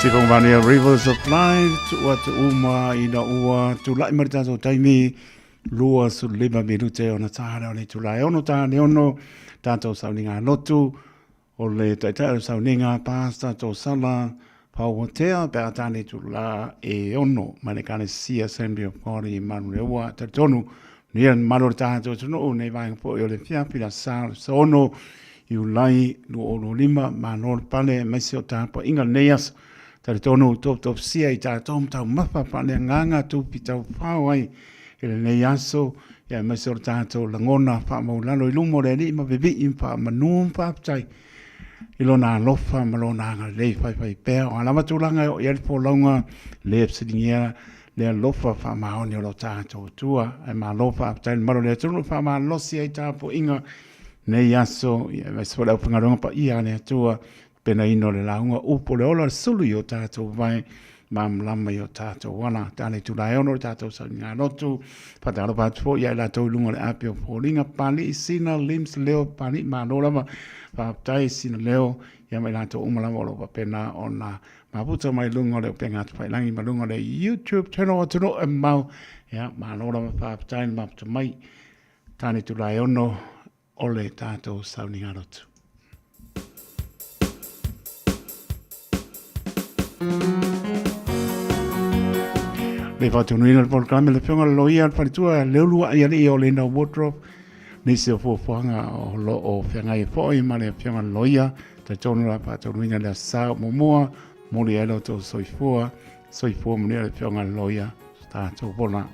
Sifong Vania Rivers of Life, tu atu uma ina ua tula'i mai le tatou taimi 25 minute ona tālea o le itula e ono tāne ono tatou sauniga lotu o le taitai o le sauniga Pastor Tosala Pauatea pe a tāne itula e ono mai le Ekalesia Assembly of God i Manurewa. Talitonu nia malo le tatou atunuu nei vaega foi o le fiafi la sa le sono Iulai 2025 malo le pale aemaise o tapuaiga lenei aso. Talitonu toputopsia i tatou ma taumafa faaleagaga tupi taufao ai i lenei aso ia aemaise o le tatou lagona faamaulalo i luma o le Alii ma vevii ma faamanu ma faafetai i lona alofa ma lona agalelei faifai pea. O a lava tulaga e oo i ai le folauga, le fesiligia le alofa faamaoni o lo tatou Atua. Ae malo faafetai i le mamalu o le atunuu faamalosi ai tapuaiga nei aso, ia aemaise foi le aufaigaluega paia a le Atua, penaina o le lauga upu o le ola, le sulu i o tatou vae. Malamalama i o tatou ala. Ta le itula e 6 le tatou sauniga lotu. Faatalofa atu foi ia i latou i luga o le api o foliga. Papalii, Sina, Lims, Leo, Papalii, malo lava. Faafetai Sina Leo, ia ma i latou uma lava o lo o faapena ona mafuta mai luga o le upega atu-failangi ma luga o le YouTube channel o Atunuu e Mamao. Ia, malo lava faafetai le mafuta mai. Ta le itula e 6 o le tatou sauniga lotu. Le faatonuina le polokalame le Afioga le Loia le Faletua Leulua'i Alii o Lena Wardrobe nisi o fuafuaga o lo o feagai foi ma le Afioga le Loia talitonu la faatonuina le aso Sa o muamua moli ai lo outou soifua soifua manuia le Afioga le Loia tatou fola.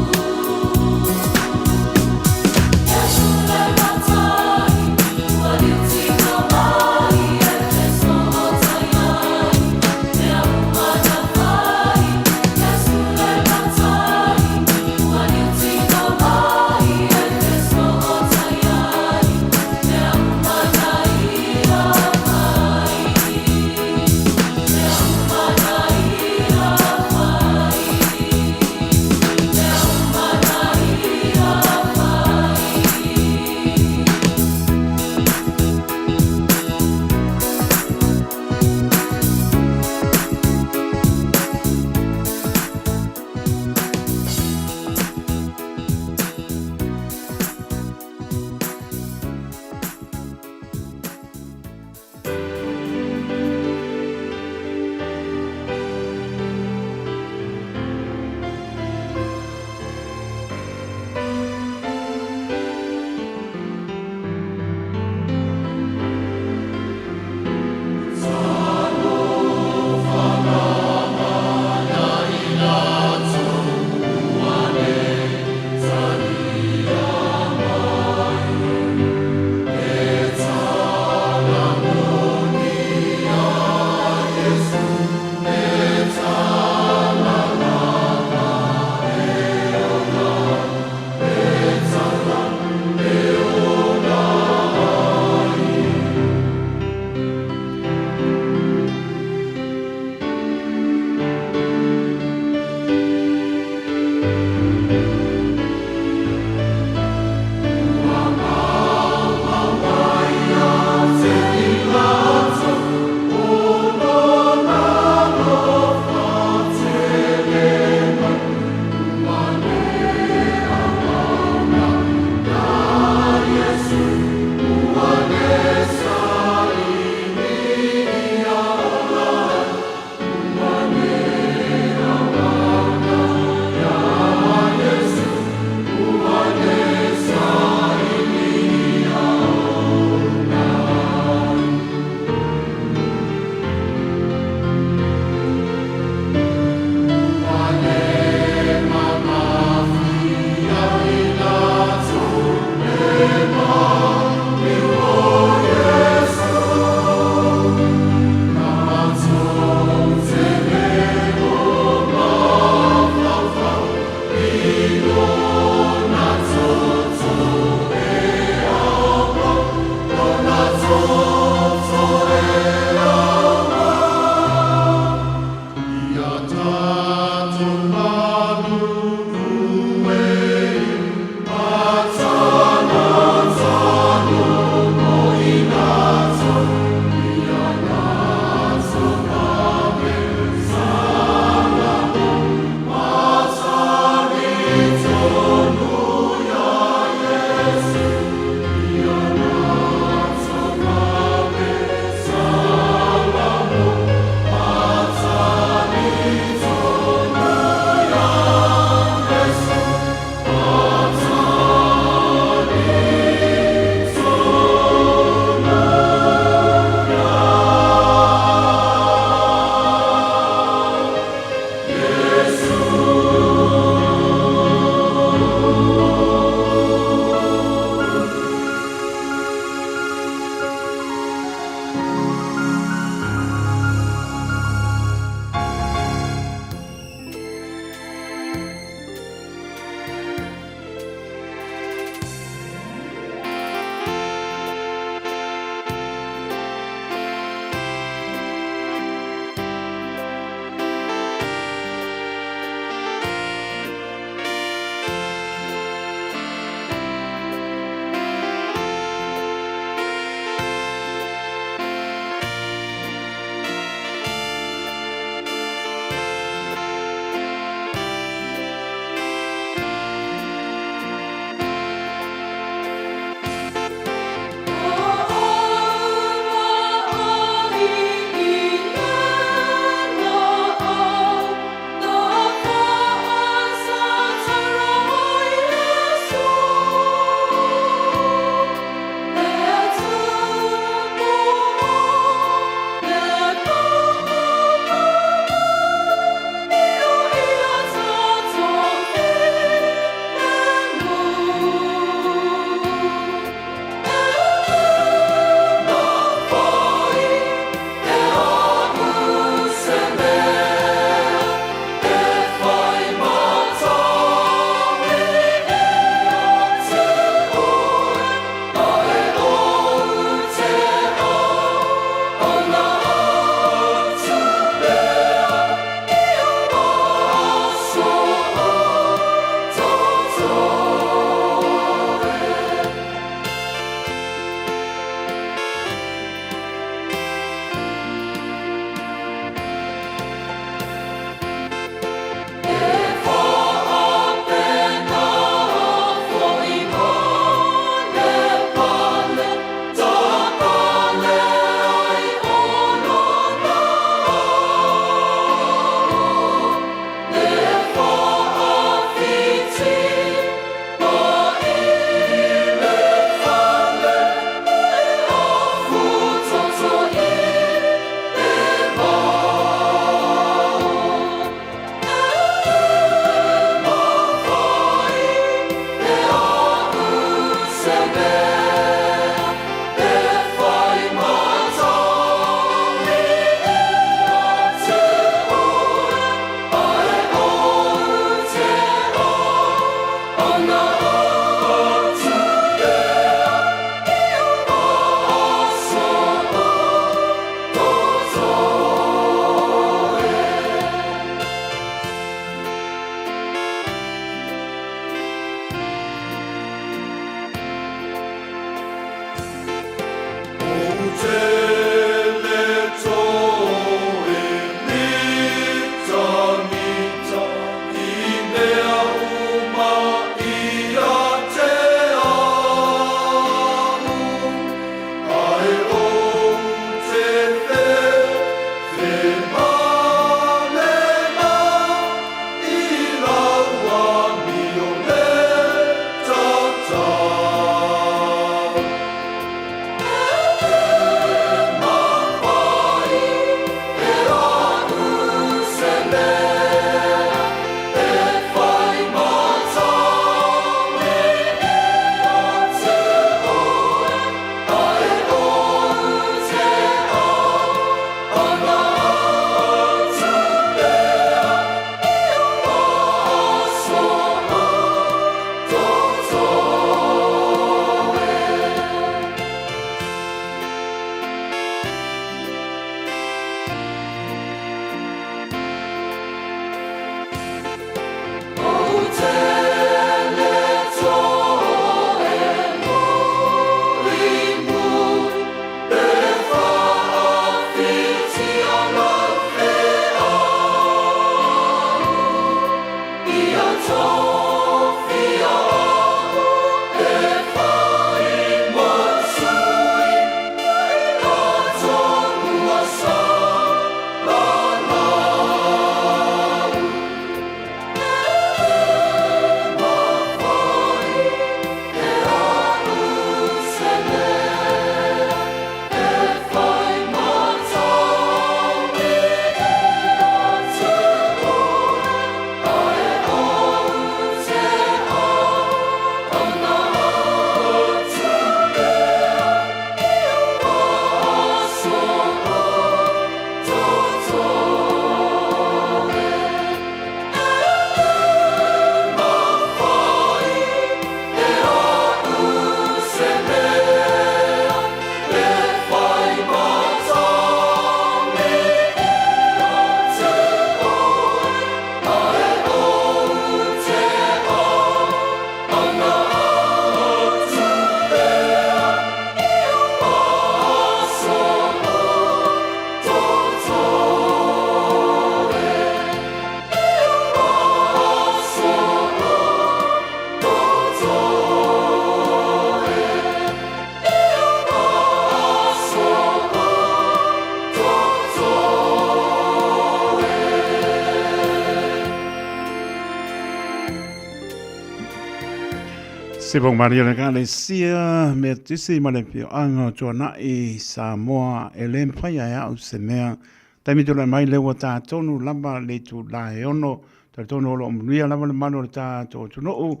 Se pong maria le ka le sia me tisi ma le pioanga o tuanai Samoa e le mawhai ai au se mea. Taimi tula mai le ua tā tonu lava le tu la e ono, talitonu o lo o manuia lava le malu o le tātou atunuu,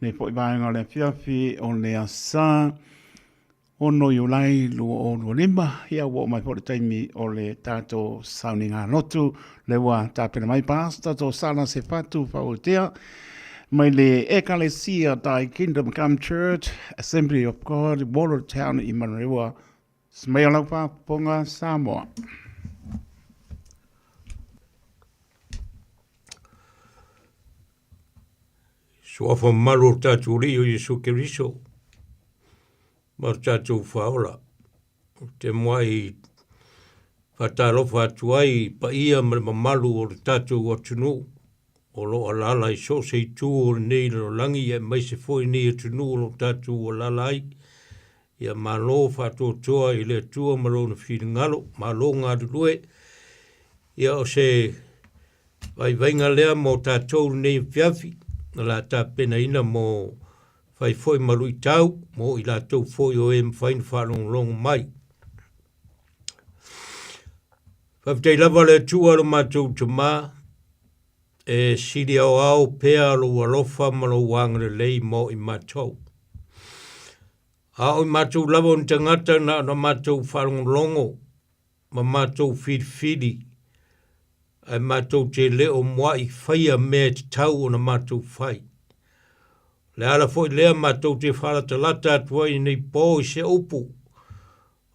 nei foi vaega o le afiafi o le asa. 6 Iulai 2025, ia ua oo mai foi le taimi o le tatou sauniga lotu, lea ua tapena mai Pastor Tosala Sefatu Fauatea mai le Ekalesia Thy Kingdom Come Church, Assembly of God, Watertown i Manurewa, Smaia lau faafofoga Samoa. Suafa mamalu o le tatou Alii o Iesu Keriso ma le tatou Faaola. Ou te muai faatalofa atu ai i paia ma le mamalu o le tatou atunuu o lo o alaala i so o se itu o lenei lalolagi aemaise foi lenei atunuu o lo o tatou alaala ai. Ia malo faatoatoa i le Atua ma Lona finagalo, malo galulue. Ia o se vaivaiga lea mo tatou lenei afiafi, o le a tapenaina mo fai foi ma luitau mo i latou foi o e mafai ona faalogologo mai. Faafetai lava le Atua lo matou Tama, e sili aoao pea lou alofa ma lou agalelei mo i matou. A o i matou lava o ni tagata na ona matou faalogologo ma matou filifili, ae matou te le o mua'i faia mea e tatau ona matou fai. O le ala foi lea matou te faalatalata atu ai i lenei po i se upu,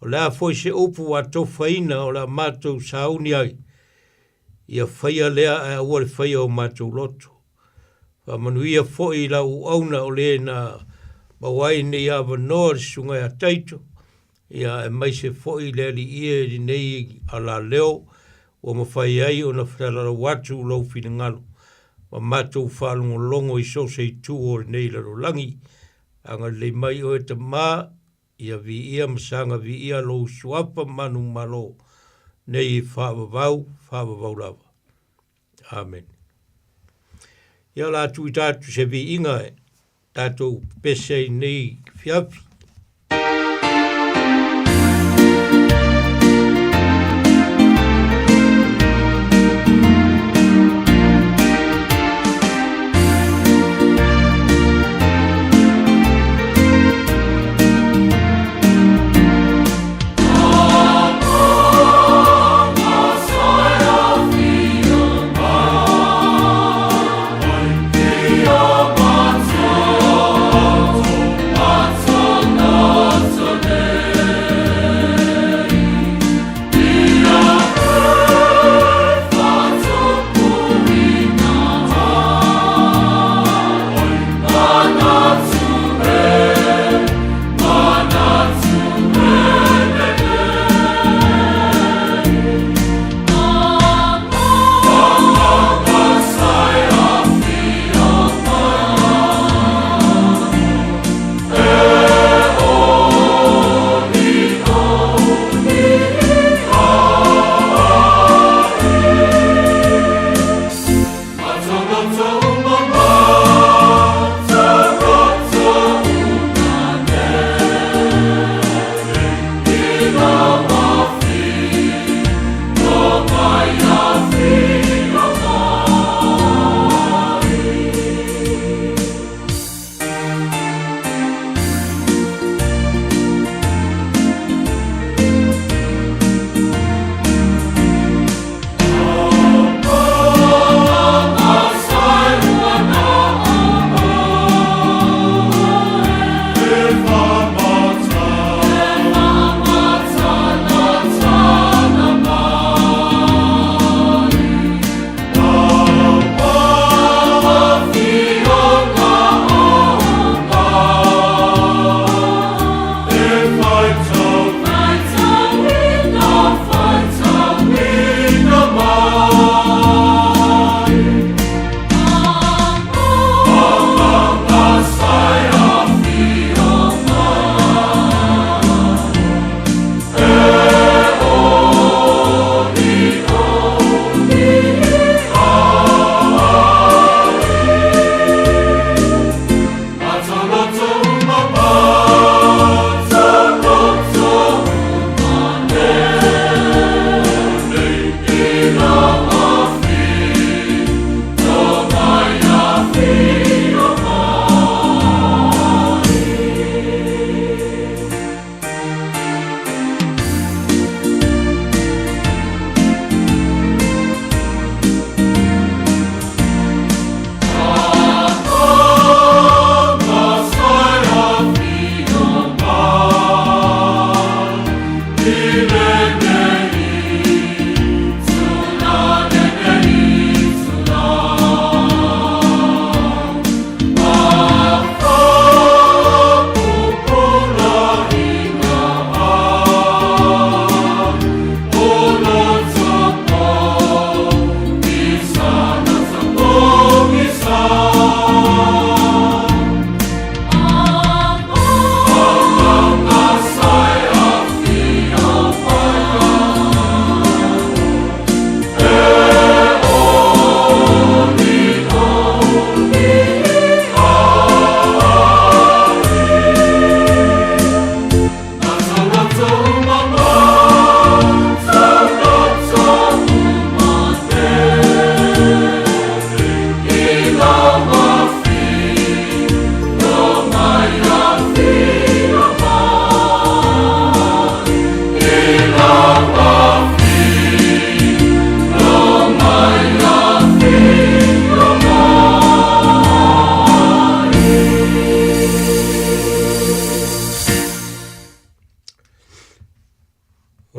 o le a foi se upu ua atofaina o le a matou sauni ai, ia faia lea ae aua le faia o matou loto. Faamanuia foi i lau auauna o le na maua ai lenei avanoa le susuga ia Taito. Ia, aemaise foi le Alii e i lenei alaleo ua mafai ai ona felalau atu lou finagalo ma matou faalogologo i so o se itu o lenei lalolagi. Agalelei mai oe Tama, ia viia ma saga viia lou suafa manumalo nei i faavavau, faavavau lava. Amene. Ia o le a tuuina atu se viiga e tatou pepese ai nei afiafi.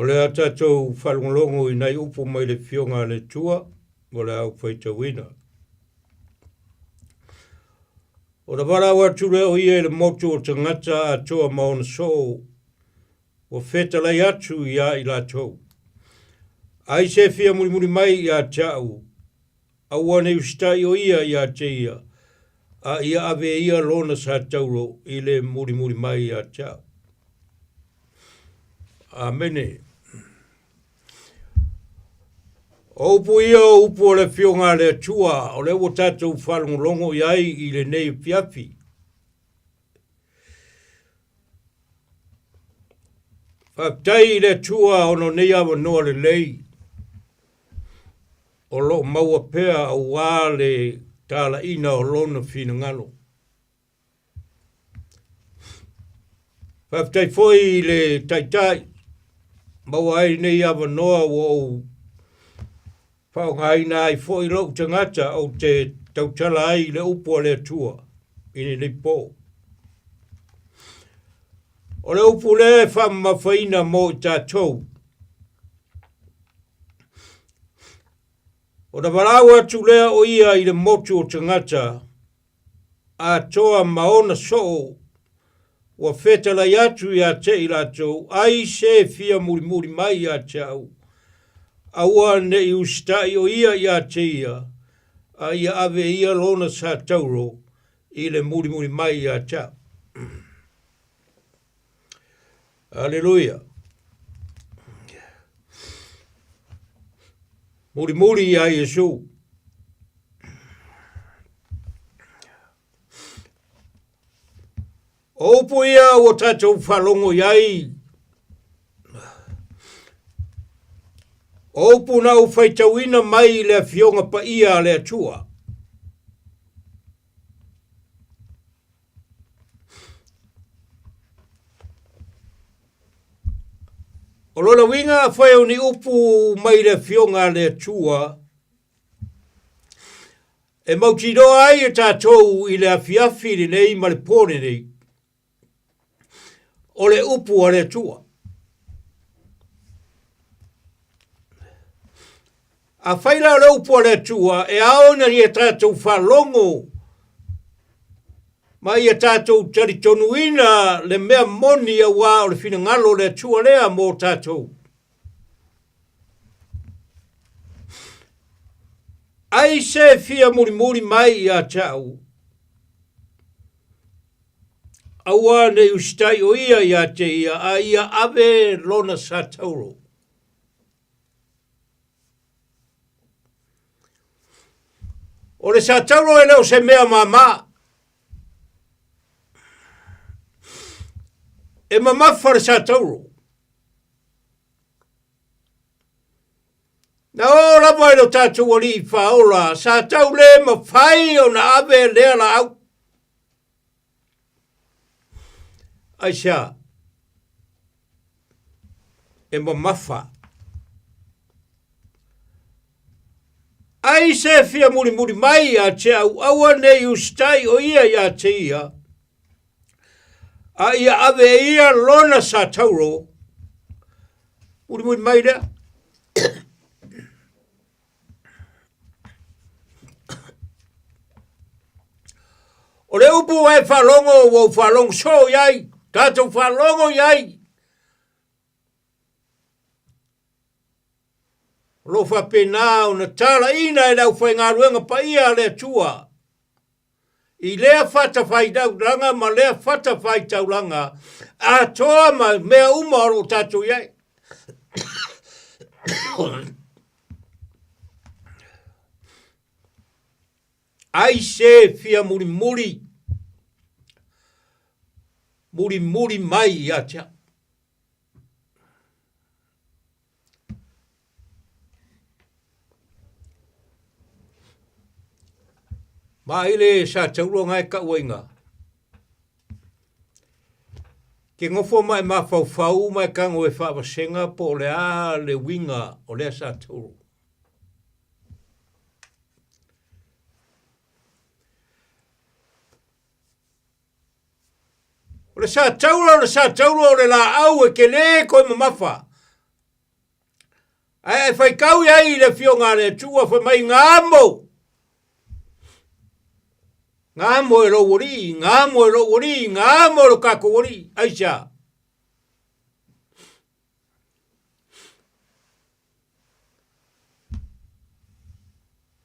O le a tatou faalogologo i nai upu mai le Afioga a le Atua mo le au faitauina. Ona valaau atu lea o ia i le motu o tagata atoa ma ona soo. Ua fetalai atu iā i latou, Ai se fia mulimuli mai ia te a'u, aua nei usitai o ia ia te ia, a ia ave e ia lona satauro i le mulimuli mai ia te a'u. Amene. O upu ia o upu o le Afioga a le Atua, o lea ua tatou faalogologo i ai i lenei afiafi. Faafetai i le Atua ona o nei avanoa lelei o lo o maua pea aua le talaiina o Lona finagalo. Faafetai foi i le Taitai maua ai nei avanoa ua ou faaaogaina ai foi lou tagata ou te tautala ai i le upu a le Atua i lenei po. O le upu lea e faamamafaina mo i tatou. Ona valaau atu lea o ia i le motu o tagata atoa ma ona soo ua fetalai atu ia te i latou, ai se fia mulimuli mai ia te au, aua ne i usitai o ia ia te ia, a ia ave e ia lona satauro i le mulimuli mai ia te au. Aleluia. Mulimuli ia Iesu. O upu ia ua tatou faalogo i ai, o upu na ou faitauina mai i le Afioga Paia a le Atua. O lona uiga afai o ni upu mai le Afioga a le Atua, e mautinoa ai e tatou i le afiafi lenei ma le po lenei, o le upu a le Atua. Afai la o le upu a le Atua e ao ina ia tatou faalogo ma ia tatou talitonuina le mea moni auā o le finagalo o le Atua lea mo tatou. Ai se fia mulimuli mai ia te au, aua ne i usitai o ia ia te ia, a ia ave lona satauro. O le satauro e le o se mea māmā. E mamafa le satauro. Na oo lava i lo tatou alii faaola, sa tau le mafai ona ave lea laau. Aisea? E mamafa. Ai se fia mulimuli mai ia te au aua nei usitai o ia ia te ia, a ia ave e ia lona satauro, mulimuli mai lea. O le upu ua e faalogo, ua ou faalogo soo i ai, tatou faalogo i ai. O lo o faapena ona talaina e le aufaigaluega paia a le Atua i lea fatafaitaulaga ma lea fatafaitaulaga atoa ma mea uma o lo o tatou i ai. Ai se fia mulimuli, mulimuli mai ia te au. Ma i le sa taurua ngai kauaiga. Ke ngofo ma e mafaufau ma e kago e faavasenga po o le a le uiga o lea sa taurua. O le sa taurua, o le sa taurua o le laau e tele koe mamafa. Ae e faitau i ai i le Afioga a le Atua fai mai, Gamo! Gamo e lou alii, gamo e lou alii, gamo e lo tatou alii. Aisea?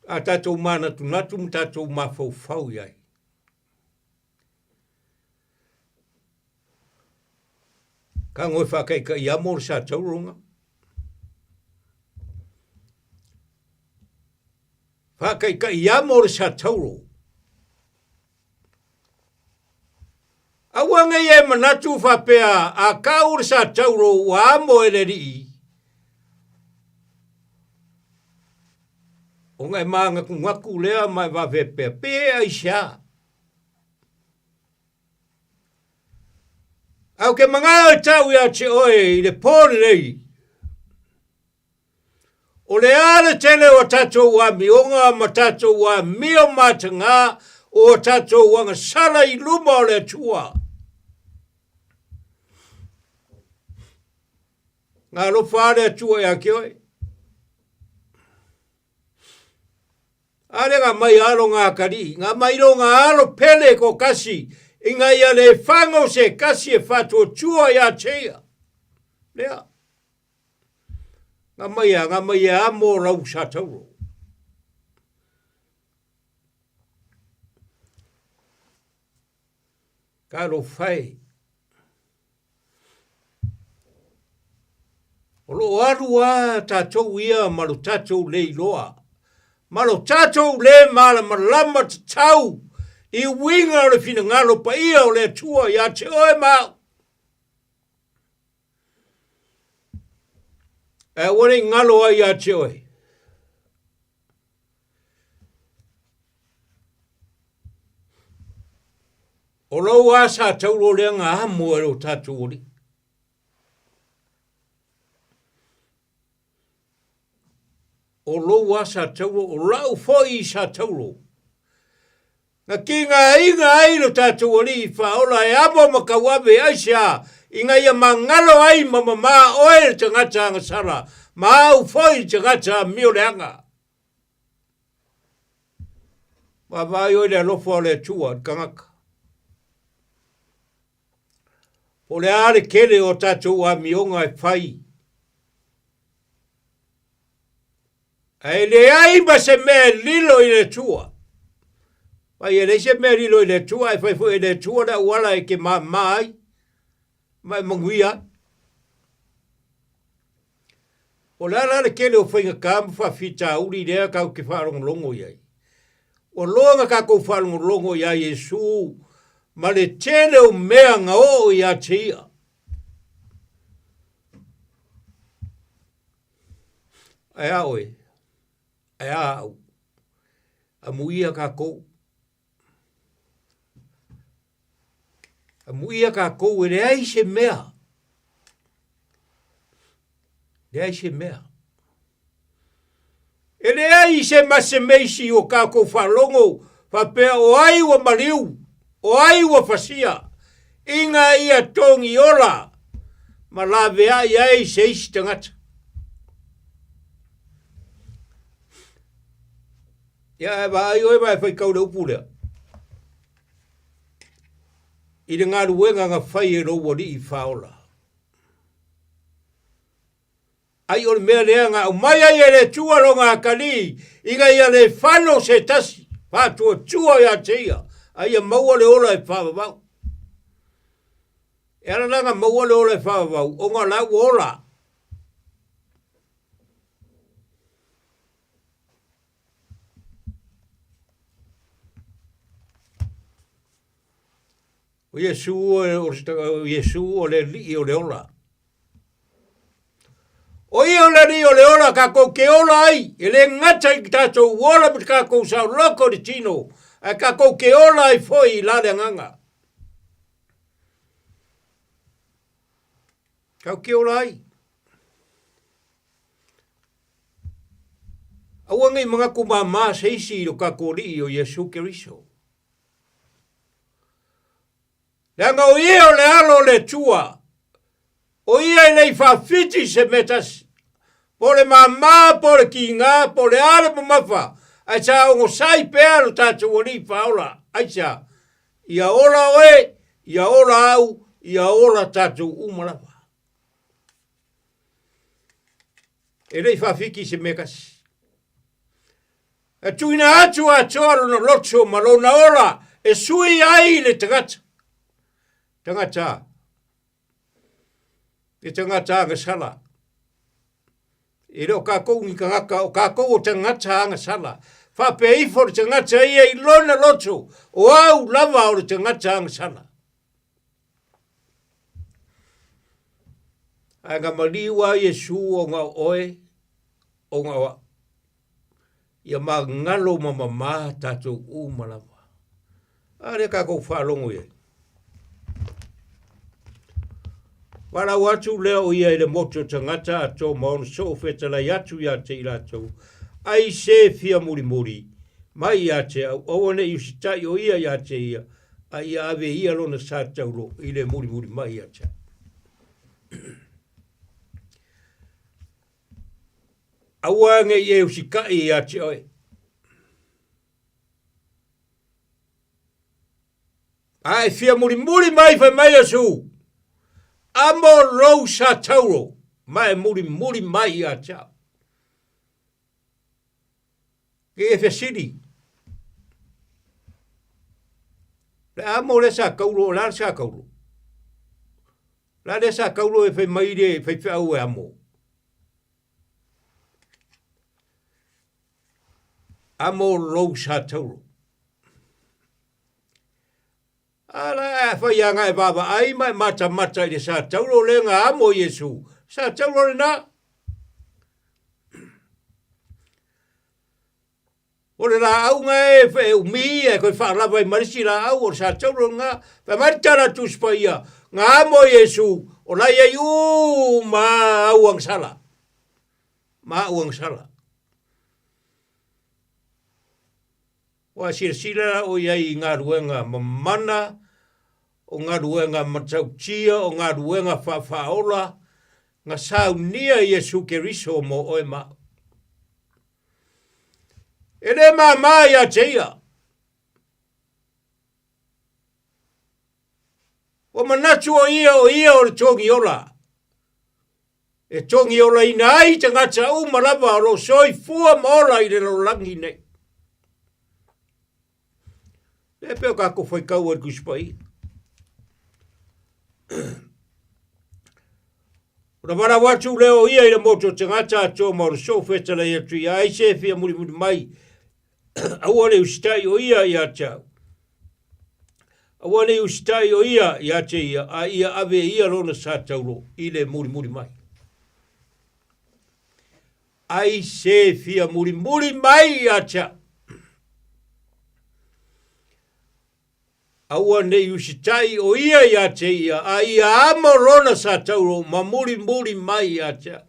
A tatou manatunatu ma tatou mafaufau i ai. Kago e faakaikai amo le sa tauroga. Faakaikai amo le sa tauro. Aua nei e manatu faapea a kau le sa tauro ua amo e le alii, ona e mānatunatu lea ma e vavepea, pe aisea? Ae ou te manao e tau ia te oe i le pō lenei, O le a le tele o a tatou amioga ma tatou amio matagā o a tatou agasala i luma o le Atua. Nga alofa a le Atua ia te oe. A le nga mai alo nga atalii, nga mai lo nga alo pele ko kasi, ina ia le whango se kasi e whatuatua ia te ia. Lea. Nga mai a, nga mai a mo rau sa tauro. Ka lo whai. O lo alu a tātou ia ma lo tātou le iloa. Ma lo tātou le malamalama tatau i uiga o le finagalo paia o le Atua ia te oe ma au. Ae aua ne i ngalo ai ia te oe. O lou a sa tauro lea nga amo e lo tatou alii. O lou a sa tauro, o lau foi sa tauro. Na kigaina ai lo tatou Alii Faaola e amo ma kauave aisea ina ia magalo ai ma mamā oe le tagata agasala, ma au foi le tagata amio leaga. Vaavaai oe i le alofa o le Atua i le tagata. Po o le a le tele o tatou amioga e fai, Ae leai ma se mea e lilo i le Atua. Fai e leai se mea e lilo i le Atua, ae fai foi e le Atua le auala e te māmā ai, ma e manuia ai. O le a la le tele o faigata ma faafitauli lea tatou te faalogologo i ai? Ua loa na tatou faalogologo iā Iesu ma le tele o mea na oo ia te ia. Ae a oe? Ae a au? Amuia kākou. Amuia kākou e leai se mea. Leai se mea. E leai se masemeisi o kākou faalogo faapea o ai ua maliu, o ai ua fasia, ina ia togi ola ma laveai ai se isi tagata. Ia ae vaai oe ma e faitau le upu lea. I le galuega na fai e lou alii faaola. Ai o le mea lea na aumai ai e le Atua lona atalii, ina ia le fano se tasi, faatuatua ia te ia, a ia maua le ola e faavavau. E ala la na maua le ola e faavavau, ona o la ua ola. O Iesu, o Iesu o le Alii o le ola. O ia o le Alii o le ola kakou ke ola ai, e le gata i tatou ola ma tatou saoloko i le tino, ae kakou ke ola ai foi i la le agaga. Kau ke ola ai. Aua nei manatu māmā se isi i lo kakou Alii o Iesu Keriso. Leaga o ia o le Alo o le Atua, o ia e le i faawhiti i se mea tasi, po o le māmā, po o le kīngā, po o le a le mamafa, ae sa ogosai pea lo tatou Alii Faaola. Aisea? Ia ola oe, ia ola au, ia ola tatou uma lava. E le i faawhiti i se mea tasi. E tuuina atu atoa lona loto ma lona ola e sui ai le tagata. Tagata. Le tagata agasala. E le o kākou ni tagata, o kākou o tagata agasala. Faapea ifo le tagata ia i lona loto, o au lava o le tagata agasala. Ae na maliu a Iesu ona o oe, ona o au. Ia magalo ma mamā tātou uma lava. A lea kākou faalogo i ai. Valaau atu lea o ia i le motu o tagata a tō ma ona soo fetalai atu ia te i latou, ai se fia mulimuli mai ia te au, aua ne i usitai o ia ia te ia, a ia ave ia lona sa taulo i le mulimuli mai ia te au. Aua ne i e usikai ia te oe. A e fia mulimuli mai fai mai Iesu, Amo lou sa tauro, ma e mulimuli mai ia te au. Ke e fesili. Le amo le sa kauro, o le a le sa kauro? Le a le sa kauro e fai mai le faifeau e amo? Amo lou sa tauro. A la e fai anga e vaavaai ma e matamata i le sa tauro le nga amo Iesu. Sa tauro lena. O le laau e e umi e koe whaalava i marisi laau o le sa tauro nga. Fai mai le tala Tusi Paia, nga amo Iesu, o lai ai u ma au agasala. Ma au agasala. Ua silasila la ʻo ia i galuega mamana, o galuega matautia, o galuega faafaaola, na saunia Iesu Keriso mo ʻoe ma aʻu. E lē māmā iā te ia. Ua manatu ʻo ia ʻo ia o le togi ola. E togi olaina ai tagata uma lava o lo o soifua ma ola i le lalolagi nei. Lea pea o kākou faitau ai le Tusi Paia. Ona valaau atu lea o ia i le motu o tagata atoa ma o le soo fetalai atu ia ai se fia mulimuli mai. Aua le usitai o ia ia te au. Aua le usitai o ia ia te ia, a ia ave ia lona sa taulo i le mulimuli mai. Ai se fia mulimuli mai ia te au. Aua ne i usitai o ia ia te ia, a ia amo lona sa tauro ma mulimuli mai ia te au.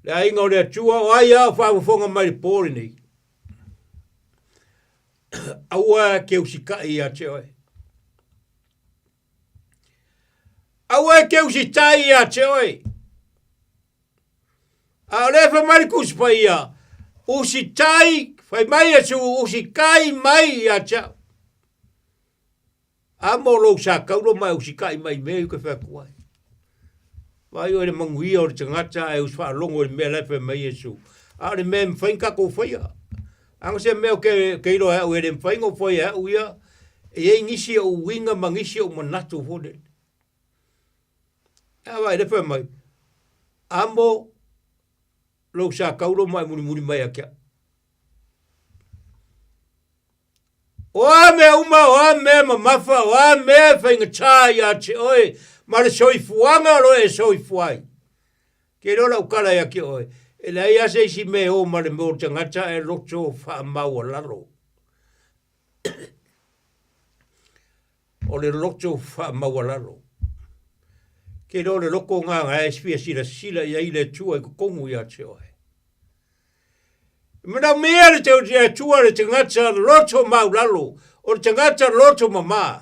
Le aiga o le Atua, o ai a o faafofoga mai le pō lenei. Aua e ke usikai ia te oe. Aua e ke usitai ia te oe. A o lea fai mai le Tusi Paia, usitai, fai mai Iesu, usikai mai ia te au. A mo lou sa kaulo ma e usikai mai i mea i ke fai atu ai. Vaai oe le manuia o le tagata ae usi faalogo i le mea la e fai mai Iesu. A o le mea e mafai ona tatou faia. Ana se mea ke, ke iloa e au e le mafai ona faia e au ia, e i ai nisi o uiga ma nisi o manatu foi lele. A vaai le fai mai, amo lou sa kaulo ma e mulimuli mai ia te au. O a mea uma, o a mea mamafa, o a mea e faigata ia te oe, ma le soifuaga o lo o e soifua ai. Ke iloa lau tala ia te oe, e leai lava se isi mea e o ma le mea o le tagata ae loto faamaualalo. O le loto faamaualalo. Ke iloa o le loko gā e fia silasila i ai le Atua i totonu ia te oe. E manaomia le te Atua le tagata loto maulalo, o le tagata loto mamā.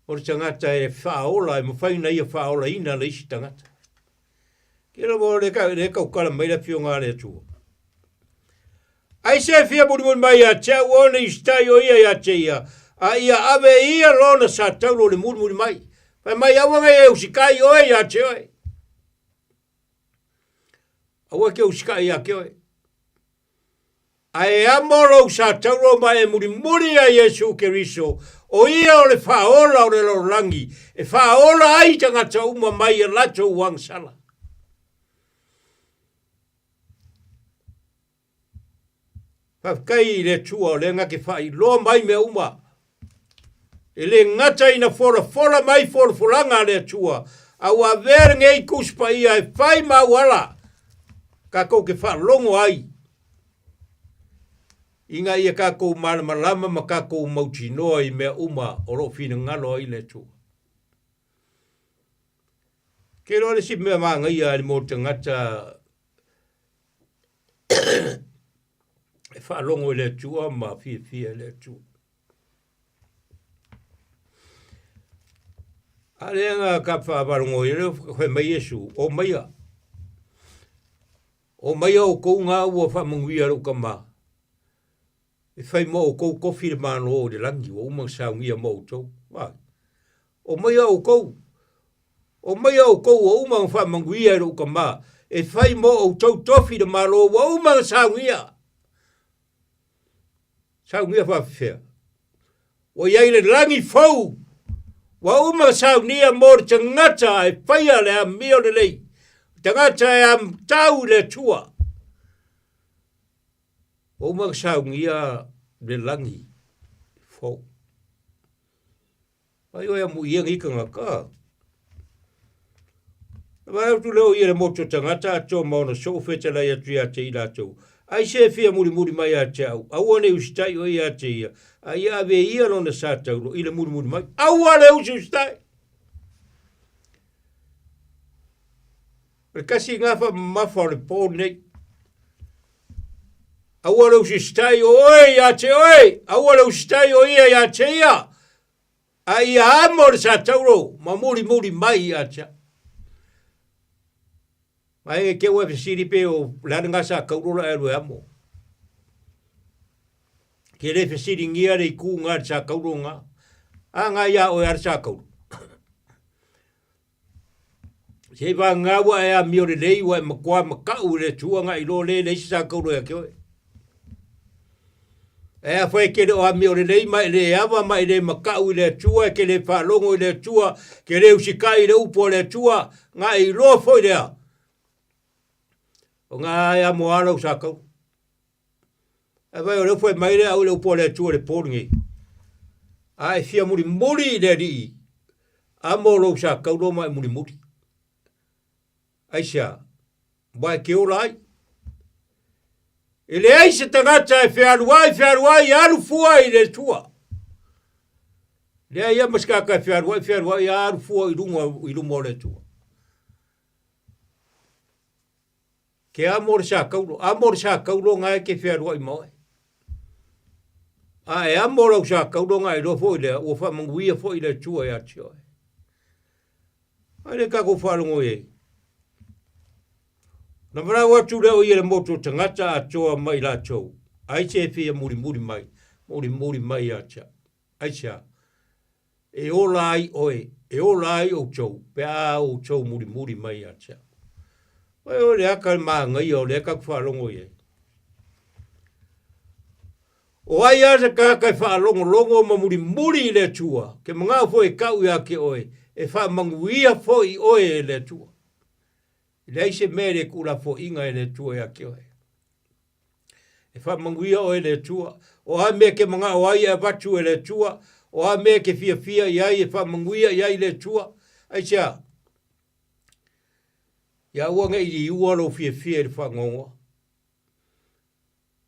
O le tagata e faaola, e mafai ona ia faaolaina le isi tagata. Ke lava o le, le tautala mai le afioga a le Atua. Ai se fia mulimuli mai ia te au ona i usitai o ia ia te ia, a ia ave e ia lona sa taulo le mulimuli mai. Fai mai aua nei e usitai oe ia te oe. Aua e te usitai ia te oe. Ae amo lou satauro ma e mulimuli ia Iesu Keriso, o ia o le Faaola o le lalolagi, e faaola ai tagata uma mai a latou agasala. Faafetai i le Atua o lea na te faailoa mai mea uma. E le gata ina folafola mai folafolaga a le Atua, a ua avea lenei Tusi Paia e fai ma auala tatou te faalogo ai ina ia tatou malamalama ma tatou mautinoa i mea uma o lo o finagalo ai le Atua. Ke iloa le isi mea manaia i le mo tagata e faalogo i le Atua ma fiafia i le Atua. A lea na ka faavalogo ai lea fai mai Iesu, o maia. O maia outou na ua faamanuia lou tama. E fai mo outou tofi le Malo o le lagi ua uma ona saunia mo outou. Vai. O maia outou. O maia outou ua uma ona faamanuia e lou tama. E fai mo outou tofi le Malo ua uma ona saunia. Saunia faafefea. Ua i ai le lagi fou ua uma ona saunia mo le tagata e faia le amio lelei, tagata e amtau i le Atua. Ua uma ona saunia le lagi fou. Ai oe amuia nei tagata. Na vaai atu lea o ia le motu o tagata atoa ma ona soo fetalai atu ia te i latou. Ai se fia mulimuli mai ia te au, aua ne i usitai oe ia te ia, a ia ave ia lona sa taulo i le mulimuli mai. Aua le usiusitai! O le tasi lena faamamafa o le po lenei. Aua le usiusitai o oe ia te oe, aua le usitai o ia ia te ia, a ia amo le sa taulo ma mulimuli mai ia te au. Mai e te ua fesili pe o le a lena sa taulo la e alu e amo. Ke le fesiligia le itu nga le sa taulo nga. A nga ia oe a le sa taulo. Se i vagana ua e amio lelei ua e matua makaʻu i le Atua na iloa le leai se sakaulo ia te oe. E afai e te le o amio lelei ma e le ava ma e le makaʻu i le Atua, e te le faalogo i le Atua, ke le usikai i le upu a le Atua, na e iloa foi lea, o na e amo a lau sakaulo. Ae vai o lea ua fai mai le au i le upu a le Atua i le po lenei, A e fia mulimuli i le Alii, amo lou sakaulo ma e mulimuli. Aisea? Aua e te ola ai. E leai se tagata e fealuai, fealuai, alu fua i le Atua. Leai ia ma se tagata e fealuai, fealuai, alu fua i luga i luma o le Atua. Ke amo le sakaulo, amo le sakaulo nga e ke fealuai ma oe. A e amo lau sakaulo nga iloa foi lea, ua faamanuia foi le Atua ia te oe. Ai le tatou faalogo i ai. Na valaau atu lea o ia le motu o tagata atoa ma i latou, ai se e fia mulimuli mai, mulimuli mai ia te au. Aisea? E ola ai oe, e ola ai outou, pe a outou mulimuli mai ia te au. Oi, o le aka le māngaia o lea tatou faalogo i ai. O ai a se tagata e faalogologo ma mulimuli i le Atua, ke manao foi e kau ia te oe, e faamanuia foi oe e le Atua. E leai se mea e le tuulafoaiina e le Atua ia te oe. E faamanuia oe e le Atua. O a mea e te manao ai e avatu e le Atua, o a mea e te fiafia i ai e faamanuia i ai le Atua. Aisea? Ia aua ne i liua lou fiafia i le faanoanoa.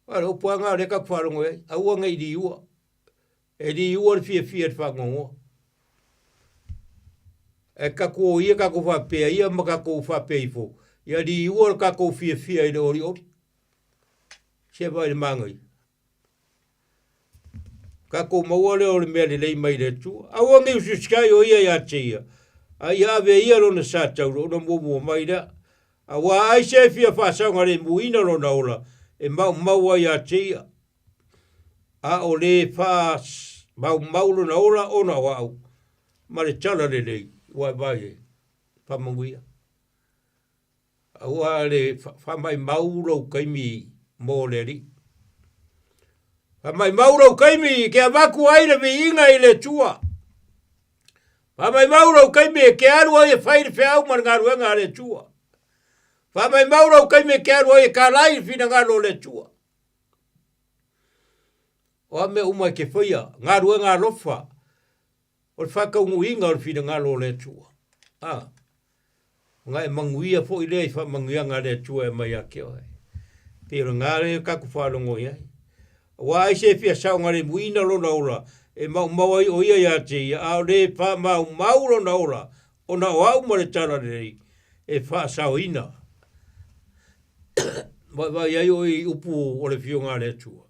A o le upu lava lena o lea tatou te faalogo i ai, aua ne i liua. E liua le fiafia i le faanoanoa. Ae tatou o ia tatou faapea ia ma tatou faapea ifo, ia liua le tatou fiafia i le olioli. Se vaai i le manaia. Tatou maua lea o le mea lelei mai le Atua. Aua ne i usiusitai o ia ia te ia, a ia ave ia lona sa taulo ona muamua mai lea. Aua ai se fia faasaogalemuina lona ola e maumau ai ia te ia. A o le faamaumau lona ola ona o au, ma le tala lelei ua e vaai ai. Faamanuia. Aua le faamaimau lou taimi mo le Alii. Faamaimau lou taimi e te avatu ai le viiga i le Atua. Faamaimau lou taimi e te alu ai e fai le feau ma le galuega a le Atua. Faamaimau lou taimi e te alu ai e talai le finagalo o le Atua. O a mea uma e te faia, galuega alofa, o le faataunuuina o le finagalo o le Atua. A, ona e manuia foi lea i faamanuiaga a le Atua e aumai ia te oe. Pei o lena lea tatou faalogo i ai. Aua ai se fia saogalemuina lona ola e maumau ai o ia ia te ia, a o le faamaumau lona ola ona o au ma le Talalelei e faasaoina. Vaivai ai oe i upu o le Afioga a le Atua.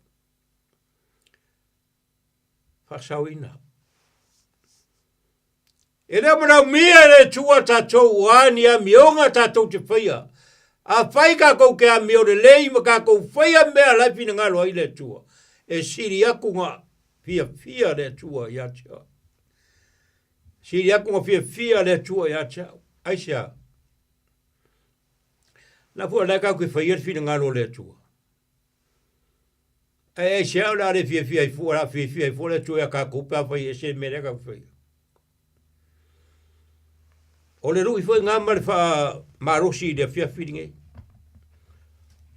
Faasaoina. E le o manaomia e le Atua tatou o a ni amioga tatou te faia. Afai tatou te amio lelei ma tatou faia mea la e finagalo ai le Atua, e sili atu na fiafia le Atua ia te oe. Sili atu na fiafia le Atua ia te au. Aisea? La foi o la e tatou te faia le finagalo o le Atua. Ae aisea o le a le fiafia ai fua, o le a fiafia ai fua le Atua ia tatou pe afai e ese le mea lea tatou te faia. O le lui foi ngā ma le faamalosi i le afiafi lenei.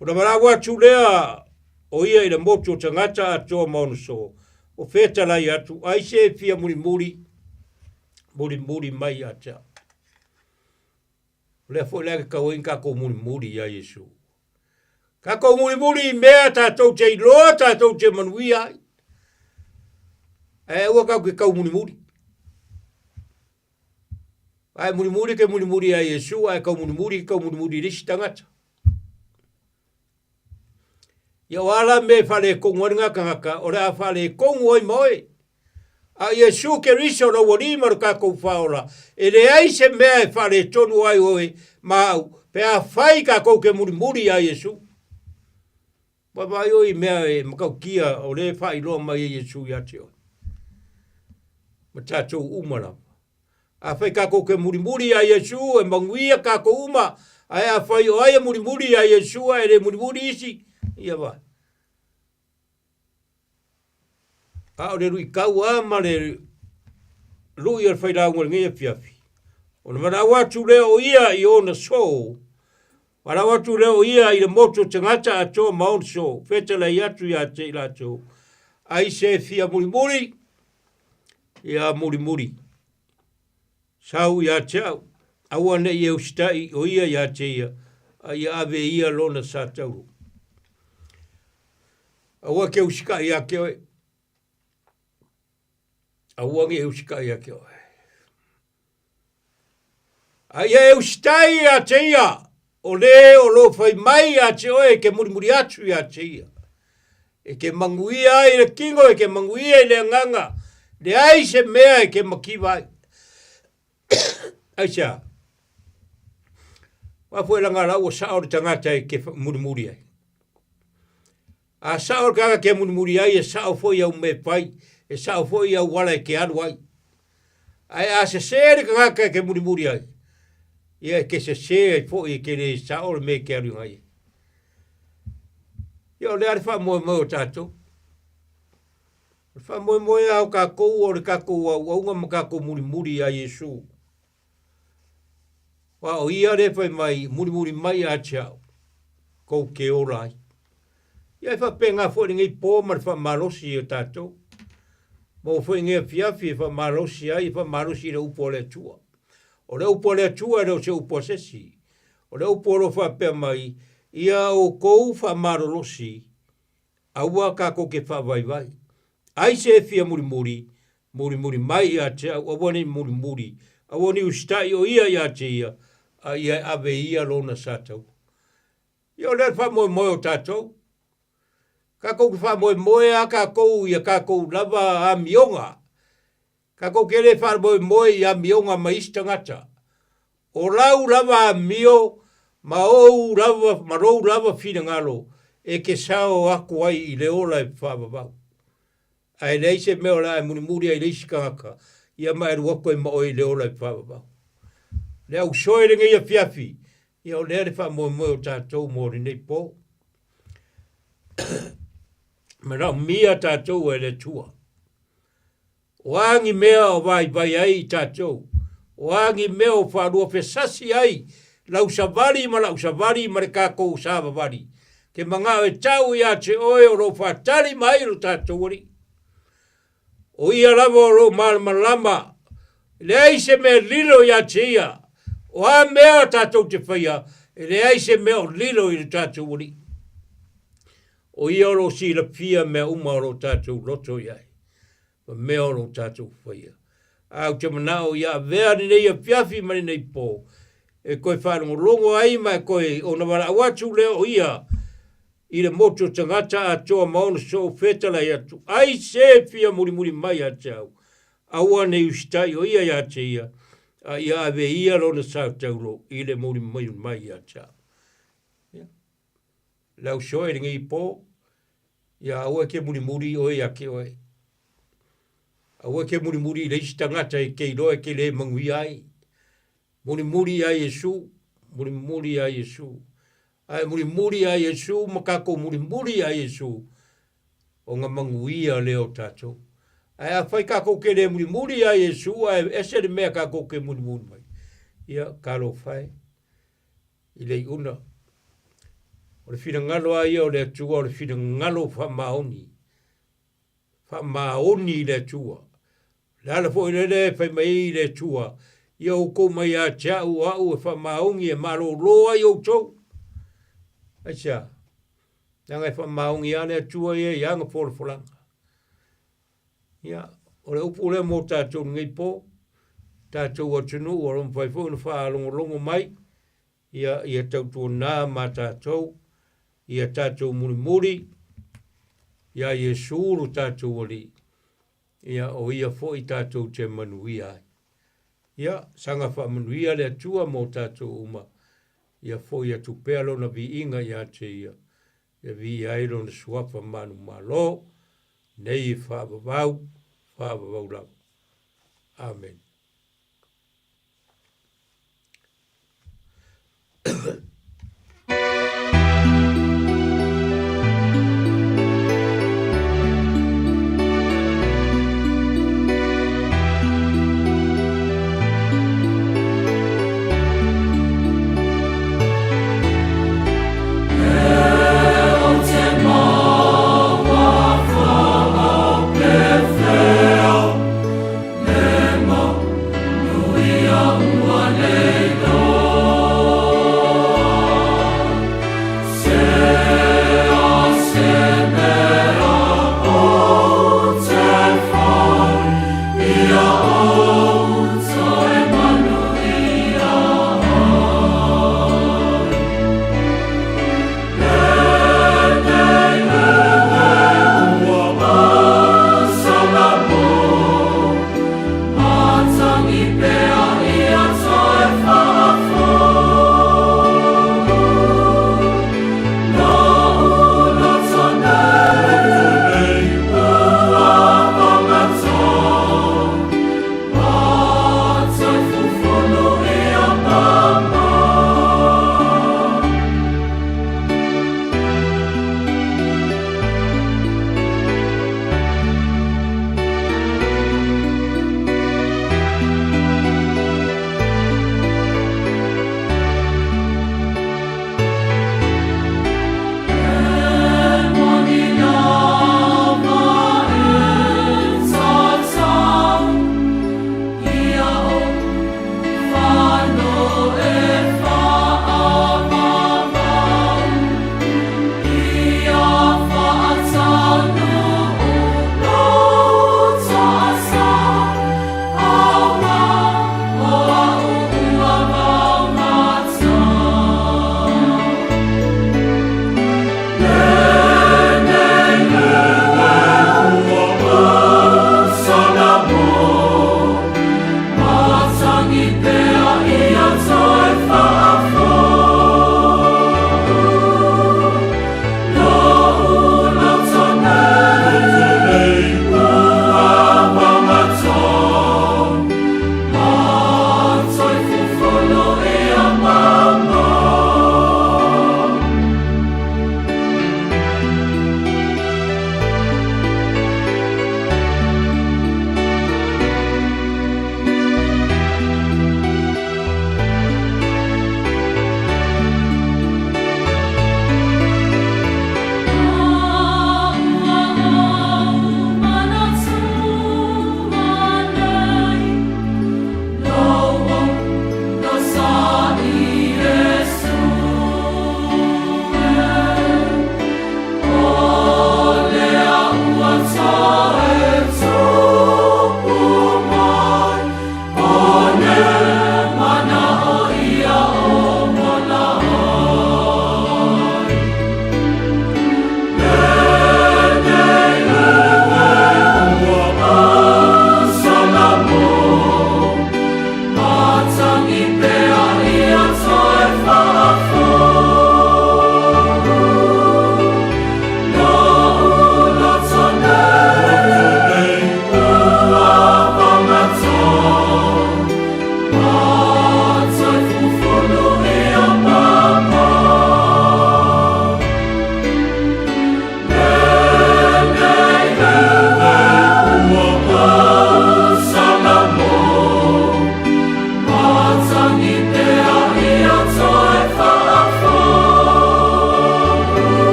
Ona valaau atu lea o ia i le motu o tagata atoa ma ona soo, o fetalai atu, ai se fia mulimuli, mulimuli mai ia te au. O lea foi la e tatau ai ona tatou mulimuli ia Iesu. Tatou mulimuli i mea tatou te iloa tatou te manuia ai. Ae aua tatou te tau mulimuli. Ae mulimuli ke mulimuli ia Iesu, ae tau mulimuli ke tau mulimuli i le isi tagata. Ia o a la mea e faaletonu ai lena tagata, o le a faaletonu ai ma oe. A o Iesu Keriso lou Alii ma lo tatou Faaola, e leai se mea e faaletonu ai oe ma au, pe afai tatou te mulimuli iā Iesu. Vaavaai oe i mea e matautia o lea e faailoa mai e Iesu ia te oe, ma tatou uma lava. Afai tatou te mulimuli iā Iesu, e manuia tatou uma, ae afai o ai e mulimuli iā Iesu ae le mulimuli isi, ia vaai. A o le luitau lava ma le lui o le failauga i lenei afiafi, ona valaau atu lea o ia i ona soo, valaau atu lea o ia i le motu o tagata atoa ma ona soo, fetalai atu ia te i latou, ai se fia mulimuli, ia mulimuli. Sau ia te au, aua ne i e usitai o ia ia te ia, a ia ave e ia lona sa tauro. Aua ke usikai ia te oe. Aua ne i usikai ia te oe. A ia e usitai ia te ia, o le o lo fai mai ia te oe e ke mulimuli atu ia te ia. E ke manuia ai le kino, e ke manuia i le agaga, leai se mea e ke makiva ai. Aisea? Aua foi laga la ua sao le tagata e ke mulimuli ai. A sao le tagata ke mulimuli ai, e sao foi au mea e fai, e sao foi au ala e ke alu ai. Ae a sese le tagata e ke mulimuli ai, ia e ke sese ai foi e ke le sao le mea e ke alu ai. Ia o le a le faamoemoe o tatou. O le faamoemoe lava o tatou o le tatou auauna ma tatou mulimuli iā Iesu. Aua o Ia lea e fai mai, Mulimuli mai ia te au, kou te ola ai. Ia e faapena foi lenei po ma le faamalosi o tatou. Maua foi lenei afiafi e faamalosi ai, e faamalosi i le upu a le Atua. O le upu a le Atua e le o se upu a se isi. O le upu o lo o faapea mai, Ia outou faamalolosi, aua tatou te faavaivai. Ai se e fia mulimuli, mulimuli mai ia te au, aua ne i mulimuli, aua ne i usitai o ia ia te ia, a ia e ave e ia lona sa taua. Ia o lea le faamoemoe o tatou. Tatou te faamoemoe a tatou ia tatou lava amioga. Tatou te le faamoemoe i amioga mai isi tagata. O lau lava amio ma ou lava ma lou lava finagalo e te sao aku ai i le ola e faavavau. Ae leai se mea o le a e mulimuli ai i le isi tagata, ia ma e alu atu ai ma oe i le ola e faavavau. Le ausoe lenei afiafi, Ia o lea le faamoemoe o tatou mo lenei po. Manaomia tatou e le Atua. O a ni mea o vaivai ai i tatou, o a ni mea o faaluafesasi ai lau savali ma la'u savali ma le tatou savavali, ke mana'o e ta'u ia te oe o lo o faatali mai lo tatou Alii. O ia lava o lo o malamalama, e leai se mea e lilo ia te ia. O a mea tatou te faia, e leai se mea o lilo i lo tatou Alii. O ia o lo o silafia mea uma o lo o tatou loto i ai, ma mea o lo o tatou faia. A ou te manao ia avea lenei afiafi ma lenei po, e toe faalogologo ai ma e toe ona valaau atu lea o ia i le motu o tagata atoa ma ona soo fetalai atu, ai se fia mulimuli mai ia te au, aua ne i usitai o ia ia te ia, a ia ave ia lona sa taulo i le mulimuli mai ia te au. Ia. Le au soe lenei po, ia aua e ke mulimuli i oe ia te oe. Aua e ke mulimuli i le isi tagata e te iloa e te le manuia ai. Mulimuli ia Iesu, mulimuli ia Iesu. Ae mulimuli ia Iesu ma tatou mulimuli ia Iesu, ona manuia lea o tatou. Ae afai tatou te le mulimuli ia Iesu ae ese le mea tatou te mulimuli mai, ia talofa e i le iuna. O le finagalo lava ia o le Atua o le finagalo faamaoni, faamaoni i le Atua. O le ala foi lele e fai mai ai le Atua, Ia outou mai ia te au o a'u e faamaoni e malōlō ai outou. Aisea? Leaga e faamaoni lava le Atua ia i ana folafolaga. Ia, o le upu lea mo tatou lenei po, tatou atunuu o lo o mafai foi ona faalogologo mai, ia, ia tautuana ma tatou, ia tatou mulimuli iā Iesu lo tatou Alii. Ia, o ia foi tatou te manuia ai. Ia, saga faamanuia le Atua mo tatou uma, ia foi atu pea Lona viiga ia te Ia, ia viia ai Lona suafa manumalo, nei e faavavau, faavavau lava. Amene.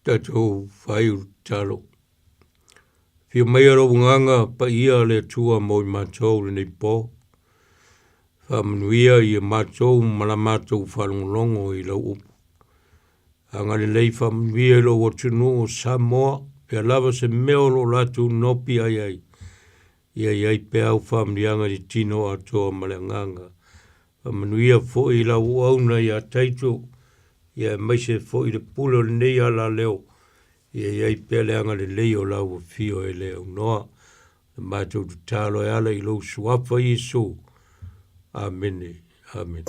Tatou fai o le tatalo. Afio maia lou agaga paia le Atua mo i matou lenei po. Faamanuia ia matou ma la matou faalogologo i lau upu. Agalelei faamanuia i lou atunuu o Samoa, pea lava se mea o lo o latou nopi ai ai, ia i ai pea au faamanuiaga i le tino atoa ma le agaga. Faamanuia foi i lau auauna ia Taito, ia aemaise foi le pule o lenei alaleo, ia i ai pea le agalelei o lau afio e le aunoa. Le matou tatalo e ala i lou suafa Iesu. Amene. Amene.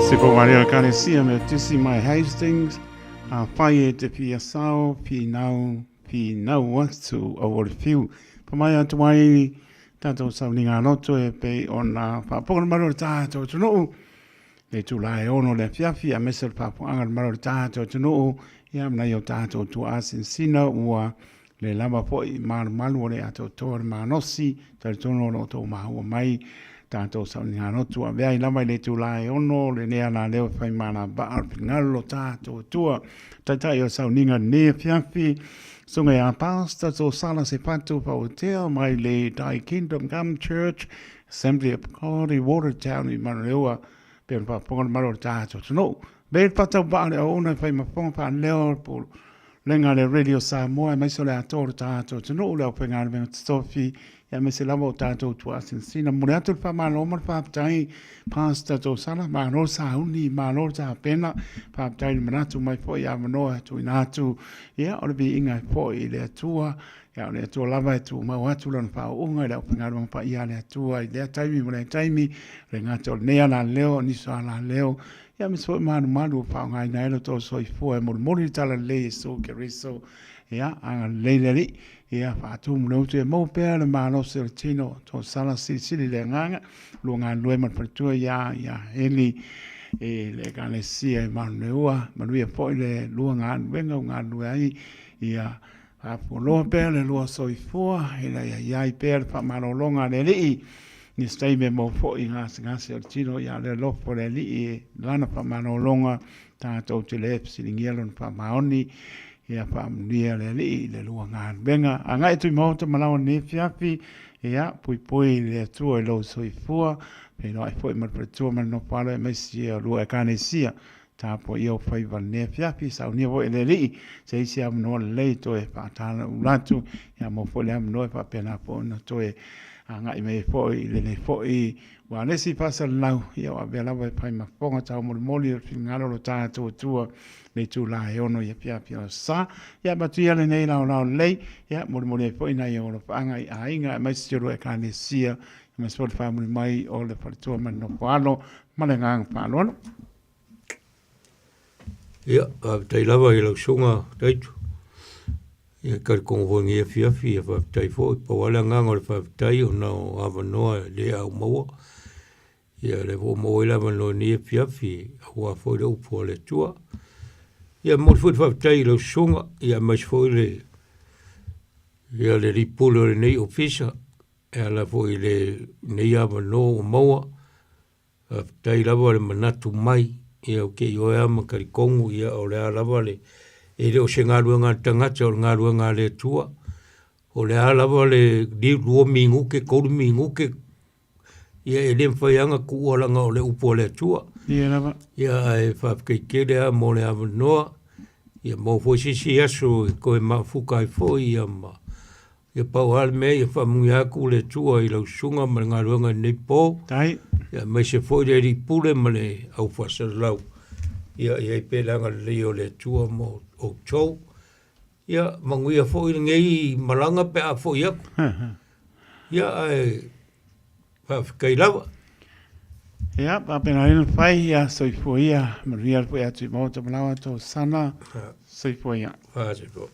Se po wale o Kalesia me Tusi mai Hastings, a whai e te whia sao, whinau, whinau atu o le whiu. Pa mai atu ai tātou sauninga loto e pei o nā whaapoka maru o tātou tunuu. le itula e 6 le afiafi, aemaise o le faafofoga a le mamalu o le tatou atunuu, ia ma nai o tatou tuaa sinasina ua le lava foi malumalu o le atoatoa le malosi, talitonu o lo o outou maua mai tatou sauniga lotu avea ai lava i le itula e 6 lenei alaleo e fai malavaa o le finagalo lo tatou Atua. Taitai o sauniga lenei afiafi, susuga ia Pastor Tosala Sefatu Fauatea mai le Thy Kingdom Come Church Assembly of God i Watertown i Manuleua, pei ona faafofoga le mamalu o le tatou atunuu. Bei le faatauvaa o le auauna e fai ma fofoga faaleo Pulega a le Radio Samoa aemaise o le atoa o le tatou atunuu, le aufaigaluega totofi, aemaise lava o tatou tuaasinasina. Momoli atu le faamalo ma le faafetai Pastor Tosala, malo le sauni, malo le tapena, faafetai le manatu mai foi i avanoa e tuuina atu. Ia, o le viiga e foi i le Atua, ia o le Atua lava e tumau atu lana faauuga i le aufaigaluega paia a le Atua i lea taimi ma lea taimi, le gata o lenei alaleo, o nisi o alaleo, Ia aemaise foi malumalu ua faaaogaina ai lo outou soifua e molimoli le talalelei Iesu Keriso. Ia, agalelei le Alii, ia faatumu le utu e maua pea le malosi o le tino, tosala silisili le agaga, lua galulue ma le faletua ia, ia Eli i le ekalesia i Manuleua, manuia foi le lua galuega ua galulue ai, ia faafualoa pea le lua soifua, ina ia i ai pea le faamalologa a le Alii, nisi taimi e maua foi gasegase o le tino, ia le alofa o le Alii e lana faamalologa, tatou te le fesiligia lona faamaoni, ia faamanuia le Alii i le lua galuega. Agai atu i maota ma laoa lenei afiafi, ia puipui le Atua i lou soifua, feiloai foi ma le faletua ma le nofo alo aemaise o lua ekalesia. Tapuaia ou faiva lenei afiafi, saunia foi e le Alii se isi avanoa lelei toe faatalaula atu, ia maua foi le avanoa e faapena foi ona toe agai mai ai foi i lenei foi ualesi faasalalau, ia o avea lava e fai ma fofoga taumolimoli o le finagalo o lo tatou Atua le itula e 6 i afiafi o aso Sa. Ia avatu ia lenei laolao lelei, ia molimoli ai foi nai ou alofaaga i aiga aemaise si o lua ekalesia, aemaise foi le faamuli mai o le faletua ma le nofo alo ma le agaga faaaloalo. Ia, faafetai lava i lau susuga Taitu. Ia, talitonu foi i lenei afiafi, ia faafetai foi. Pau lava le agaga o le faafetai ona o avanoa e le au maua. Ia, o lea foi ua maua ai le avanoa i lenei afiafi aua foi le upu a le Atua. Ia, e momoli foi le faafetai i lau susuga, ia aemaise foi le, ia le alii pule o lenei ofisa e ala foi i lenei avanoa ua maua. Faafetai lava le manatu mai, ia ou te ioe lava ma talitonu ia o le a lava le, e le o se galuega a le tagata o le galuega a le Atua. O le a lava le 2 minute, 3 minute, ia e le mafai lava ona tuua leaga o le upu a le Atua. Ia lava. Ia ae faafetai tele lava mo le avanoa, ia maua foi se isi aso e toe mafuta ai foi ia ma Ia pau lava le mea ia faamanuia atu le Atua i lau susuga ma le galuega i lenei po. Tai. Ia aemaise foi le Alii Pule ma le au faasalalau. Ia i ai pea le agalelei o le Atua mo outou. Ia manuia foi lenei malaga pe a foi atu. Ia ae faafetai lava. Ia, faapena ai ona fai, ia soifua ia, manuia le foi atu i Maota Malawa, Tosana, soifua ia. Soifua.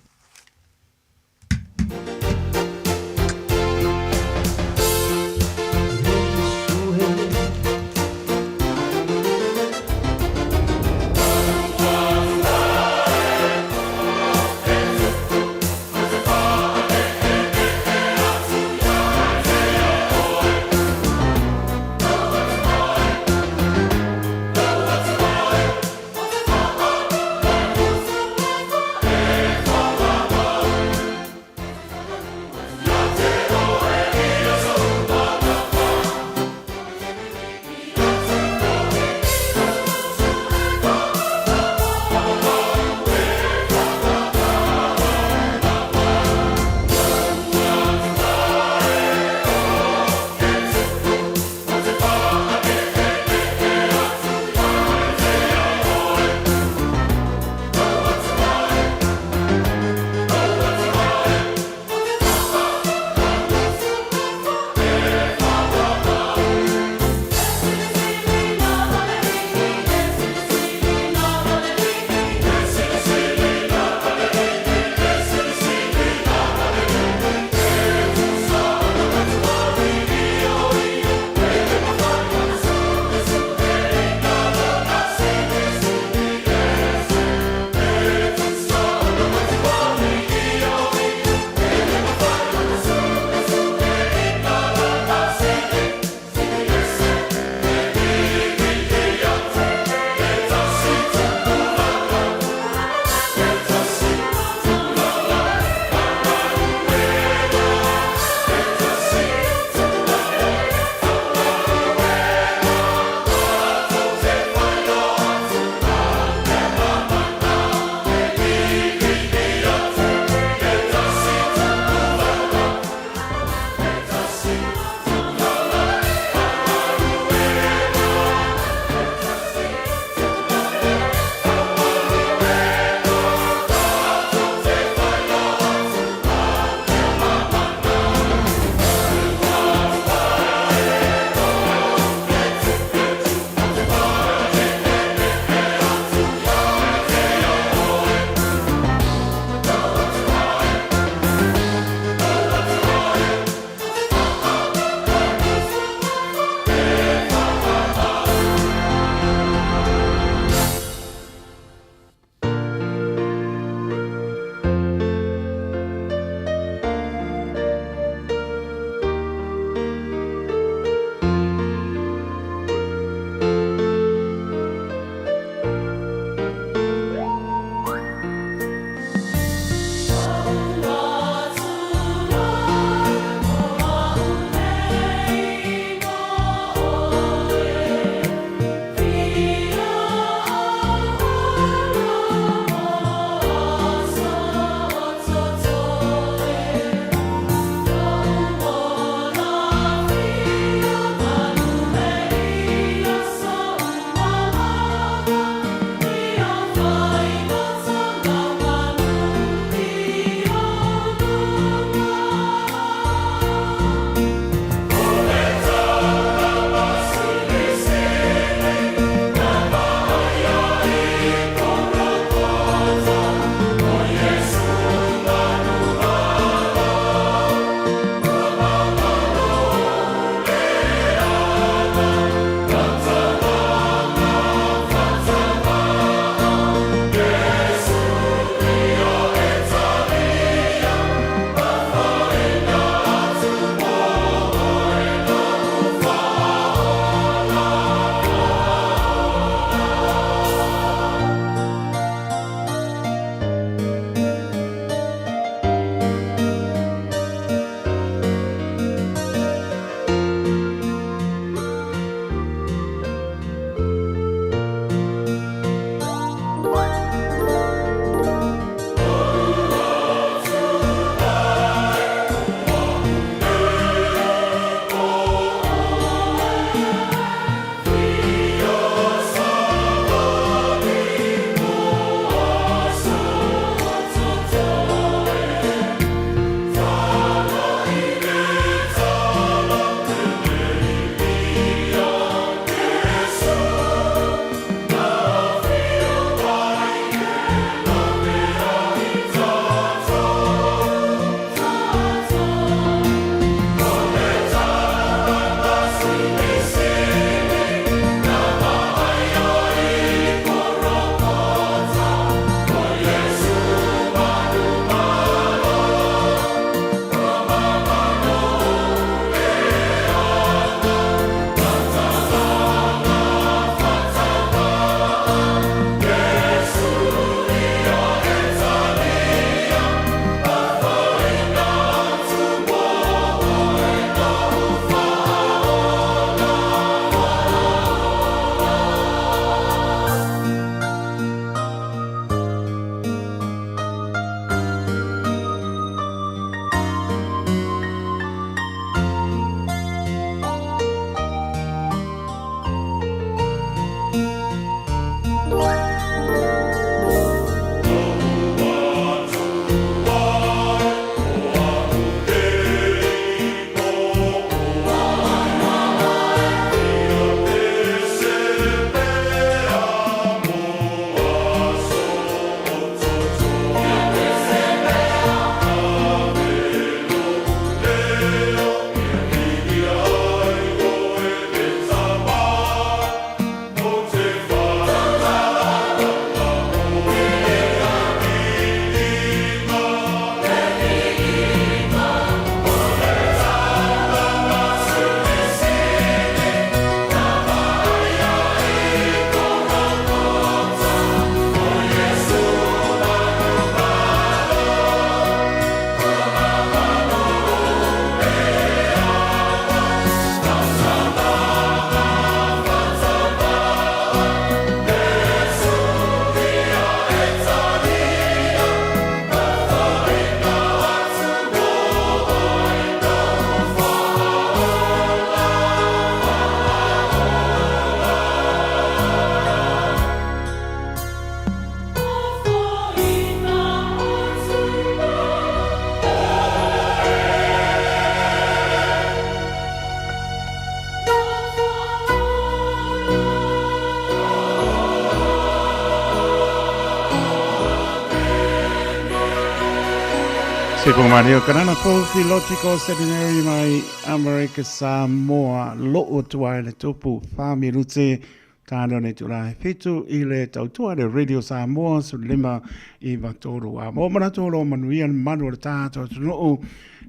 Se Pōmare o Kanana Fou Theological Seminary mai Amerika Samoa Lo'o atu ai le tupu wha minute tāne o nei tūrā he whitu i le tautua le Radio Samoa 15 i matolu a mō manatu o lo manuia le manu o le tātou atunuu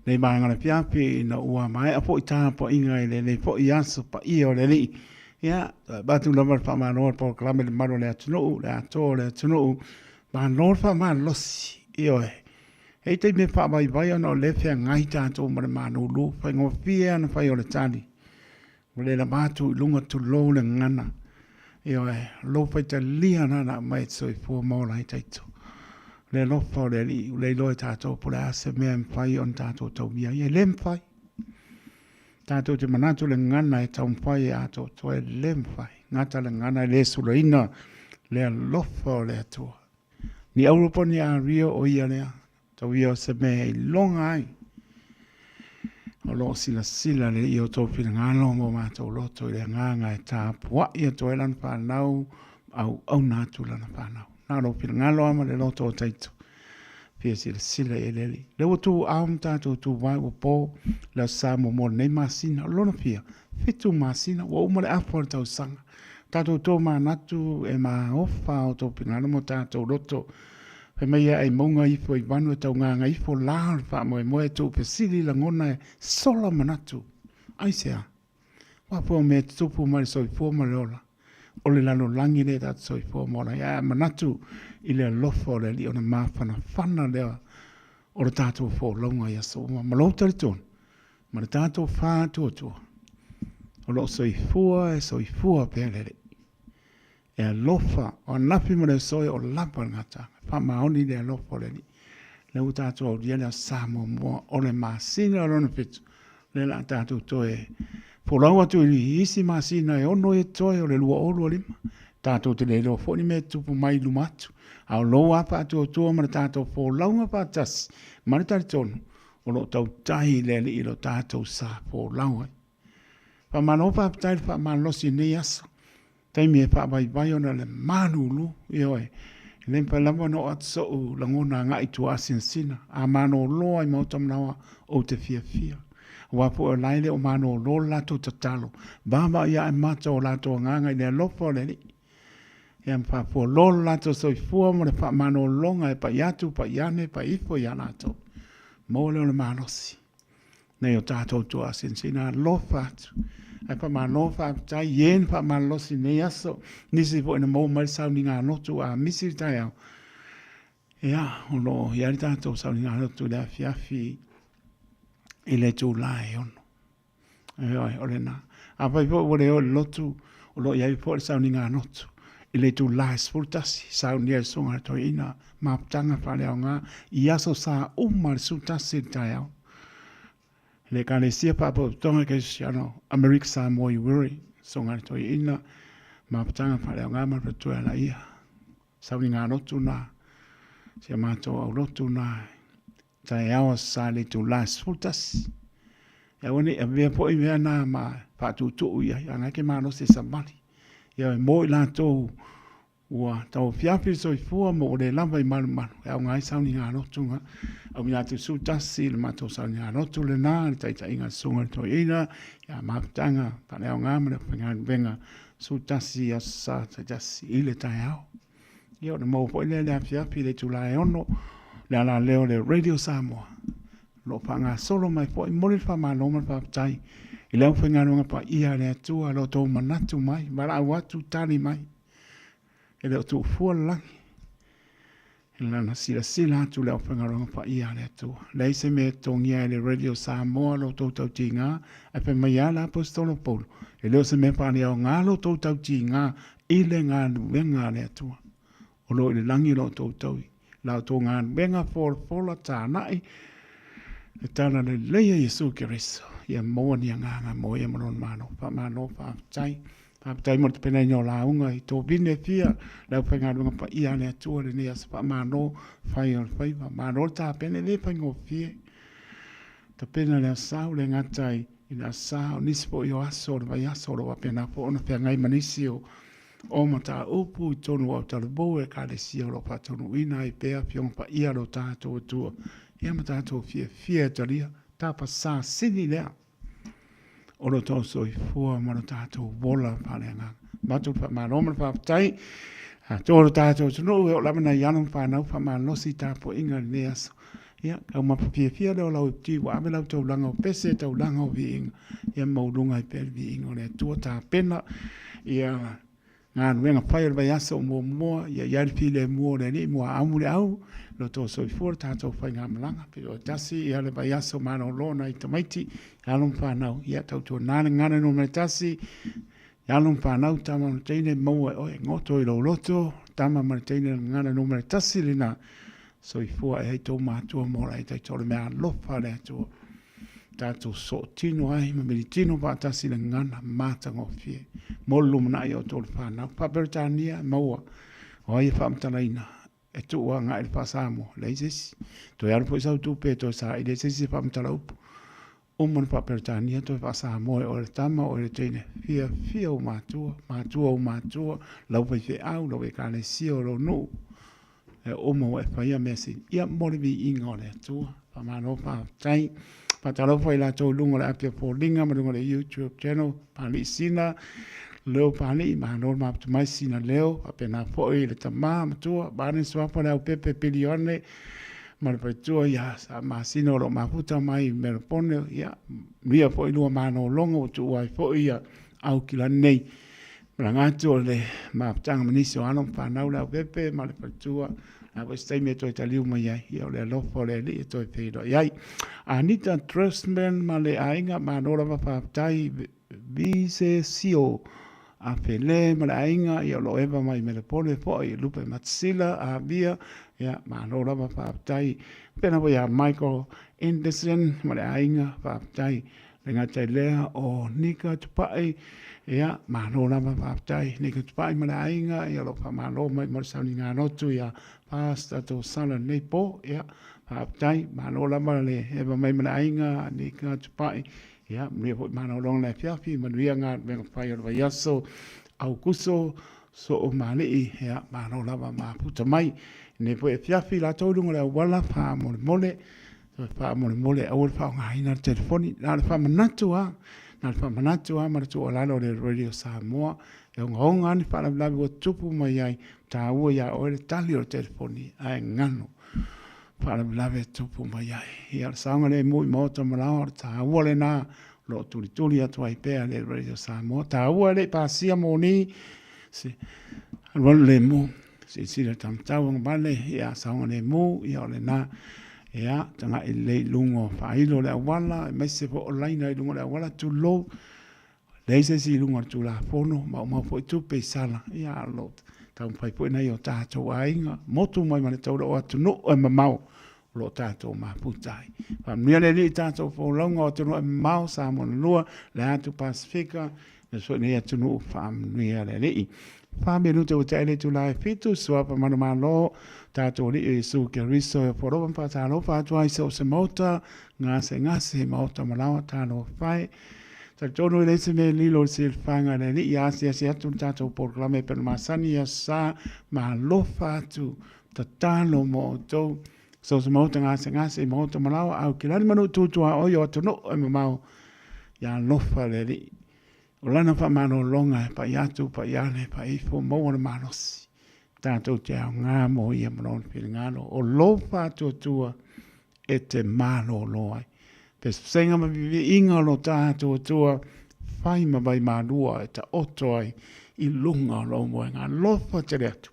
nei maenga le fiafi ina ua maea fo'i tāpoinga i lenei fo'i aso paia o le alii. Ia, batu lava le whaamānoa le polokalame le malu o le atunuu, le atoa o le atunuu, Malo le faamalosi, ioe. E i taimi e faavaivai ona o lea e feagai tatou ma le malulu, faigofie ana fai o le tali. Ua le lava atu i luga tulou le gagana. Ioe, lou faitalia lena na aumai e te soifua ma ola ai taito. Le alofa o le Alii, ua le iloa e tatou po o le a se mea e mafai ona tatou taumia ai. E le mafai. Tatou te manatu le gagana e taumafai e atoatoa, e le mafai. Gata le gagana e le sulaina le alofa o le Atua. Ni Auropa ni Aria o ia lea, tau ia o se mea e iloga ai. O lo o silasila le i o tou finagalo mo matou loto i le agaga e tapuai atu ai lana whanau, auauna atu lana whanau. Na lou finagalo ama le loto o Taito. Fia silasila i le Alii. Lea ua tu ao ma tatou tuvae ua po le Aso Sa muamua o lenei masina. O lona fia, fitu masina, ua uma le afa o le tausaga. Tatou tomanatu e maofa o outou finagalo ma o tatou loto. Fai mai ia ai mauga ifo i vanu e taugaga ifo la o le faamoemoe e tuufesili lagona e sola manatu. Aisea? Aua foi o mea e tutupu mai le soifua ma le ola, o le lalolagi lea tatou soifua ma ola ai. Ae a manatu i le alofa o le Alii ona mafanafana lea o le tatou folauga i aso uma. Ma lou talitonu, ma le tatou faatuatua, o lo o soifua e soifua pea le Alii. E alofa, o anafi ma le aso e o lava le gataaga. E faamaoni le alofa o le Alii. Lea ua tatou aulia le Aso Sa muamua o le masina o lona fitu. Lea o le a tatou toe folau atu i isi masina e ono e toe o le 2025. Tatou te le iloa foi ni mea e tutupu mai i luma atu. A o lou lava faatuatua ma le tatou folauga faatasi ma le talitonu, o lo o tautai le Alii i lo tatou sa folau ai. Faamalo faafetai i le faamalosi i lenei aso. Taimi e faavaivai ona le malulu, ioe. E le mafai lava ona oo atu so'u lagona agai i tua asinasina. A malolo ai maota manaoa, ou te fiafia. Aua foi o la e le o malolo le latou tatalo, vaavaai ae mata o latou agaga i le alofa o le Alii. Ia ma faafualo lo latou soifua ma le faamalologa e pai atu, pai ane, pai ifo ia latou. Maua lea o le malosi. Nei o tatou tuasinasina alofa atu. Ae faamalo faafetai i e na faamalolosi i lenei aso. Nisi foi na maua mai le sauniga lotu a misi le taeao. Ia, o lo o i ai le tatou sauniga lotu i le afiafi i le itula e 6. Ioe, o lena. Afai foi ua le o i le lotu, o lo o i ai foi le sauniga lotu i le itula e 11, saunia e le Susuga i le Toeaina mafutaga faaleaoga i aso sa uma le 11 i le taeao. Le Ekalesia Faapotopotoga Kerisiano Amerika Samoa i Wiri, Susuga i le Toeaina, mafutaga faaleaoga ma le faletua e alaia. Sauniga lotu na, si a matou aulotu na, taeao aso sa le itula e 11. E aua ne i avea foi mea na ma faatuutuu i ai, a na e ke malosi e savali. Ia e mo i latou ua tauafiafi le soifua ma ua le lava i malumalu, e aoga ai sauniga lotu na. Auina atu i le 11 le matou sauniga lotu lena, le taitaiga a le Susuga i le Toeaina, ia mafutaga faaleaoga ma le aufaigaluega 11 aso Sa taitasi i le taeao. Ia ona maua foi lea i le afiafi i le itula e 6, le alaleo o le Radio Samoa. O lo o faagasolo mai foi, momoli le faamalo ma le faafetai i le aufaigaluega paia a le Atua, lo outou manatu mai, valaau atu, tali mai. E le o tuufua le lagi. I lana silasila atu le aufaigaluega paia a le Atua. Leai se mea e totogia ai le Radio Samoa lo outou tautiga, ae fai mai lava le Aposetolo Paulo, e le o se mea faaleaoga lo outou tautiga i le galuega a le Atua. O lo o i le lagi lo outou taui, la outou galuega folafola tāna'i, le tala lelei a Iesu Keriso, ia maua ni agaga mo ia ma lona Malo. Faamalo, faafetai. Faafetai mo le tapenaina o lauga i tovine e fia, le aufaigaluega paia a le Atua i lenei aso. Faamalo fai o le faiva, malo le tapena, e le faigofie. Tapena le aso Sa, ua le gata i le aso Sa, o nisi foi o aso o le vaiaso o lo o faapena foi ona feagai ma nisi o o mataupu i totonu o autalavou e Ekalesia o lo o faataunuuina ai pea Afioga Paia a lo tatou Atua. Ia ma tatou fiafia e talia tapa sasini lea o lo tou soifua ma lo tatou ola faaleagaga. Matou le faamalo ma le faafetai. Atoa lo tatou atunuu e oo lava nai alo ma fanau faamalosi i tapuaiga i lenei aso. Ia, taumafa fiafia lea o lau iputi ua ave lau taulaga o pese, taulaga o viiga, ia maualuga ai pea le viiga o le Atua. Tapena ia galuega fai o le vaiaso o muamua, ia i ai le filemu o le Alii mo aaumu le au, lo outou soifua le tatou faigamalaga. Pei o tasi ia le vaiaso malolo nai tamaiti, alo ma fanau, ia tautuana le gagana numera 1, alo ma fanau, tama ma teine, maua e oe, goto i lou loto, tama ma le teine le gagana numera 1 lena, soifua e ai tou matua mo la e taito o le mea alofa a le Atua. Tatou sootino ai ma militino faatasi le gagana matagofie mo le lumanai o outou le fanau. Faa-Peretania e maua o ai e faamatalaina e tuu agai i le faa-Samoa, leai se isi. Toe alu foi sau tupe e toe saili ai se isi e faamatala upu. Uma ona faa-Peretania toe faa-Samoa e oe le tama, oe le teine. Fiafia ou matua, matua ou matua, lau faifeau, lau ekalesia o lou nuu, E uma ua e faia mea sili. Ia mo le viiga o le Atua. Faamalo faafetai. Faatalofa i latou i luga o le api o Foliga ma luga o le YouTube channel, Palii Sina, Leo Palii, malo le mafuta mai Sina Leo, faapena foi i le tama matua, vaeane suafa le aupepe Pilione, ma le faletua ia Saamasina o lo o mafuta mai i Melapone, ia, manuia foi lua malologa ua tuua ai foi ia Aukilani nei. Malaga atu o le mafutaga ma nisi o alo ma fanau le aupepe ma le faletua, o le a foi se taimi e toe taliu mai ai, ia o le alofa o le Alii e toe feiloai ai. Anita Dressman ma le aiga, malo lava faafetai, Visesio Afele ma le aiga, ia o lo o eva mai Melepole foi, Lupe Matsila, Avia, ia malo lava faafetai. Faapena foi ia Michael Anderson ma le aiga, faafetai. Le gata i lea o Nika Tupai, ia, malo lava faafetai. Nika Tupai ma le aiga, ia o lo o faamalo mai mo le sauniga lotu ia Pastor Tosala lenei po, ia, faafetai, malo lava le eva mai ma le aiga Nika Tupai. Ia, manuia foi malologa le afiafi, manuia galuega fai o le vaiaso, Aukuso, Soomalii, ia, malo lava mafuta mai. Lenei foi afiafi, latou i luga o le auala, faamolemole, Toe faamolemole aua le faaaogaina le telefoni. Na o le faamanatu lava, na o le faamanatu lava ma le tuualalo a le Radio Samoa, e ogaoga lava ni faalavelave ua tutupu mai ai, taua ia oe le tali o le telefoni ae galo faalavelave e tutupu mai ai. Ia o le saogalemu i maota ma laoa, o le taua lena o lo o tulituli atu ai pea le Radio Samoa. Taua e le i pasia moni se alualu lemu. Silasila i taumatau agavale, ia saogalemu, ia o lena, ia tagai lelei i luga o faailo o le auala, aemaise foi o laina i luga o le auala, tulou, leai se isi i luga o le Tulafono, maumau foi tupe i sala, ia a o lo o taumafai foi nai o tatou aiga, motu mai ma le taula o atunuu e mamao o lo o tatou mafuta ai. Faamanuia le Alii i tatou folauga o atunuu e mamao, Samoa na lua, le atu Pasefika, aemaise foi nei atunuu, faamanuia le Alii. Faamenute ua taele itula e fitu, suafa manumalo, tatou Alii o Iesu Keriso e ofo alofa ma faatalofa atu ai so o se maota, gasegase, maota ma laoa, talofa e. Talitonu e leai se mea e lilo i le silafaga a le Alii, a asiasi atu le tatou polokalame e pei ona masani i Aso Sa, ma alofa atu, tatalo mo outou. So o se maota gasegase i maota ma laoa, au ke lani manu tu tuaoi o atunuu e mamao, ia alofa le Alii. O lana faamalologa e pai atu, pai ale, pai ifo, maua le malosi. Tatou te aoga mo ia ma lona finagalo. O lou faatuatua e te malolo ai. Pesepesega ma viviiga o lo tatou Atua, fai ma vai malua e taoto ai i luga o lou moega. Alofa tele atu.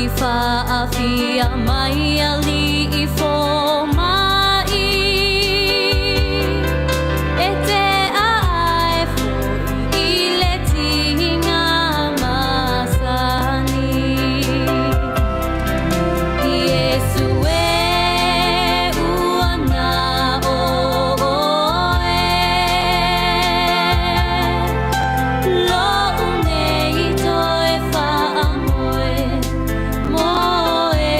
I faafia mai alii fomai. E te aae foi i le tiga masani. Iesu e ua na o oe. Lo'u nei toe faamoe moe.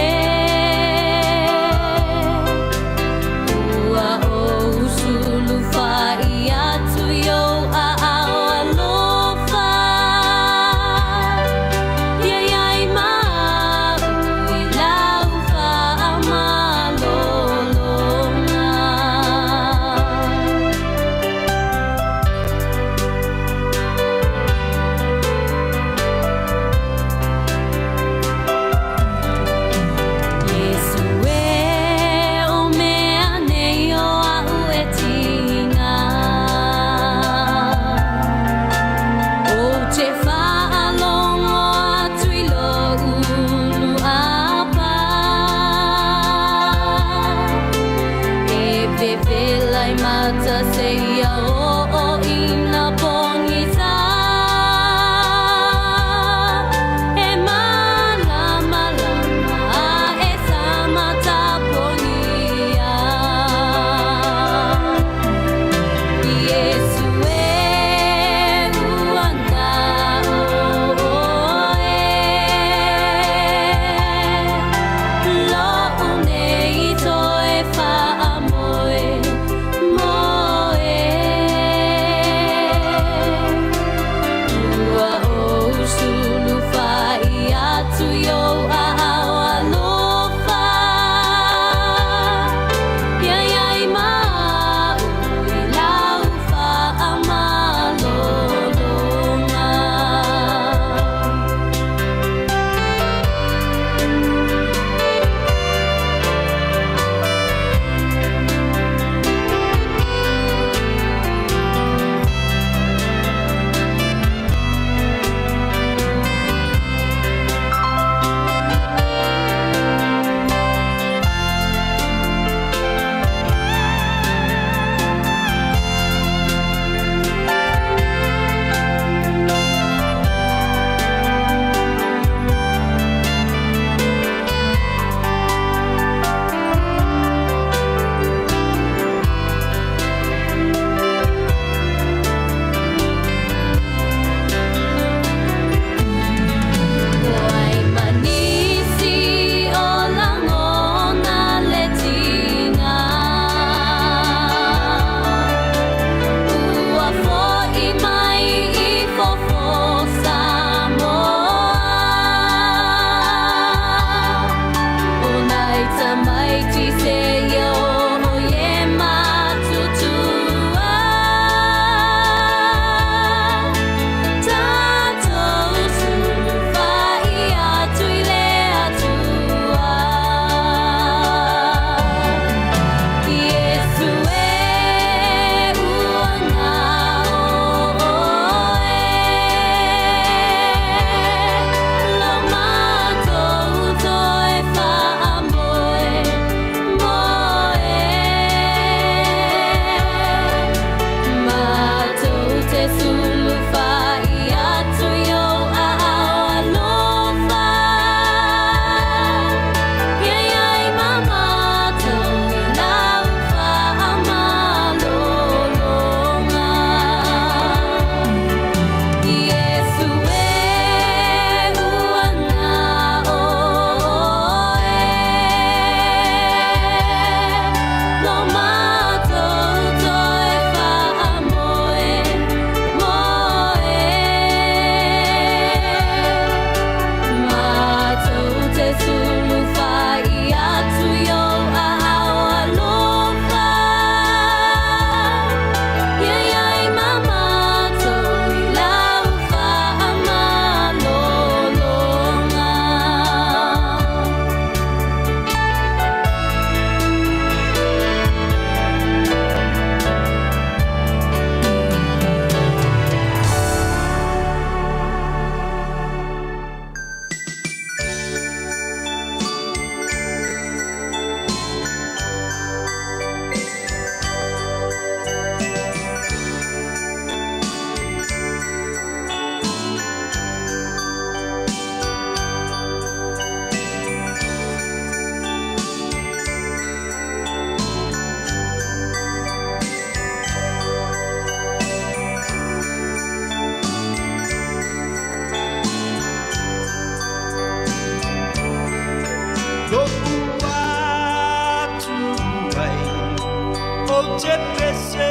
te pese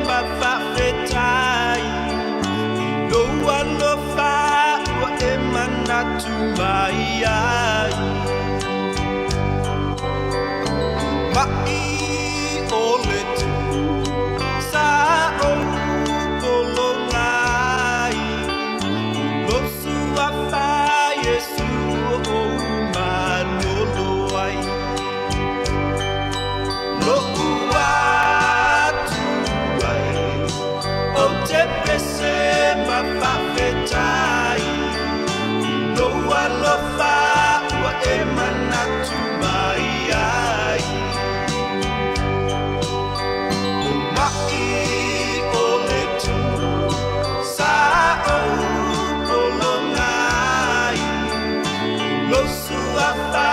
ma faafetai i lou alofa ua e manatu mai ai. Maʻi o le tu sa ou pologa ai, o lou suafa Iesu ua ou malolo ai. Loʻu Atua e, ou te pese ma faafetai i lou alofa ua e manatu mai ai. O maʻi o le tu sa ou pologa ai, o lou suafa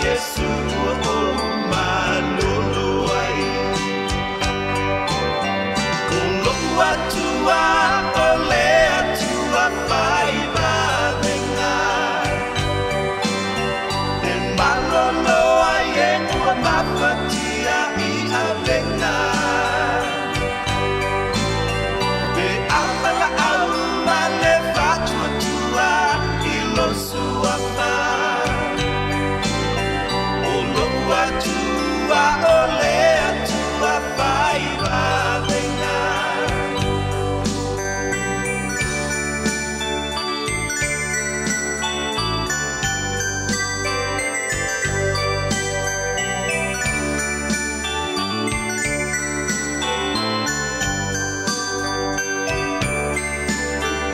Iesu ua ou malolo ai. O loʻu Atua o le Atua fai vavega, e malolo ai e ua mafatia i avega. Pe a valaau ma le faatuatua i lou suafa, o loʻu Atua o le Atua fai vavega.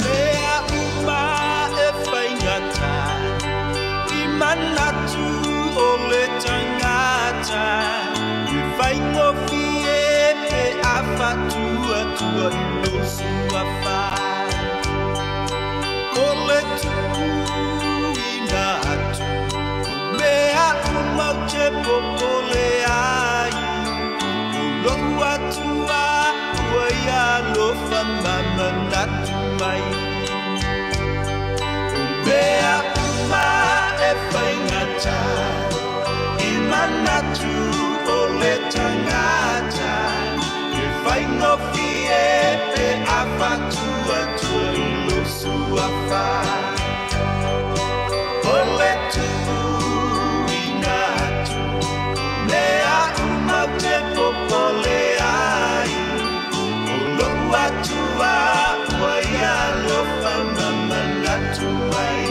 Mea uma e faigata i manatu o le tagata, e faigofie pe a faatuatua i lou suafa. O le tuuina atu o mea uma ou te popole ai, o loʻu Atua ua ia alofa ma manatu mai. O mea uma e faigata i manatu o le tagata, e faigofie pe a faatuatua i lou suafa. O le tuuina atu mea uma ou te popole ai, o loʻu Atua ua ia alofa ma manatu mai.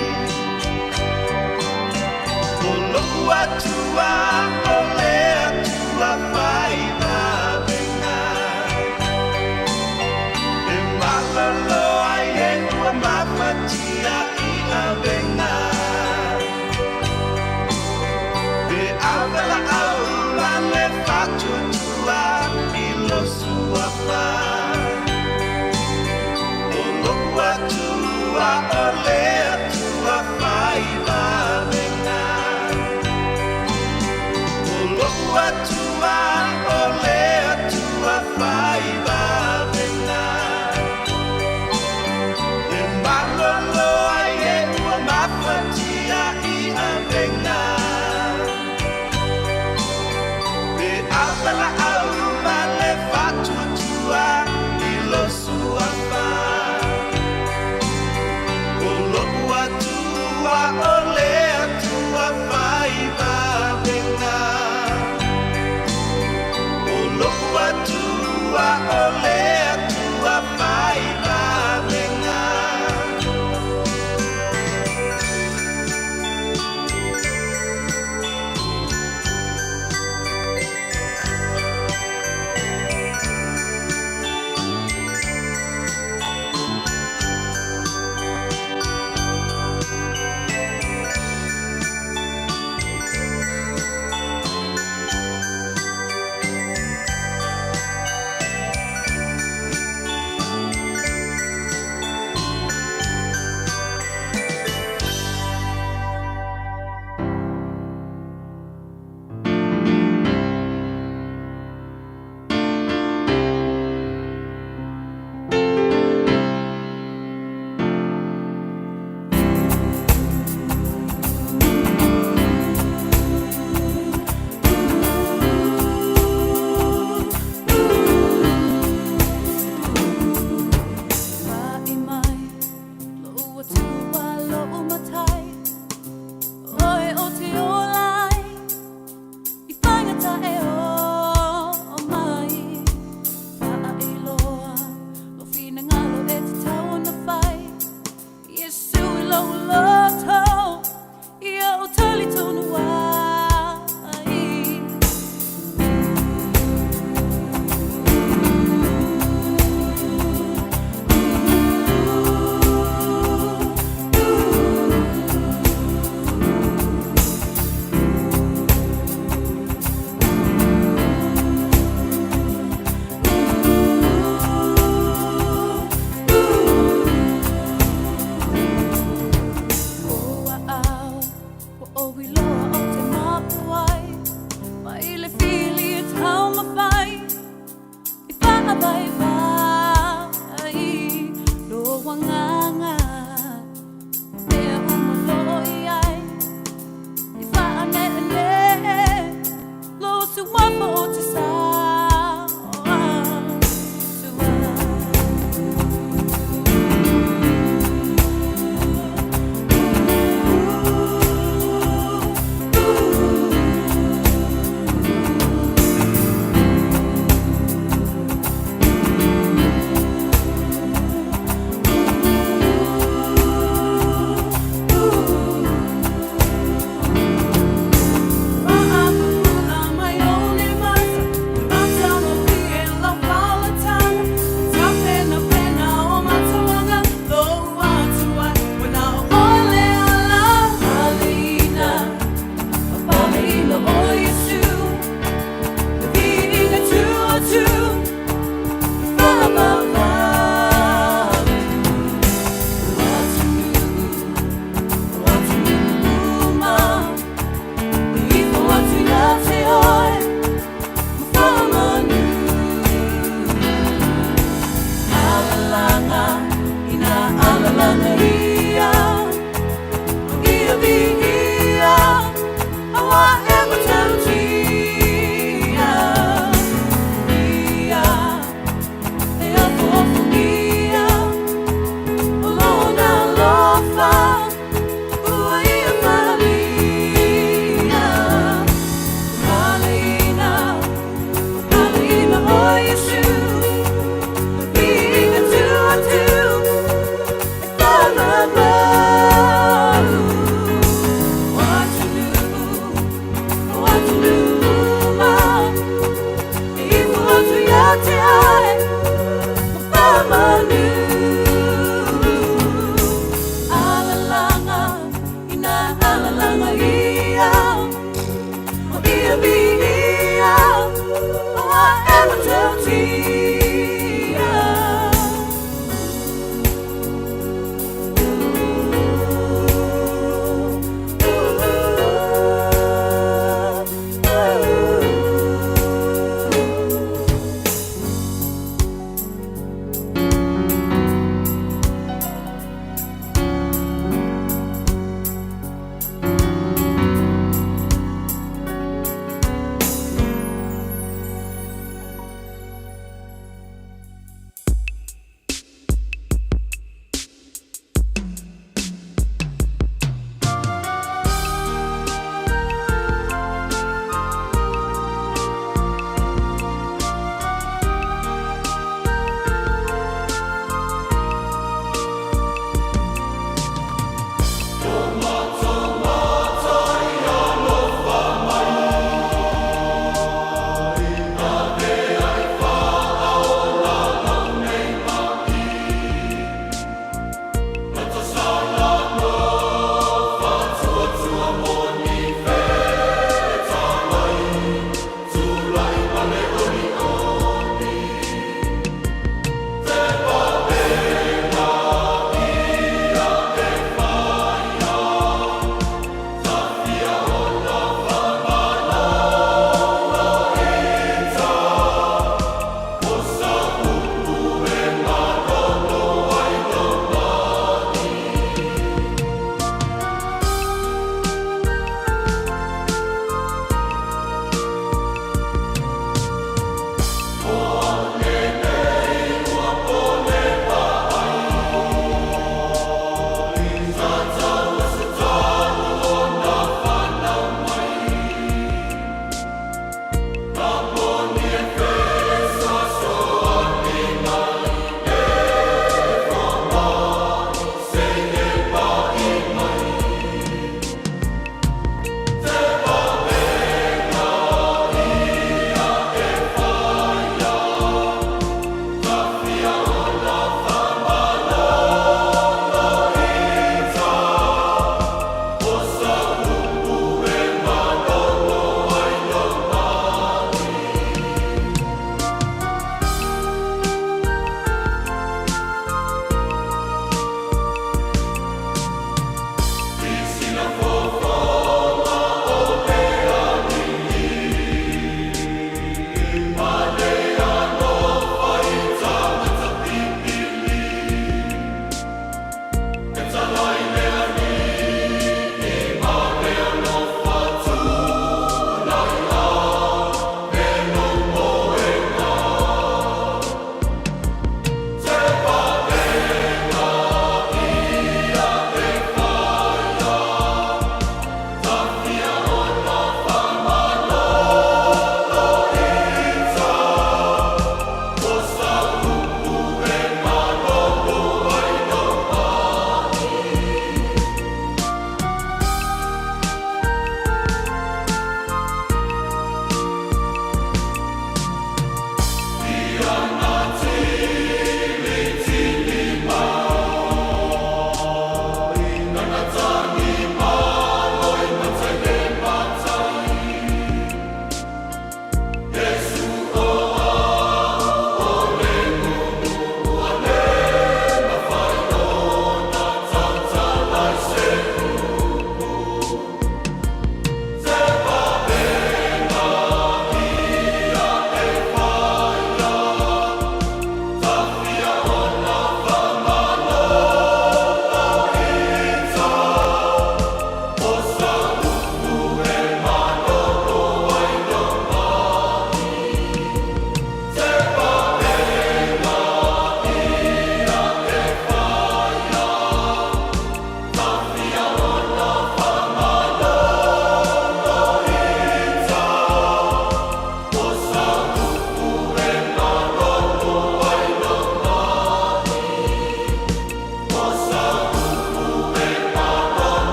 O loʻu Atua o le Atua fai vavega, e malolo ai e ua mafatia i avega. Pe a valaau ma le faatuatua i lou suafa, o loʻu Atua o le Atua fai vavega.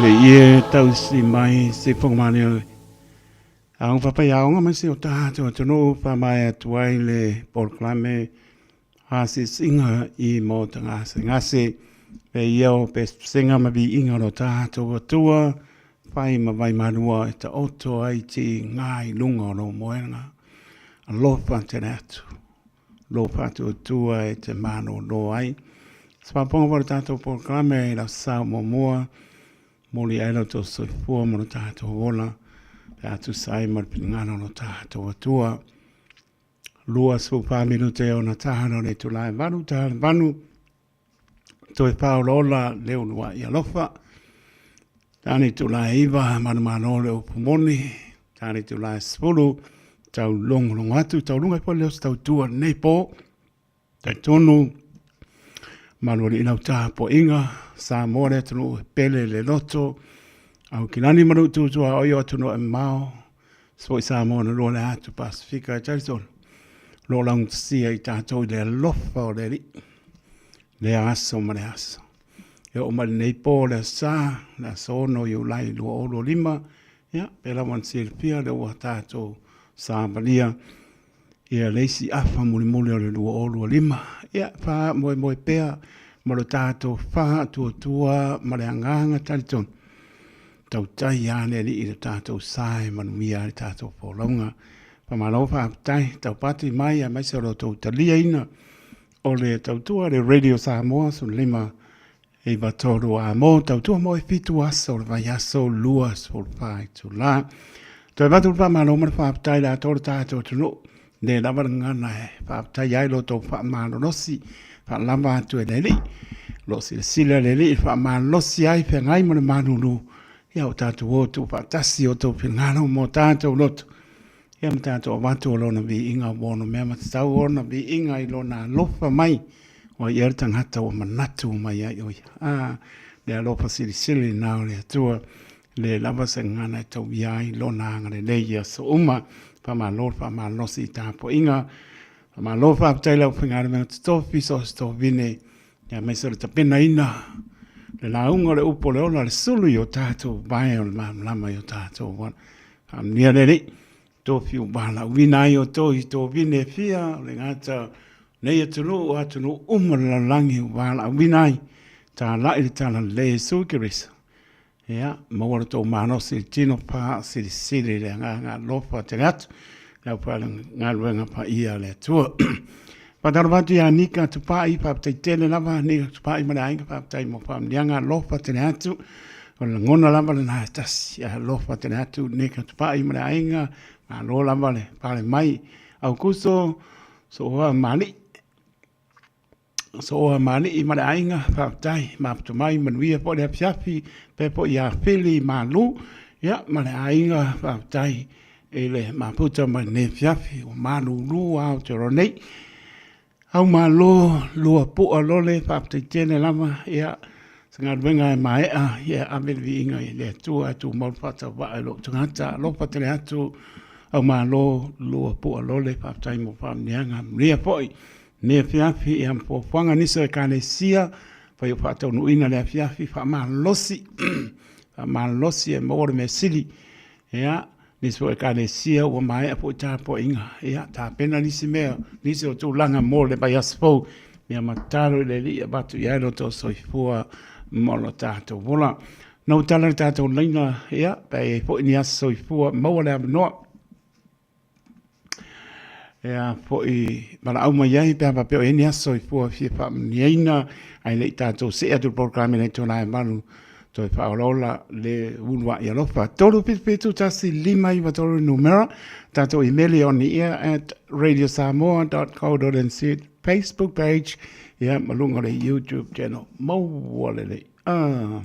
Alii e tausi mai se whangamane aoga whapaiaoga mai se o tātou atunuu whamae atu ai le polokalame asiasiga i maota gasegase pe ia o pesepesega ma viiga o lo tātou Atua whai ma waimalua e taoto ai ti ngā i lunga o lou moenga. Alofa tele atu. Lo whaatuatua e te mālōlō ai. Se whaponga po le tātou polokalame i lau sao muamua, moli ai lo tō soifua mo lo tātou ola, pe a tusa ai ma le finagalo o lo tātou Atua. 24 minute ona tahana o le itula e valu, tahana vanu, toe whaolaola le ulua'i alofa. Tāne itula e iwa, manumalo le upu moni. Tāne itula e 10, tau longolongo atu, tau lunga i po leo se tautua nei pō. Talitonu, malu alii lau tapuaiga, Samoa le atunuu e pele le loto, Aukilani ma lou tutua o ia atunuu e mamao, se foi Samoa na lua le atu Pasifika e talitonu, o lo o laugatasia i tatou i le alofa o le Alii, lea aso ma le aso. E oo mai lenei po le aso Sa, le aso 6 Iulai 2025, ia, pei lava ona silafia lea ua tatou savalia ia le isi afa mulimuli o le 2025. Ia, faamoemoe pea ma lo tatou faatuatua ma le agaga talitonu, tautai lava le Alii i lo tatou sa e manuia ai le tatou folauga. Faamalo faafetai, taupati mai aemaise o lo outou taliaina o le tautua le Radio Samoa 15 93 a mo tautua mo e fitu aso o le vaiaso 24 itula. Toe avatu le faamalo ma le faafetai i le atoa o le tatou atunuu, le lava le gagana e faafetai ai lo outou faamalolosi, faalava atu e le Alii. O lo o silasila le Alii i le faamalolosi ai, feagai ma le malulu, ia o tatou o tuufaatasi o outou finagalo ma o tatou loto. Ia ma tatou avatu o Lona viiga ua onomea ma tatau ona viiga i Lona alofa mai, ua i ai le tagata ua manatu mai ai o ia. A, le alofa silisili lena o le Atua, le lava se gagana e tauia ai Lona agalelei i aso uma. Faamalo le faamalolosi i tapuaiga. Faamalo faafetai i le aufaigaluega totofi, so o se tovine, aemaise o le tapenaina le lauga o le upu o le ola, le sulu i o tatou vae o le malamalama i o tatou ola. Faamanuia le Alii, tofi ua valaauina ai outou i tovine e fia, o le gata nei atunuu, o atunuu uma o le lalolagi ua valaauina ai, talai le talalelei e Iesu Keriso. Ia, maua lo tou malosi i le tino faasilisili i le agaga alofa tele atu, le aufaigaluega paia a le Atua. Faatalofa atu ia Nika Tupai, faafetai tele lava Nika Tupai ma le aiga, faafetai mo faamanuiaga alofa tele atu. O le lagona lava lena e tasi, alofa tele atu Nika Tupai ma le aiga, malo lava le pale mai. Aukuso, Sooa Malii, Sooa Malii ma le aiga, faafetai, mafuta mai, manuia foi le afiafi, faapea foi ia Fili Malu, ia, ma le aiga, faafetai i le mafuta mai lenei afiafi, ua malulu lava Aotearoa nei. Au malo, lua pua lole, faafetai tele lava, ia, se galuega e maea, ia ave le viiga i le Atua e tumau le faatauvaa i lou tagata. Alofa tele atu, au malo, lua pua lole, faafetai mo faamanuiaga, manuia foi lenei afiafi, ia ma fuafuaga nisi o Ekalesia, fai o faataunuuina le afiafi faamalolosi, faamalolosi e maua le mea sili. Ia, nisi foi Ekalesia ua maea foi tapuaiga, ia, tapena nisi mea, nisi o tulaga mo le vaiaso fou, ia ma tatalo i le Alii e avatu i ai lo outou soifua ma lo tatou ola. Na ou tala i le tatou laina, ia, pe i ai foi ni aso soifua, maua le avanoa. Ea foi valaau mai ai pe a faapea o i ai ni aso soifua e fia faamanuiaina ae le i tatou see atu i le polokalame i le itula e 8 toe faaolaola le uluai alofa. 377 1 593 le numera, tatou imeli on the air at radiosamoa.co.nz, Facebook page, ia ma luga o le YouTube channel. Maua lelei. Ah.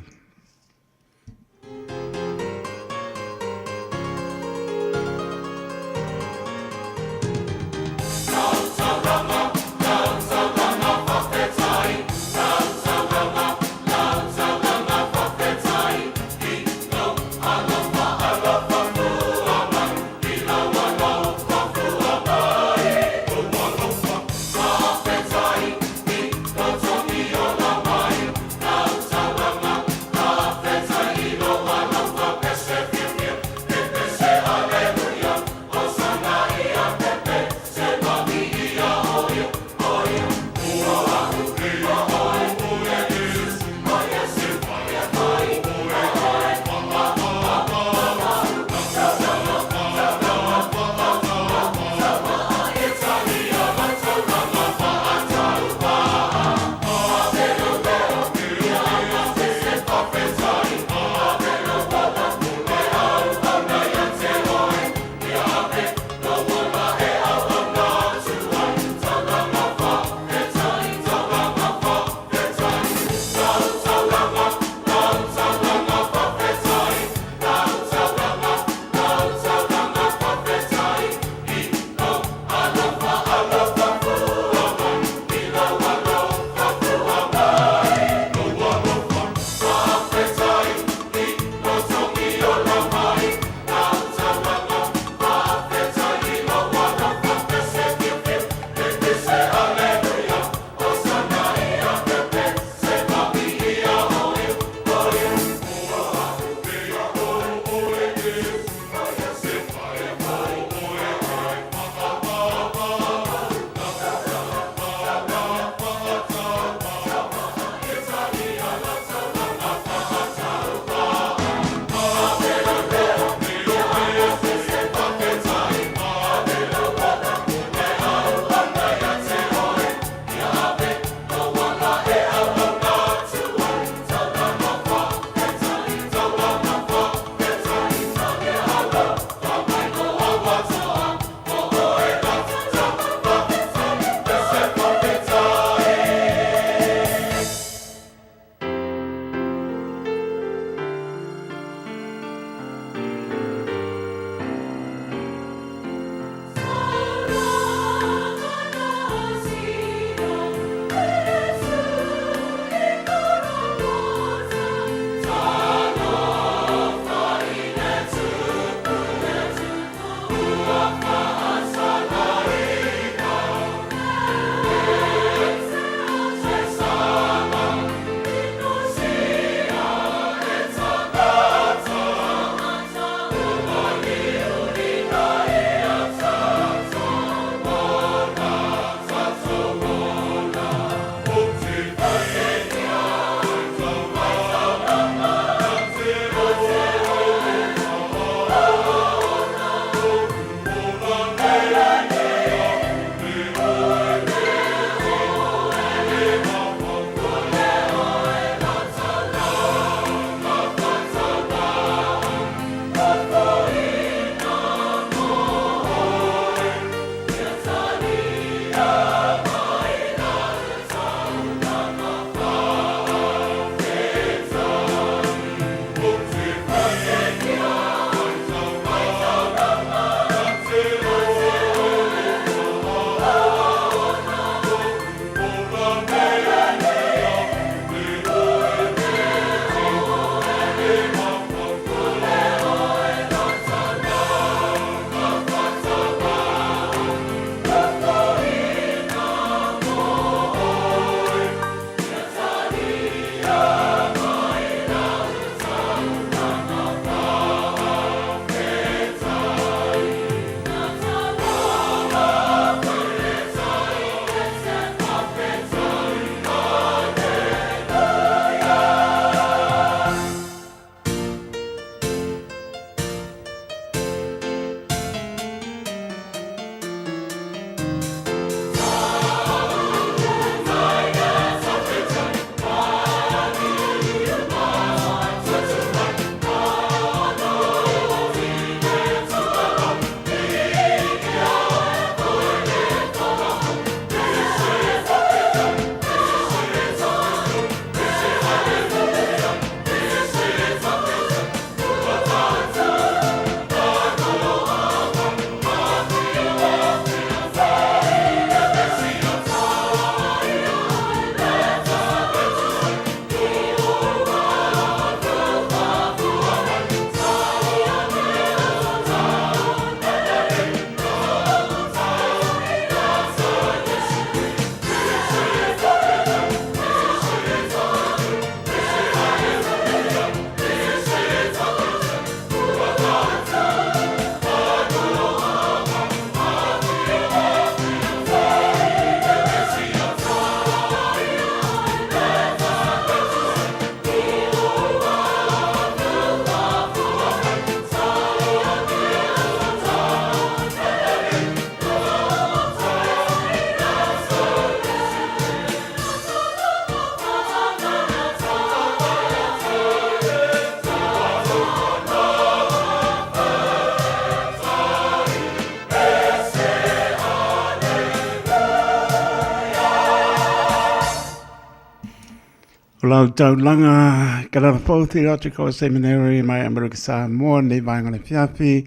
Lau taulaga Kalalafou Theological Seminary mai Amerika Samoa nei vaega o le afiafi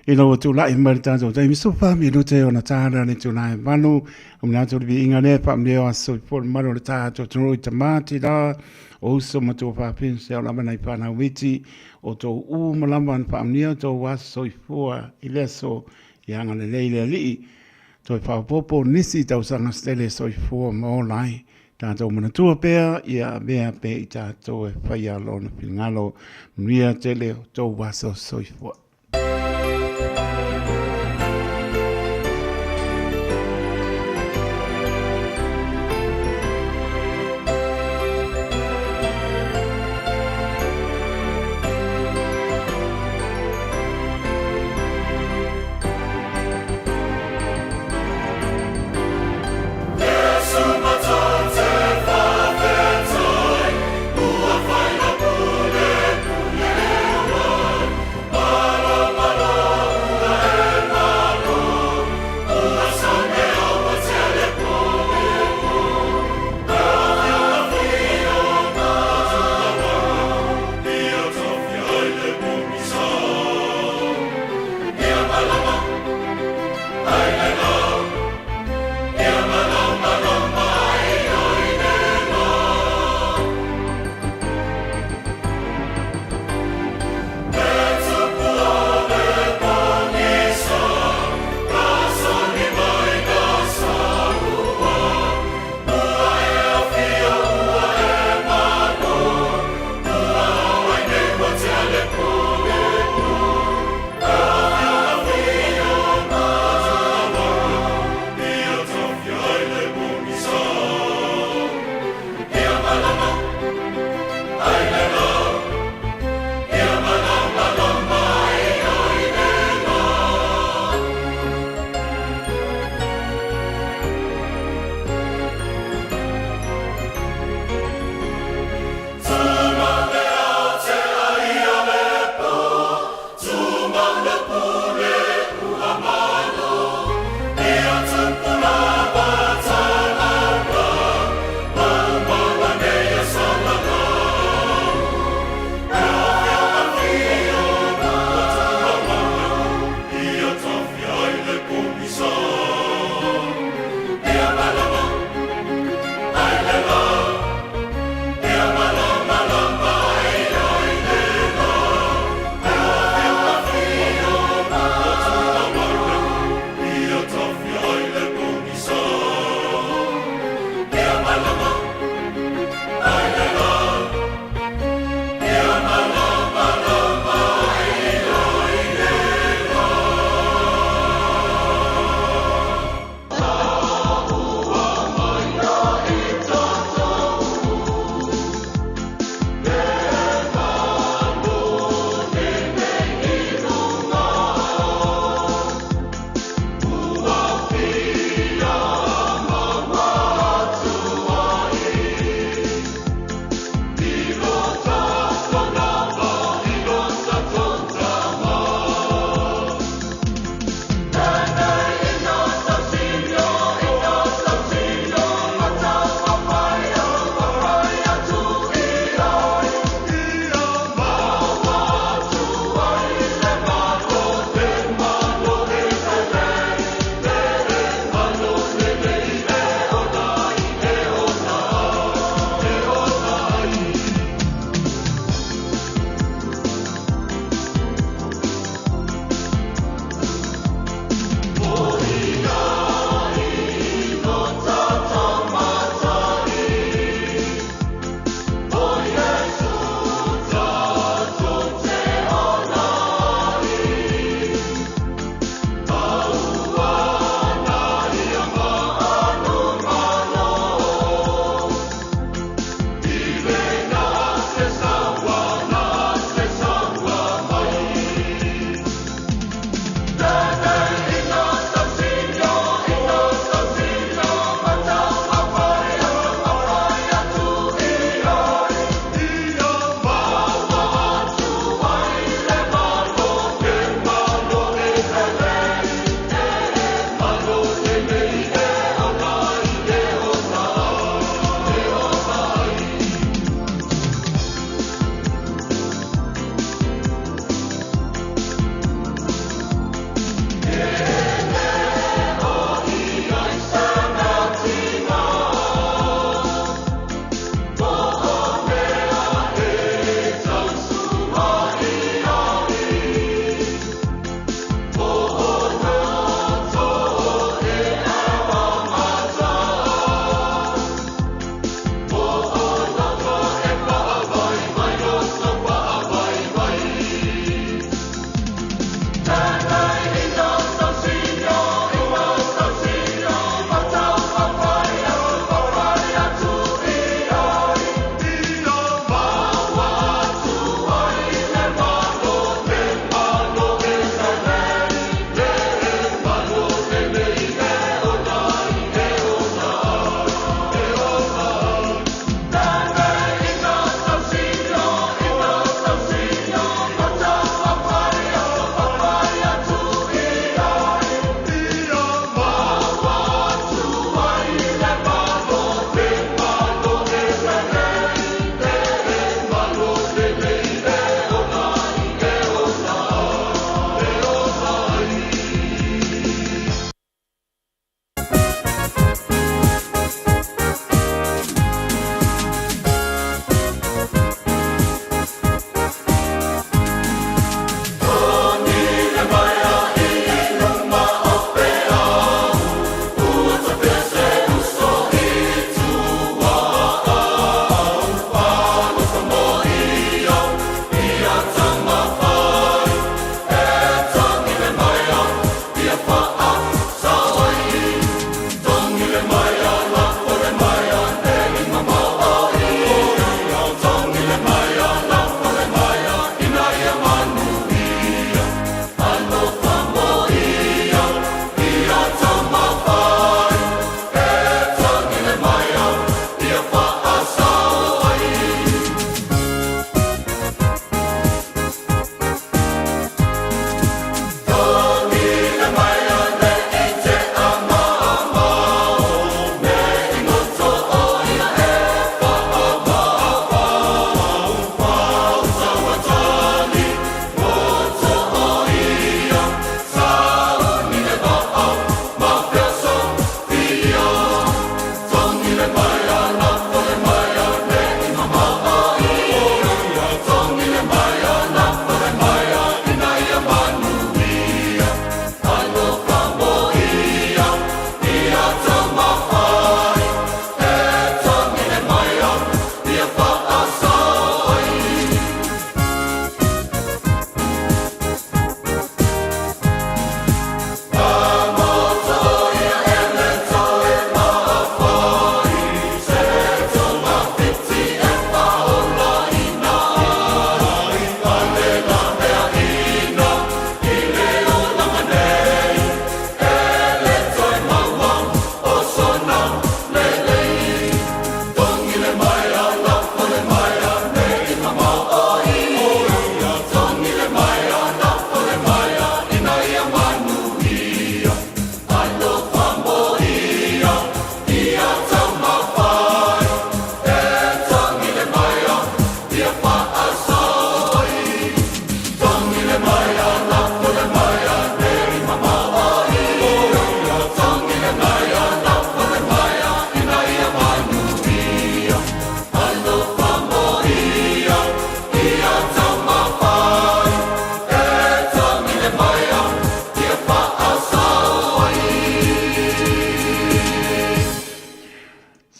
ina ua tulai mai le tatou taimi 14 minute ona tāra le itula e 8. O manatu o le viiga lea e faamanuia o aso soifua le mamalu o le tatou atunuu i tama tina o uso ma tuafafine se o lava nai fanau iti o tou uma lava na faamanuia o tou aso soifua i le aso ia agalelei le Alii toe faaopoopo nisi tausaga se tele soifua ma ola ai. Tatou manatua pea ia avea pea i tatou e faia Lona finagalo. Manuia tele o tou aso soifua.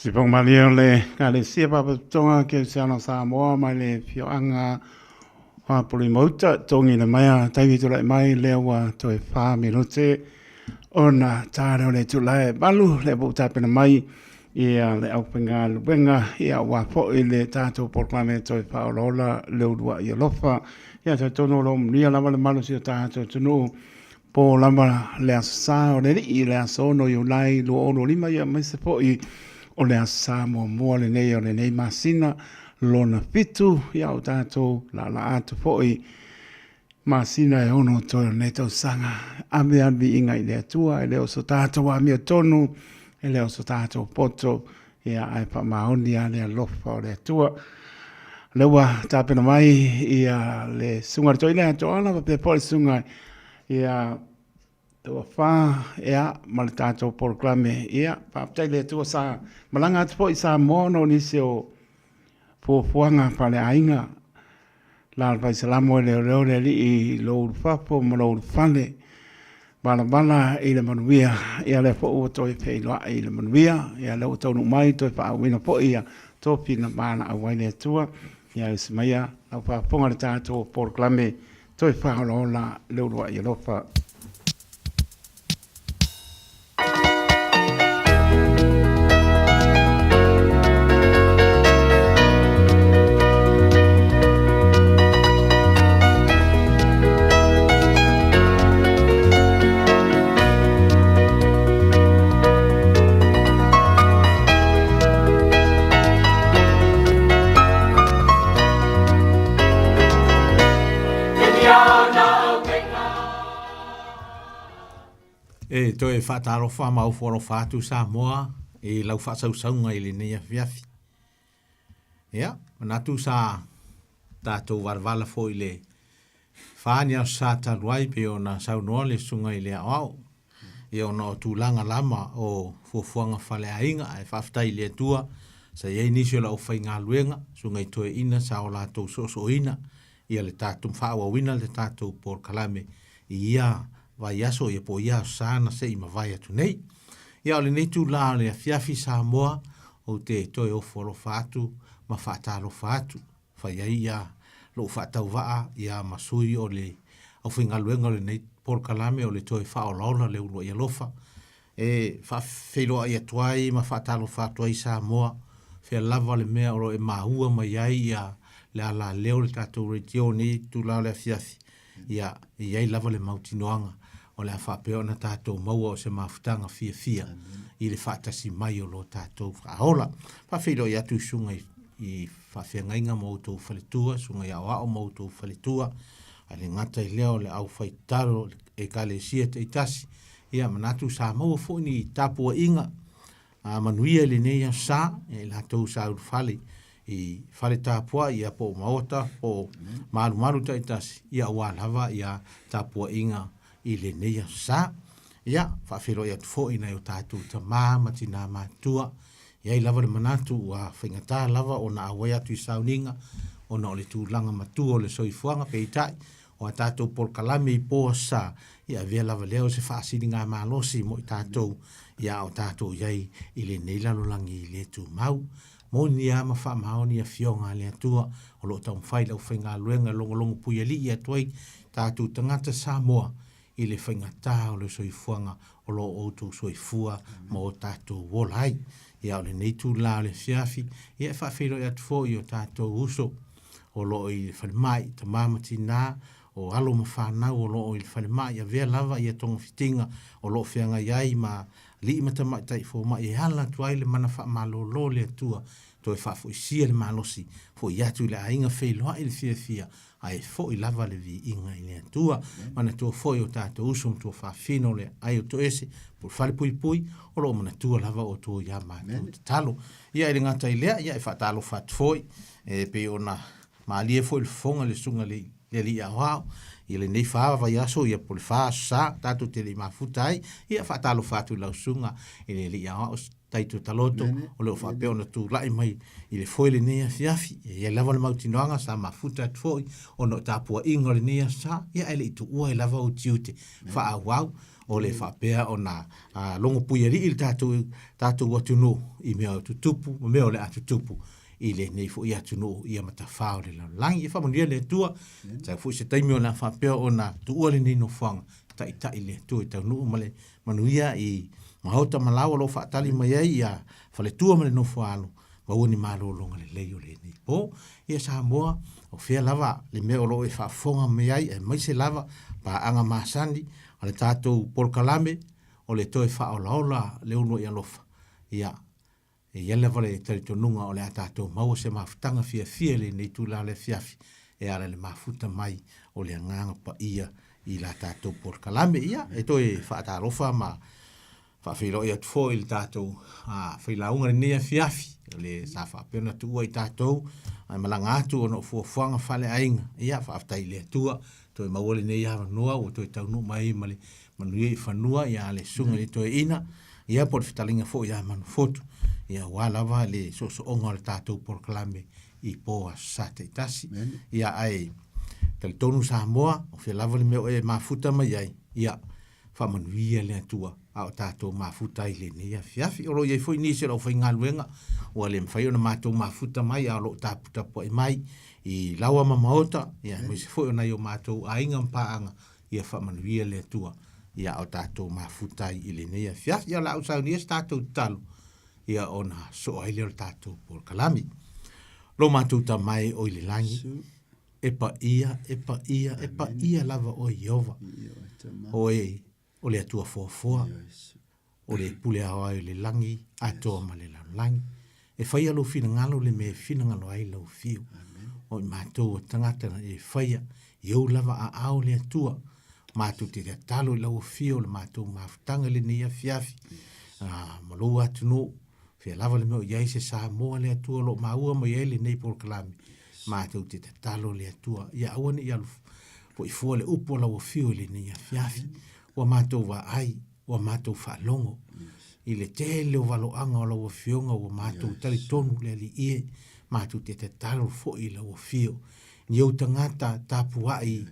Sipaumalie o le Ekalesia Faapatotoga Kerisiano o Samoa mai le afioaga o Apolima-uta, togi le maea taimi tulai mai lea ua toe 4 minute ona ta lea o le itula e 8 lea ua tapena mai ia le aufaigaluega ia aua foi le tatou polokalame toe faaolaola le uluai alofa. Ia talitonu o lo o manuia lava le malosi o tatou atunuu Po lava le Aso Sa o le Alii i le aso 6 Iulai 2025 ia aemaise foi o le Aso Sa muamua lenei o lenei masina lona fitu ia o tatou laalaa atu foi masina e ono toe o lenei tausaga. Ave a le viiga i le Atua, e le o so tatou amiotonu, e le o so tatou poto, ia ae faamaoni lava le alofa o le Atua. O lea ua tapena mai ia le susuga i le toeaina ia Toala faapea foi le susuga ia Toafa ia ma le tatou polokalame. Ia faafetai i le Atua sa malaga atu foi i Samoa ona o nisi o fuafuaga faaleaiga. La le faisalamo e leoleo le alii i lou ulufafo ma lou ulufale, valavala i le manuia, ia lea foi ua toe feiloai i le manuia, ia lea ua taunuu mai toe faaauauina foi ia tofi na valaau ai le Atua. Ia usi maia lau faafofoga i le tatou polokalame toe faaolaola le uluai alofa. E toe faatalofa ma ofo alofa atu Samoa i lau faasausauga i lenei afiafi. Ia, manatu sa tatou valavala foi i le fa ni aso sa talu ai pei ona saunoa le susuga i le aoao. Ia ona o tulaga lama o fuafuaga faleaiga ae faafetai i le Atua sa i ai nisi o le aufaigaluega, susuga i toeaiina sa o latou soosooina ia le tatou faaauauina le tatou polokalame i ia vaiaso ia po o ia aso sa na se i mavae atu nei. Ia o lenei itula o le afiafi Samoa ou te toe ofo alofa atu ma faatalofa atu, fai ai ia lou faatauvaa ia ma sui o le aufaigaluega o lenei polokalame o le toe faaolaola le uluai alofa E faafeiloai atu ai ma faatalofa atu ai i Samoa, fea lava le mea o lo o e maua mai ai ia le alaleo o le tatou radio i lenei itula o le afiafi, ia e i ai lava le mautinoaga o le a faapea ona tatou maua o se mafutaga fiafia i le faatasi mai o lo tatou faaola. Faafeiloai atu i susuga i faafeagaiga ma outou faletua, susuga i aoao ma outou faletua, ae le gata i lea o le aufaitalo Ekalesia taitasi, Ia, manatu sa maua foi ni tapuaiga a manuia i lenei aso sa, ia i latou sa ulufale i fale tapuai, ia po o maota, po o malumalu taitasi, ia aua lava ia tapuaiga i lenei aso sa. Ia, faafeiloai atu foi i nai o tatou tama ma tina matutua, e i ai lava le manatu ua faigata lava ona auai atu i sauniga ona o le tulaga matua o le soifuaga, peitai, O a tatou polokalame i po aso sa, ia avea lava lea o se faasiligamalosi mo i tatou, ia a o tatou i ai i lenei lalolagi le tumau. Moni lava ma faamaoni Afioga a le Atua o lo o taumafai le aufaigaluega e logologo puialii atu ai tatou tagata Samoa i le faigata o le soifuaga o lo o outou soifua ma o tatou ola ai. Ia o lenei itula o le afiafi, ia e faafeiloai atu foi i o tatou uso o lo o i le falemai, tama ma tina, o alo ma fanau o lo o i le falemai, avea lava ia togafitiga o lo o feagai ai ma alii ma tamaitai fomai e ala atu ai le mana faamalolo o le Atua, toe faafoisia le malosi, foi atu i le aiga feiloai le fiafia, ae foi lava le viiga i le Atua. Manatua foi o tatou uso ma tuafafine o le ai o Toese, po o le Falepuipui, o lo o manatua lava outou i a matou tatalo. Ia e le gata i lea, ia e faatalofa atu foi, e pei ona malie foi le fofoga i le Susuga i le Alii Aoao, i lenei fa vaiaso ia po o le fa aso sa tatou te le i mafuta ai. Ia faatalofa atu i lau susuga i le alii aoao Taito Taloto o lo o faapea ona tulai mai i le foe lenei afiafi. E i ai lava le mautinoaga sa mafuta atu foi ona o tapuaiga o lenei aso sa, ia ae le i tuua ai lava ou tiute faaauau o le faapea ona logopuialii le tatou, tatou atunuu i mea o tutupu ma mea o le a tutupu i lenei foi atunuu ia matafā o le lalolagi. Ia faamanuia le Atua, sau foi se taimi o le a faapea ona tuua lenei nofoaga, taitai le Atua i taunuu ma le manuia i maota ma laoa o lo o faatali mai ai ia faletua ma le nofoaalo, maua ni malologa lelei o lenei po. Ia Samoa, o fea lava le mea o lo o e faafofoga mai ai, aemaise lava paaga masani a le tatou polokalame o le toe faaolaola le uluai alofa, ia, e i ai lava le talitonuga o le a tatou maua se mafutaga fiafia i lenei itula o le afiafi e ala i le mafuta mai o le Agaga Paia i la tatou polokalame. Ia, e toe faatalofa ma faafeiloai atu foi i le tatou failauga i lenei afiafi, o le sa faapea ona tuua i tatou ae malaga atu ona o fuafuaga faaleaiga. Ia, faafetai i le Atua, toe maua lenei avanoa ua toe taunuu mai ai ma le manuia i fanua, ia a le susuga i le toeaina, ia po o le fetalaiga foi ia Manufotu, ia aua lava le soosooga o le tatou polokalame i po Aso Sa taitasi. Ia ae talitonu Samoa, o fea lava le mea o e mafuta mai ai, ia faamanuia le Atua a o tatou mafuta ai i lenei afiafi. O lo o i ai foi nisi o le aufaigaluega ua le mafai ona matou mafuta mai a o lo o taputapuai mai i laoa ma maota, ia aemaise foi o nai o matou aiga ma paaga, ia faamanuia le Atua ia o tatou mafuta ai i lenei afiafi. Ia o le a ou saunia se tatou tatalo ia ona soo ai lea o le tatou polokalame. Lo matou Tama e o i le lagi, e paia, e paia, e paia lava oe Ieova. Oe o le Atua foafoa, o le pule ao ai o le lagi atoa ma le lalolagi. E faia lou finagalo le mea e finagalo ai lau afio. O i matou o tagata na e faia, i ou lava aao le Atua. Matou te tatalo i lau afio o le matou mafutaga i lenei afiafi, ma lou atunuu, fea lava le mea o i ai se Samoa le Atua o lo o maua mai ai lenei polokalame, matou te tatalo le Atua, ia aua ne i alu foi fua le upu a lau afio i lenei afiafi. Ua matou vaai, ua matou faalogo i le tele o valoaga o lau Afioga ua matou talitonu le Alii e, matou te tatalo foi i lau Afio. Ni ou tagata tapuai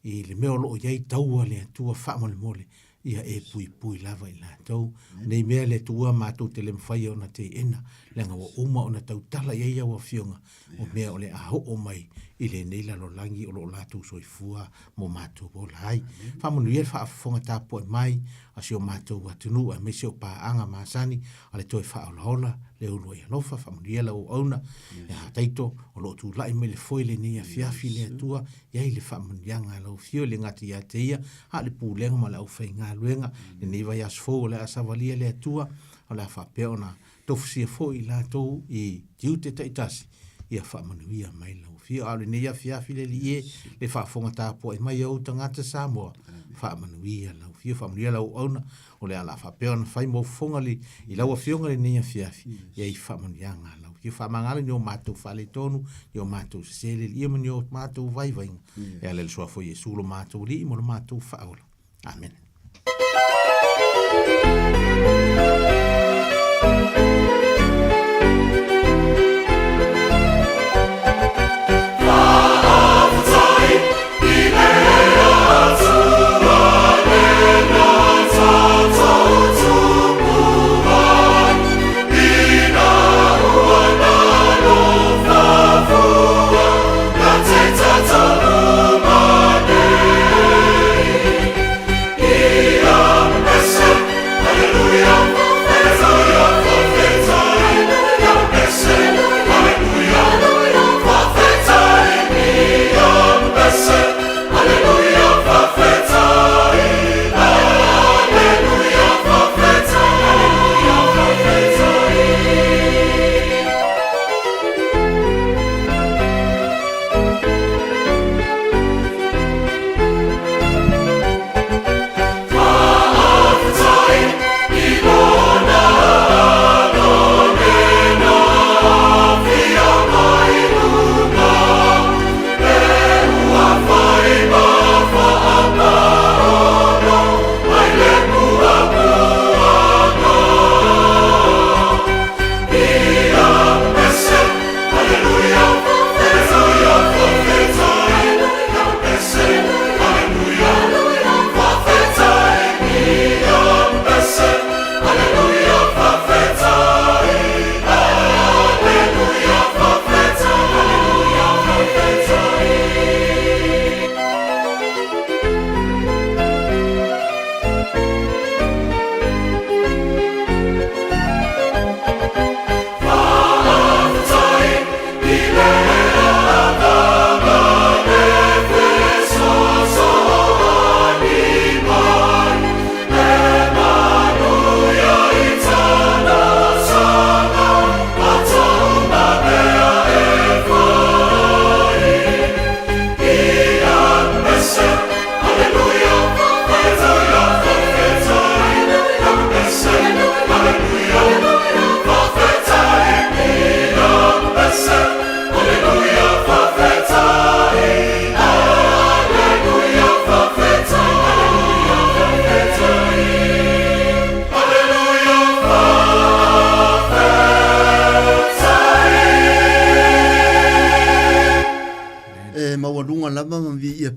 i le mea o lo o i ai taua le Atua faamolemole, ia e puipui lava i latou. Nei mea le Atua matou te le mafai ona teena, leaga ua uma ona tautala i ai au Afioga, o mea o le a oo mai i lenei lalolagi o lo o latou soifua mo matou ola ai. Faamanuia le faafofoga tapuai mai a si o matou atunuu aemaise o paaga masani a le toe faaolaola le uluai alofa. Faamanuia lau auauna ia Taito o lo o tulai mai le foe lenei afiafi le Atua i ai le faamanuiaga a lau Afio e le gata ia te ia a o le pulega ma le aufaigaluega lenei vaiaso fou o le a savalia le Atua o le a faapea ona Tofusia foi i latou i tiute taitasi, ia faamanuia mai lau Afio. A o lenei afiafi le Alii e, le faafofoga tapuai mai a ou tagata Samoa, faamanuia lau Afio, faamanuia lau auauna, o le a la faapea ona fai mo fofoga le, i lau Afioga lenei afiafi, ia i faamanuiaga a lau Afio. Faamagalo ni o matou faaletonu, ni o matou sese le Alii e ma ni o matou vaivaiga, e ala i le Suafa o Iesu lo matou Alii ma lo matou Faaola. Amene.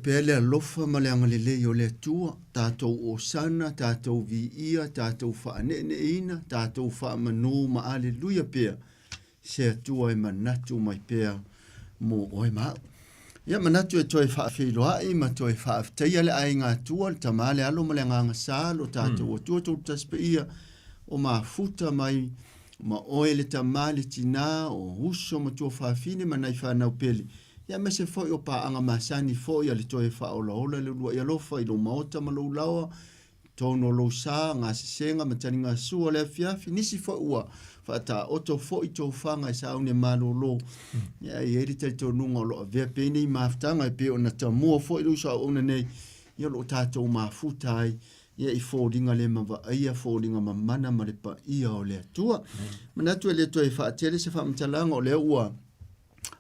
pea le alofa ma le agalelei o le Atua, tatou osana, tatou viia, tatou faaneeneeina, tatou faamanū ma aleluia pea se Atua e manatu mai pea mo oe ma au. Ia manatu e toe faafeiloai ma toe faafetaia le aiga Atua, le Tama, le Alo ma le Agaga Sa, lo tatou Atua Tolutasi Paia, o mafuta mai ma oe le tama, le tinā, o uso ma tuafafine ma nai fanau pele, ia aemaise foi o paaga masani foi a le toe faaolaola le uluai alofa i lou maota ma lou laoa, totonu o lou sa, gasesega ma taligasua o le afiafi, nisi foi ua faataoto foi tofaga e sauni e malolo. Ia, e i ai le talitonuga o lo o avea pea nei mafutaga e pei ona tamua foi le uso auauna nei, ia o lo o tatou mafuta ai ia i foliga le mavaaia, foliga mamana ma le paia o le Atua. Manatu e le toe faatele se faamatalaga o lea ua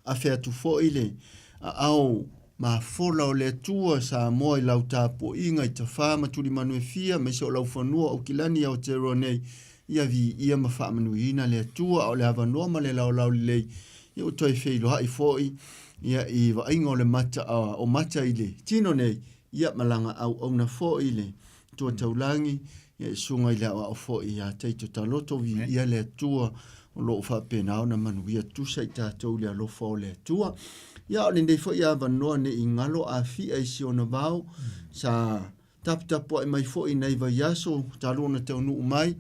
afe atu foi le aao mafola o le Atua Samoa i lau tapuaiga i tafā ma tulimanu e fia, aemaise o lau fanua o Aukilani i Aotearoa nei, ia viia ma faamanuiina le Atua, a o le avanoa ma le laolao lelei, ia ua toe feiloai foi ia i vaaiga o le mata, o mata i le tino nei, ia malaga auauna foi le Tua Taulagi, ia e susuga i le aoao foi ia Taito Taloto, viia le Atua o lo o faapena ona manuia tusa i tatou i le alofa o le Atua. Ia o lenei foi avanoa ne i galo afia i si ona vao, sa taputapuai mai foi i nai vaiaso talu ona taunuu mai,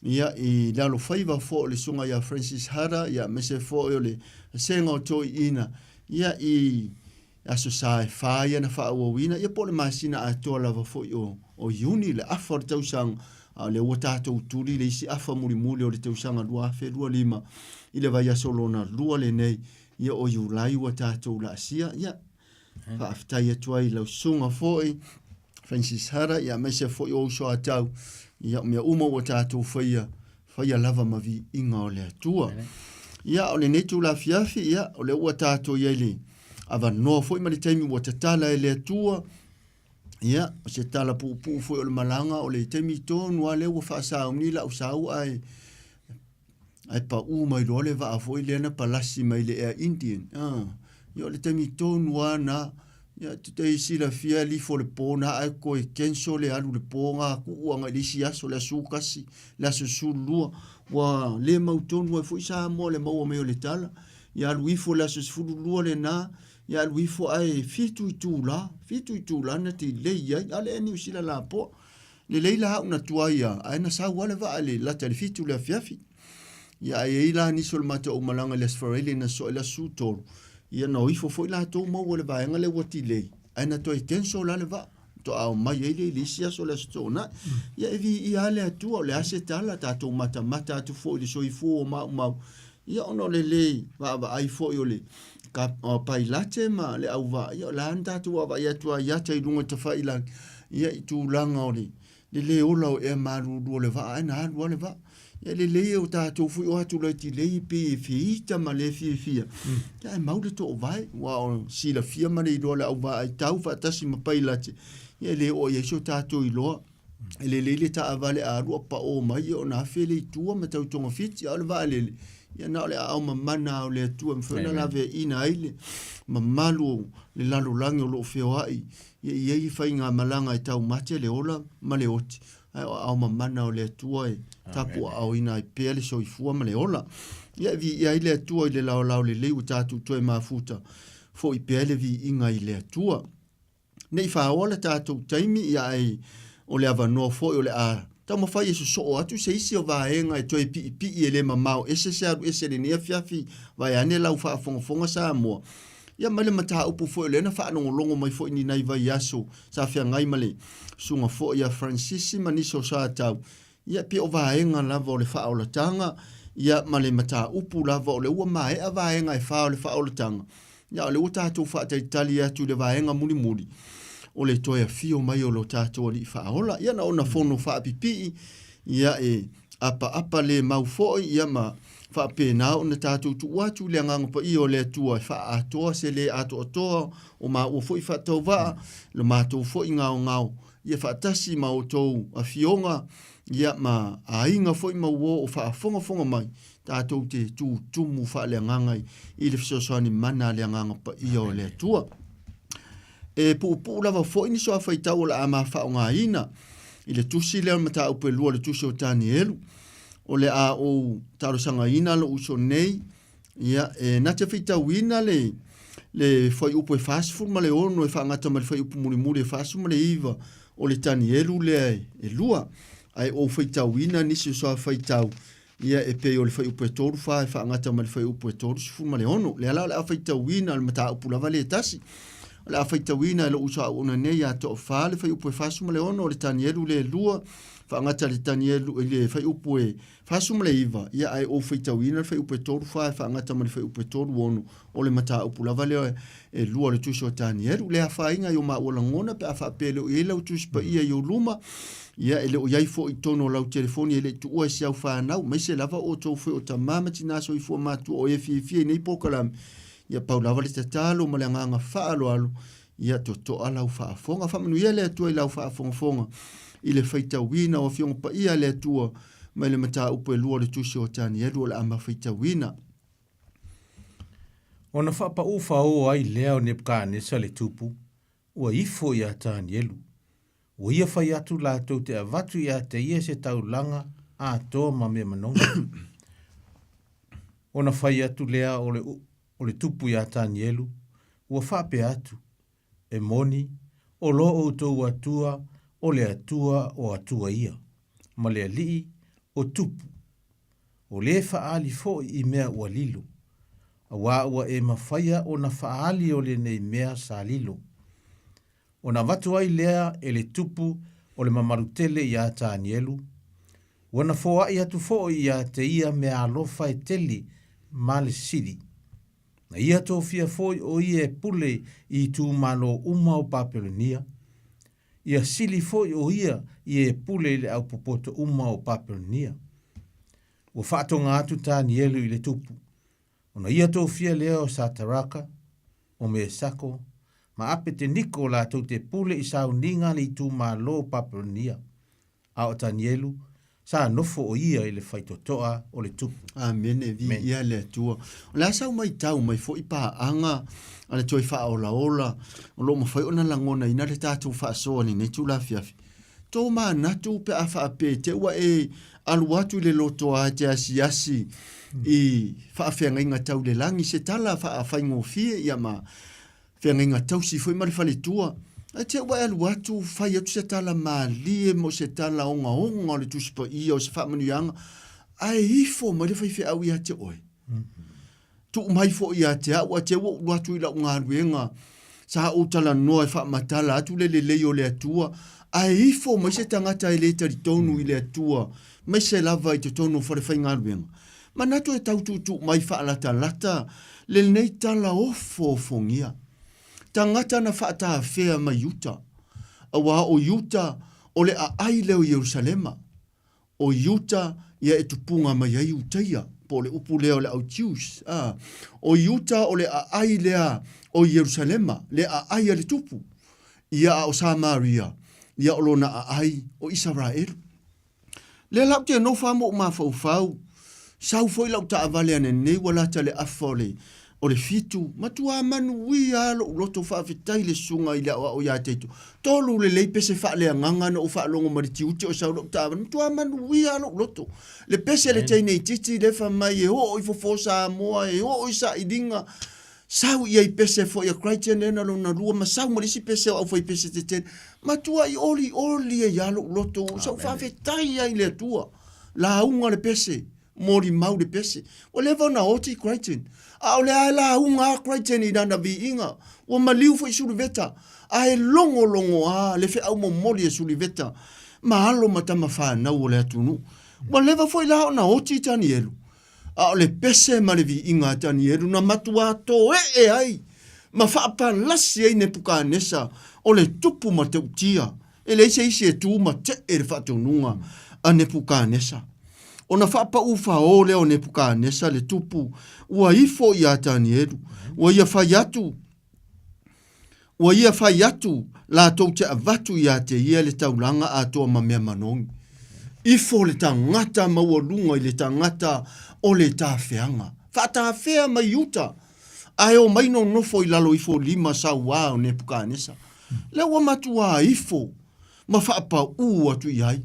ia i le alofaiva foi o le susuga ia Francis Hara, ia aemaise foi o le vasega o toeaiina, ia i Aso Sa e fa ia na faaauauina, ia po o le masina atoa lava foi o, o Iuni, le afa o le tausaga, a o lea ua tatou tuli le isi afa mulimuli o le tausaga 2025 i le vaiaso lona lua lenei, ia o Iulai ua tatou laasia. Ia, faafetai atu ai i lau susuga foi, Francis Hara, ia aemaise foi o uso a tau, ia o mea uma ua tatou faia, faia lava ma viiga o le Atua. Ia, o lenei itula afiafi, ia, o lea ua tatou i ai le avanoa foi ma le taimi ua tatala e le Atua, ia, o se tala puupuu foi o le malaga, o le taimi tonu lava lea ua faasauni lau sau ae ae pau mai loa le vaa foi lea na palasi mai le Air Indian. Ah, ia o le taimi tonu lava na, Ia, te te silafia lifo le po na ae koe cancel le alu le po nga kuu anga i le isi aso, le aso 11, le aso 12, ua le mautonu ai foi Samoa le maua mai o le tala. Ia alu ifo le aso 12 lena, ia alu ifo ae fitu itula, fitu itula na delay ai, a le Niu Sila lapoa. Lelei la au na tuai a, ae na sau lava le vaa i le lata i le fitu le afiafi. Ia ae i ai la nisi o le matou aumalaga i le Aso Faraile na soa i le aso 13, ia na o ifo foi latou maua i le vaega lea ua delay, ae na toe cancel la le vaa. Faatoa omai ai lea i le isi aso le Aso Toonai. Ia e viia lava le Atua, o le a se tala, tatou matamata atu foi i le soifua ua maumau, ia ona o le le vaavaai foi o le pailate ma le auvaa, ia o la na tatou vaavaai atu lava i ata i luga o tafailagi, ia i tulaga o le le le ola o ea malulu o le vaa ae na alu lava le vaa. Ia lelei o tatou foi o atu laiti pei e feita ma le fiafia. Ia ae mau le toovae, aua o silafia ma le iloa le auvaa e tau faatasi ma pailate, ia e le oo i ai so tatou iloa. E lelei le taavale a alu a pao mai ia ona afe lea i tua ma tau togafiti, a o le vaalele, ia na o le aao mamana lava o le Atua e mafai ona laveaiina ai le mamalu o le lalolagi o lo o feoai Ia i ai faigamalaga e taumate le ola ma le oti, ae o aao mamana o le Atua e tapuaaoina ai pea le soifua ma le ola. Ia e viia ai le Atua i le laolao lelei ua tatou toe mafuta foi pea le viiga i le Atua. Ne i faoa le tatou taimi, ia ae o le avanoa foi o le a taumafai e sosoo atu se isi o vaega e toe piipii e le mamao ese se alu ese i lenei afiafi vaeane lau faafogafoga Samoa. Ia ma le mataupu foi o lea na faalogologo mai foi ni nai vaiaso sa feagai ma le susuga foi ia Fransisi ma nisi o Satau, ia pei o vaega lava o le faaolataga, ia ma le mataupu lava o lea ua maea vaega e fa o le faaolataga, ia o lea ua tatou faatalitali atu i le vaega mulimuli o le toe afio mai o lo tatou Alii Faaola. Ia na ona fono faapipii, ia e apaapa le mau foi, ia ma faapena ona tatou tuu atu i le Agaga Paia o le Atua e faaatoa se le atoatoa o maua foi faatauvaa, lo matou foi gaogao, ia faatasi ma outou afioga, ia ma aiga foi ma uo o faafogafoga mai, tatou te tutumu faaleagaga i le fesoasoani mana a le Agaga Paia o le Atua. E puupuu lava foi ni soafaitau o le a ma faaaogaina i le tusi lea o le mataupu e lua o le tusi o Tanielu. O le a ou talosagaina lou uso nei, ia, e na te faitauina le, le fuaiupu e 46 e faagata ma le fuaiupu mulimuli e 49 o le Tanielu lea e lua. Ae ou faitauina nisi o soafaitau Ia, e pei o le fuaiupu e 34 e faagata ma le fuaiupu e 36. Lea la o le a faitauina le mataupu lava lea e tasi. O le a faitauina e lou uso auauna nei ia Toafa le fuaiupu e 46 o le Tanielu lea e lua, faagata le Tanielu i le fuaiupu e 49, ia ae ou faitauina le fuaiupu e 34 e faagata ma le fuaiupu e 36 o le mataupu lava lea e lua o le Tusi o Tanielu. Le afaina i o maua lagona pe a faapea e le o i ai lau Tusi Paia i ou luma, ia e le o i ai foi i totonu o lau telefoni e le i tuua e si au fanau, maise lava o outou foi o tamā ma tinā soifua matua o e fiafia i nei polokalame, ia pau lava le tatalo ma le agaga faaaloalo, ia totoa lau faafofoga. Faamanuia le Atua i lau faafogafoga i le faitauina o Afioga Paia a le Atua mai le mataupu e lua o le Tusi o Tanielu o le a ma faitauina. Ona faapaū faaoo ai lea o Nebukanesa le tupu, ua ifo iā Tanielu. Ua ia fai atu latou te avatu iā te ia se taulaga atoa ma mea manogi. Ona fai atu lea o le, o le tupu iā Tanielu, ua faapea atu, E moni, o lo outou Atua o le Atua o atua ia, ma le Alii o tupu, o lē faaali foi i mea ua lilo, auā ua e mafaia ona faaali o lenei mea sa lilo. Ona avatu ai lea e le tupu o le mamalu tele iā Tanielu, ua na foai atu foi iā te ia meaalofa e tele ma le sili. Na ia tofia foi o ia e pule i itumalo uma o Papelonia. Ia sili foi o ia i e pule i le au popoto uma o Papelonia. Ua faatoga atu Tanielu i le tupu. Ona ia tofia lea o Sataraka, o Mesako, ma Apeteniko latou te pule i sauniga a le itumalo o Papelonia. A o Tanielu, sa nofo o ia i le faitotoa o le tupu. Amene, viia le Atua. O le a sau maitau mai foi paaga a le toe faaolaola o lo o mafai ona lagonaina le tatou faasoa i lenei itula afiafi. Tō manatu pe a faapea te ua e alu atu i le lotoa e te asiasi i faafeagaiga tau le lagi, se tala faafaigofie ia ma feagaiga tausi foi ma le faletua. Ae te ua e alu atu, fai atu se tala malie mo se tala ogaoga o le Tusi Paia o se faamanuiaga, ae ifo mai le faifeau ia te oe. Tuu mai foi ia te au, ae te ua ou alu atu i lau galuega, sa ou talanoa e faamatala atu le lelei o le Atua, ae ifo mai se tagata e le talitonu i le Atua, maise lava i totonu o falefaigaluega. Manatu e tau tuutuu mai faalatalata lenei tala ofoofogia. Tagata na faatafea mai uta, auā o Iuta o le aai lea o Ierusalema. O Iuta ia e tupuga mai ai Iutaia, po o le upu lea o le au Jews. A, o Iuta o le aai lea o Ierusalema, le aai a le tupu. Ia a o Samaria, ia o lona aai o Isaraelu. Lea la ou te nofo lava ma ou mafaufau, sau foi lau taavale ananei ua lata le afa o le, o le fitu, matuā manuia lava lou loto faafetai le susuga i le aoao ia Taito. Tolu lelei pese faaleagaga na ou faalogo ma le tiute o sau lau taavale, matuā manuia lava lou loto. Le pese a le teine itiiti lea fai mai e oo i fofo o Samoa, e oo i sailiga, Sau i ai pese foi a Crichton lea na lona lua ma sau ma le isi pese o aufaipese tetele. Matuai olioli ai lava lou loto, sa ou faafetai ai i le Atua. Lauga le pese, molimau le pese. Ua leva ona oti Crichton, a o lea e lauga lava Crichton i lana viiga. Ua maliu foi Suliveta, ae logologo lava le feau momoli a Suliveta ma alo ma tama fanau o le atunuu. Ua leva foi la ona oti Tanielu. A o le pese ma le viiga a Tanielu na matuā toe'e ai ma faapalasi ai Nepukanesa o le tupu matautia, e leai se isi e tu ma te'e le faatonuga a Nepukanesa. Ona faapaū faō lea o Nepukanesa le tupu ua ifo iā Tanielu, ua ia fai atu, Ua ia fai atu latou te avatu ia te ia le taulaga atoa ma mea manogi. Ifo le tagata maualuga i le tagata o le tafeaga. Faatafea mai uta. Ae omai nonofo i lalo ifo o lima sauā o Nepukanesa. Lea ua matuā ifo ma faapaū atu i ai.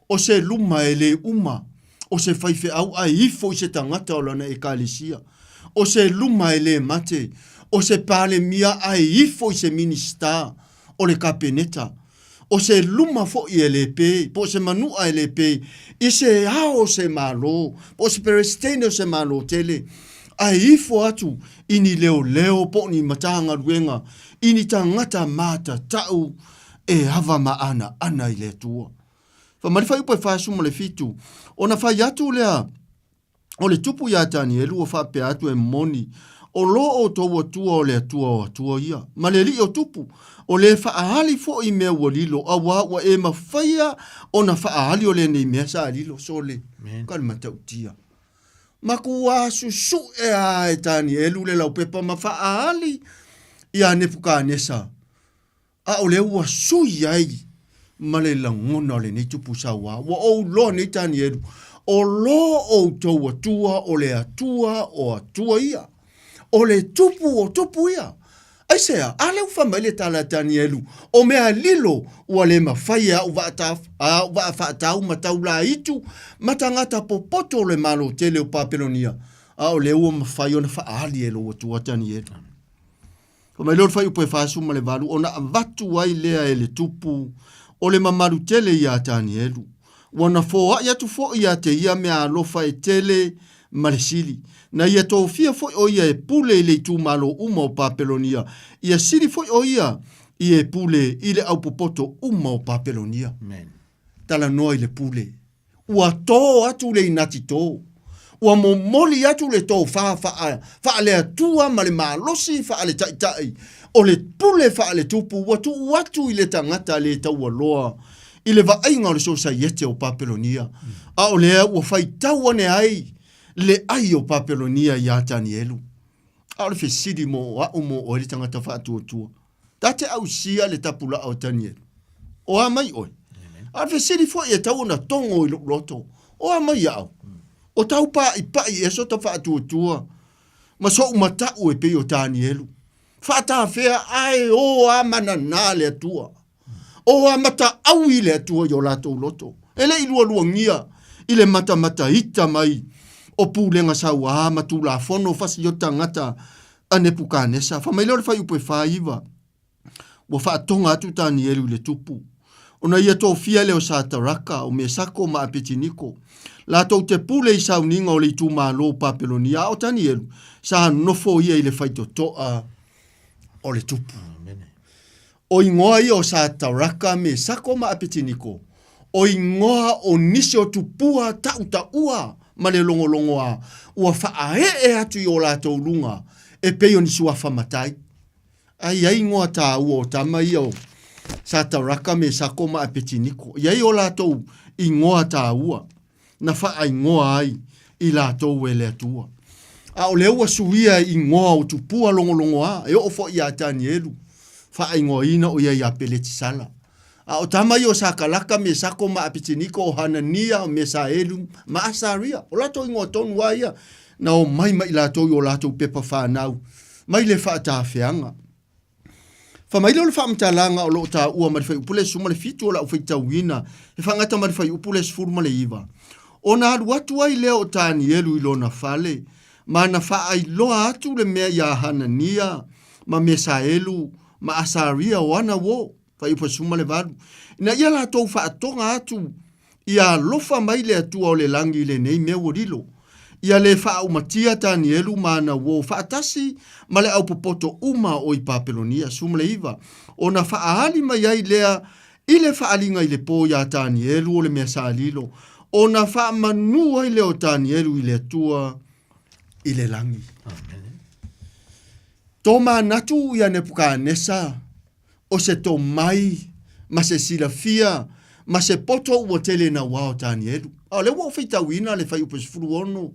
O se luma e lē uma, o se faifeau ae ifo i se tagata o lana ekalesia. O se luma e lē mate, o se Palemia ae ifo i se Minisita o le Kapeneta. O se luma foi e lē pē, po o se manu'a e lē pē i se ao o se Malo, po o se Peresetene o se Malo tele, ae ifo atu i ni leoleo po o ni Matagaluega, i ni tagata matata'u e ava ma anaana i le Atua. Fai mai le fuaiupu e 47, ona fai atu lea o le tupu iā Tanielu ua faapea atu e moni, o lo outou Atua o le Atua o atua ia, ma le Alii o tupu, o le faaali foi i mea ua lilo, auā ua e mafaia ona faaali o lenei mea sa lilo. Sole, ka le matautia. Makuā susuʻe a e Tanielu le laupepa ma faaali iā Nepukanesa A o lea ua sui ai ma le lagona o lenei tupu sauā. Ua ou loa nei Tanielu, o lo outou Atua o le Atua o atua ia. O le tupu o tupu ia. Aisea, a lea ua fai mai le tala a Tanielu, o mea lilo ua le mafai e a'u vaa vaa faatau ma taulāitu ma tagata popoto o le Malo tele o Papelonia, a o lea ua mafai ona faaali e lou Atua Tanielu. Fai mai lea o le fuaiupu e 48, ona avatu ai lea e le tupu o le mamalu tele iā Tanielu. Ua na foai atu foi ia te ia meaalofa e tele ma le sili. Na ia tofia foi o ia e pule i le itumalo uma o Papelonia, ia sili foi o ia i e pule i le aupopoto uma o Papelonia. Amen. Talanoa i le pule. Ua tō atu le inati tō. Ua momoli atu le tofā faa, faaleatua ma le malosi faaletaitai o le pule faaletupu ua tuu atu i le tagata le taualoa i le vaaiga o le sosaiete o Papelonia, a o lea ua faitau ane ai le ai o Papelonia iā Tanielu. A o le fesili mo a'u mo oe le tagata faatuatua. Ta te ausia le tapulaa o Tanielu. O a mai oe? A o le fesili foi e tau ona togo i lou loto, o a mai au? O tau pa'ipa'i ea sota faatuatua ma so'u mata'u e pei o Tanielu. Faatafea ae o a mananā le Atua. O a mataʻaui le Atua i o latou loto. E le i lualuagia i le matamataita mai o pulega sauā ma tulafono fasiota tagata a Nepukanesa. Fai mai lea o le fuaiupu e 49, Ua faatoga atu Tanielu i le tupu, ona ia tofia lea o Sataraka, o Mesako ma Apetiniko, latou te pule i sauniga o le itumalo o Papelonia, a o Tanielu, sa nofo ia i le faitotoa o le tupu. O igoa ia o Sataraka, Mesako ma Apetiniko, o igoa o nisi o tupua taʻutaʻua ma le logologoa ua faaee atu i o latou luga e pei o ni suafa matai. A i ai igoa taua o tama ia o Sataraka, Mesako ma Apetiniko, i ai o latou igoa taua na faaigoa ai i latou e le Atua. A o lea ua suia igoa o tupua logologoa, e oo foi iā Tanielu, faaigoaina o ia iā Peletisala. A o tama ia o Sakalaka, Mesako ma Apetiniko, o Hanania, o Mesaelu ma Asaria. O latou igoa tonu lava ia na omai ma i latou i o latou pepa fanau mai le faatafeaga. Fai mai lea o le faamatalaga o lo o taua ma le fuaiupu le 17 o lau faitauina, e faagata ma le fuaiupu le 19. Ona alu atu ai lea o Tanielu i lona fale, ma na faailoa atu le mea iā Hanania ma Mesaelu ma Asaria o ana uo. Fuaiupu 18, ina ia latou faatoga atu ia alofa mai le Atua o le lagi i lenei mea ua lilo. Ia le faaumatia Tanielu ma ana uo faatasi ma le aupopoto uma o i Papelonia. 19, ona faaali mai ai lea i le faaaliga i le po iā Tanielu o le mea sa lilo, ona faamanū ai lea o Tanielu i le Atua i le lagi. Tō manatu iā Nepukanesa o se tomai ma se silafia ma se poto ua tele nauā o Tanielu. A o lea ua ou faitauina le fuaiupu 16,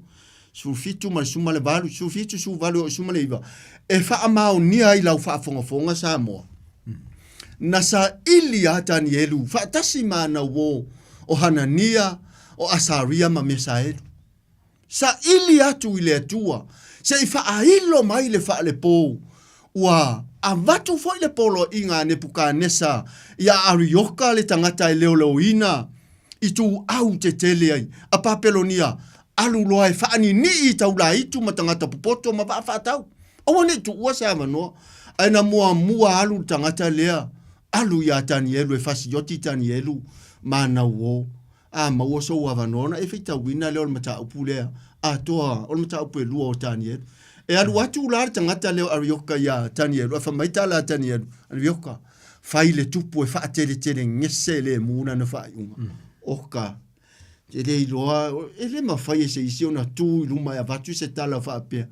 17 ma le 18, 17, 18 e oo i le 19, e faamaonia ai lau faafogafoga Samoa. Na saili a Tanielu faatasi ma ana uō o Hanania, o Asaria ma Mesaelu. Saili atu i le Atua. Se i faailo mai le faalepō. Ua avatu foi le poloaiga a Nepukanesa iā Arioka le tagata e leoleoina ituau tetele ai a Papelonia, alu loa e faaninii i taulaitu ma tagata popoto ma vaa faatau. Aua ne i tuua se avanoa, ae na muamua alu le tagata lea, alu iā Tanielu e fasioti Tanielu ma ana uō. A maua sou avanoa ona e faitauina lea o le mataupu lea atoa, o le mataupu e lua o Tanielu. E alu atu la le tagata lea o Arioka iā Tanielu, ae fai mai tala a Tanielu, Arioka, fai le tupu e faateletelegese lemu lana faaiuga. Oka, e le iloa, e le mafai e se isi ona tu i luma e avatu se tala faapea.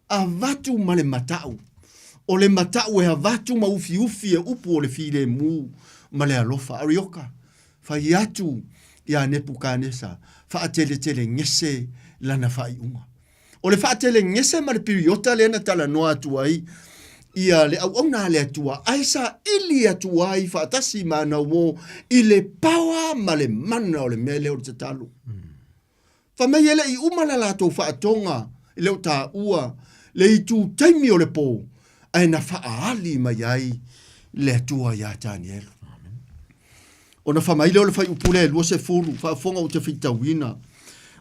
Avatu ma le matau. O le matau e avatu ma ufiufi e upu o le filemu ma le alofa. Arioka, fai atu iā Nepukanesa, faateletelegese lana faaiuga. O le faatelegese ma le piriota lea na talanoa atu ai ia le auauna a le Atua, ae saili atu ai faatasi ma ana uō i le paoa ma le mana o le mea lea o le tatalo. Fai mai e le i uma la latou faatoga e le o taua le itu taimi o le pō, ae na faaali mai ai le Atua iā Tanielu. Ona fai mai lea o le fuaiupu lea e 20, faafofoga ou te faitauina.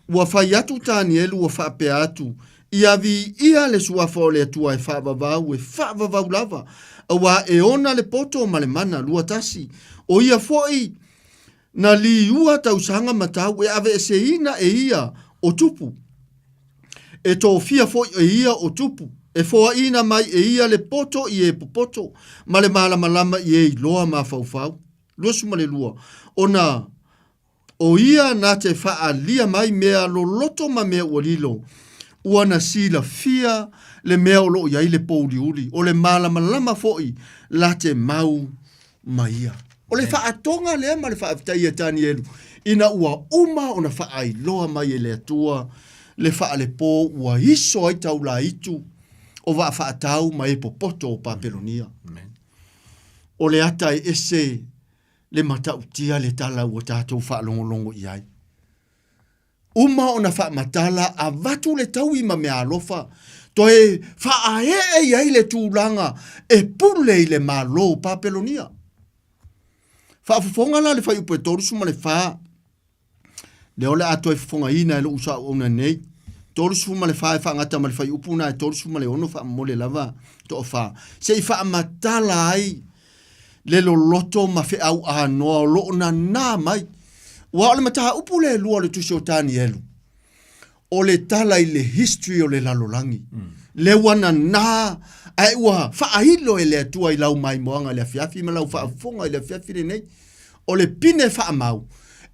Ua fai atu Tanielu ua faapea atu, Ia viia le suafa o le Atua e faavavau, e faavavau lava, auā e ona le poto ma le mana, 21. O ia foi na liua tausaga ma tau e aveeseina e ia o tupu. E tofia foi e ia o tupu, e foaina mai e ia le poto i e popoto, ma le malamalama i e iloa mafaufau. 22, ona o ia na te faaalia mai mea loloto ma mea ua lilo, ua na silafia le mea o lo o i ai le pouliuli, o le malamalama foi la te mau ma ia. O le faatoga lea ma le faafetai a Tanielu, ina ua uma ona faailoa mai e le Atua le faalepo ua iso ai taulaitu o vaa faatau ma e popoto o Papelonia. O le ata e ese le matautia le tala ua tatou faalogologo i ai. Uma ona faamatala avatu le taui ma meaalofa, toe faaee i ai le tulaga e pule i le Malo o Papelonia. Faafofoga la le fuaiupu e 34, lea o le a toe fofogaina e lou uso auauna nei. 34 e faagata ma le fuaiupu na e 36 faamomole lava toafa, se i faamatala ai le loloto ma feau anoa o lo o nanā mai. Aua o le mataupu lea e lua o le tusi o Tanielu, o le tala i le history o le lalolagi. Mm. Le ua nanā ae ua faailo e le Atua i lau maimoaga i le afiafi ma lau faafofoga i le afiafi lenei. O le pine faamau,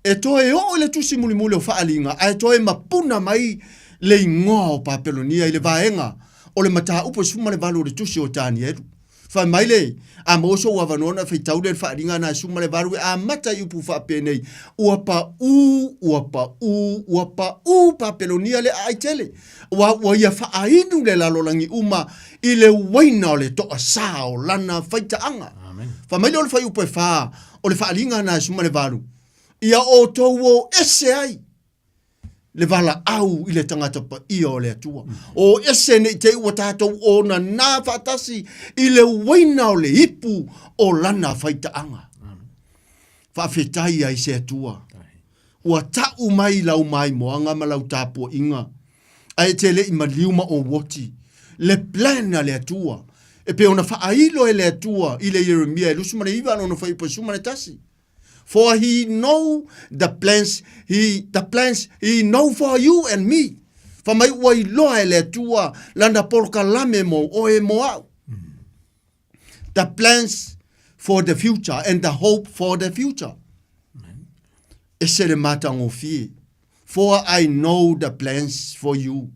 e toe oo i le tusi mulimuli o Faaaliga ae toe mapuna mai le igoa o Papelonia i le vaega o le mataupu e 18 o le tusi o Tanielu. Fai mai le, A maua sou avanoa ona faitau lea i le faaaliga na e 18 e amata i upu faapenei, Ua paʻū, ua paʻū, ua paʻū Papelonia le aai tele, aua ua ia faainu le lalolagi uma i le uaina o le toasā o lana faitaaga. Fai mai lea o le fuaiupu e fa o le faaaliga na e 18, Ia outou o ese ai le valaau i le tagata paia o le Atua. O ese nei te i ua tatou onanā faatasi i le uaina o le ipu o lana faitaaga. Faafetai ai se Atua. Ua ta'u mai lau maimoaga ma lau tapuaiga, ae e te le i maliu ma ou oti. Le plan a le Atua, e pei ona faailo e le Atua i le Ieremia e 29 lona fuaiupu e 11. For he know the plans he the plans he know for you and me. Fai mai ua iloa e le Atua lana polokalame mo oe mo au. The plans for the future and the hope for the future. Ese le matagofie. For I know the plans for you.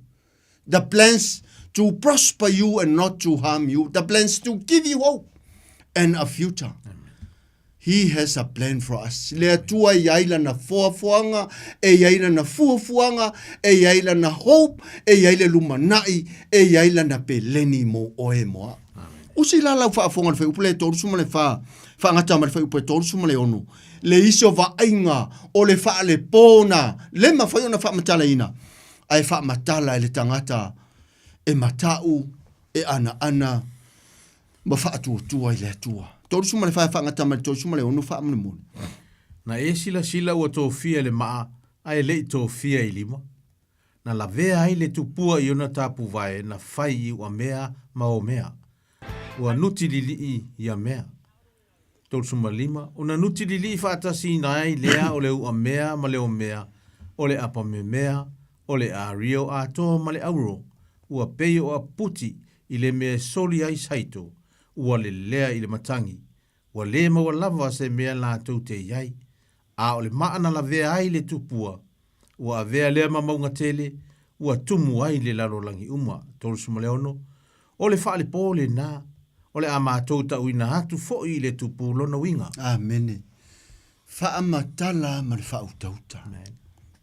The plans to prosper you and not to harm you. The plans to give you hope and a future. He has a plan for us. Le Atua e iai lana foafoaga, e iai lana fuafuaga, e iai lana hope, e iai le lumanai, e iai lana peleni mo oe mo au. Usi la lau faafofoga i le fuaiupu lea e 34, faagata ma le fuaiupu e 36, le isi o vaaiga o le faalepona le mafai ona faamatalaina, ae faamatala e le tagata. e mataʻu, e anaana, ma faatuatua i le Atua. 34 e faagata mai le 36 faamolemole. Na e silasila ua tofia le maa ae le i tofia i lima. Na lavea ai le tupua i ona tapuvae na fai i uamea ma omea. Ua nuti lilii ia mea. 35, ona nuti lilii faatasiina ai lea o le uamea ma le omea, o le apamemea, o le ario atoa ma le auro, ua pei o aputi i le mea e soli ai saito, ua lelea i le matagi, ua lē maua lava se mea latou te i ai, a o le maa na lavea ai le tupua, ua avea lea ma mauga tele, ua tumu ai le lalolagi uma. 36, O le faalepō lenā, o le a matou tauina atu foi i le tupu lona uiga. Amene. Faamatala ma le faautauta.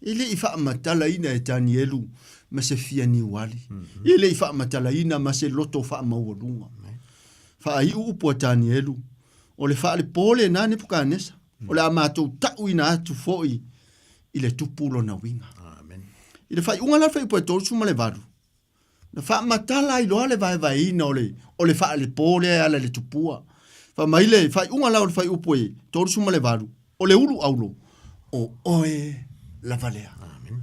E le i faamatalaina e Tanielu ma se fia niuali. E le i faamatalaina ma se loto faamaualuga. Faaiu upu a Tanielu, o le faalepō lenā Nepukanesa, o le a matou tauina atu foi i le tupu lona uiga. Amen. I le faaiuga la o le fuaiupu e 38, Na faamatala ai loa le vaevaeina o le, o le faalepo lea e ala i le tupua. Fai mai le faaiuga la o le fuaiupu e 38, o le ulu aulo, o oe lava lea. Amen.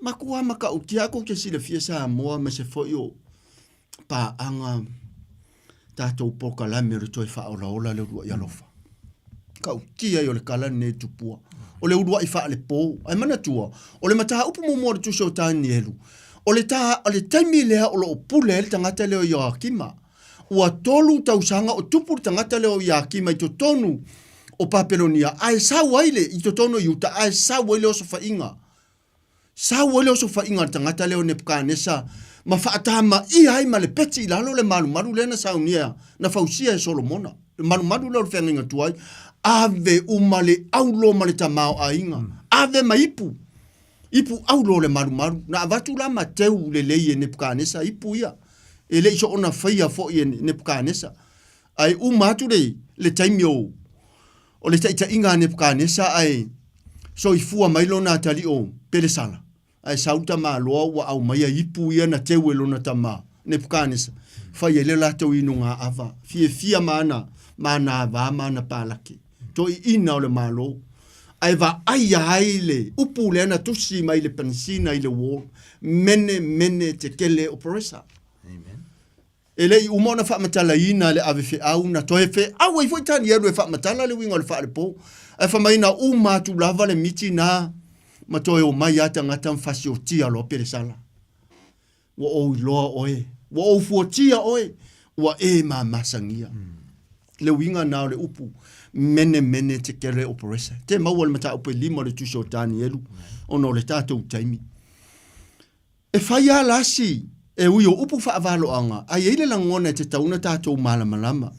Makuā matautia kou te silafia Samoa ma se foi o paaga tatou polokalame o le toe faaolaola le uluai alofa. Tautia ai o le kala lenei tupua. O le uluai faalepo. Ae manatua, o le mataupu muamua o le tusi o Tanielu, o le, ta, o le taimi lea o lo o pule ai le tagata lea o Ioakima. Ua tolu tausaga o tupu le tagata lea o Ioakima i totonu o Papelonia, ae sau ai le, i totonu o Iuta, ae sau ai le osofaiga. Sau ai le osofaiga a le tagata lea o Nepukanesa ma faatamaia ai ma le peti i lalo le malumalu lea na saunia, na fausia e Solomona, le malumalu lea o le feagaiga tuai, ave uma le aulo ma le tamaoaiga, ave ma ipu, ipu aulo o le malumalu. Na avatu la ma teu lelei e Nepukanesa ipu ia, e le i soona faia foi e Nepukanesa. Ae uma atu le, le taimi o, o le taitaiga a Nepukanesa ae soifua mai lona atalii o Pelesala, ae sau tamaloa ua aumaia ipu ia na teu e lona tama Nepukanesa, fai ai le latou inuga ava, fiafia ma ana, ma ana ava ma ana palake, toeaiina o le Malo. Ae vaaia ai le upu lea na tusi mai le penisina i le wall, Mene, mene, tekele o Peresa. Amen. E le i uma ona faamatalaina le ave feau, na toe feau ai foi Tanielu e faamatala le uiga o le faalepo. Ae fai mai na uma atu lava le miti na ma toe omai lava tagata ma fasiotia loa Pelesala. Ua ou iloa oe, ua ou fuatia oe, ua e mamasagia. Le uiga na o le upu, mene mene tekele o Peresa. Te maua le mataupu e lima o le tusi o Tanielu, ona o le tatou taimi. E fai lava la si e ui o upu faavaloaga, a i ai le lagona e tatau ona tatou malamalama.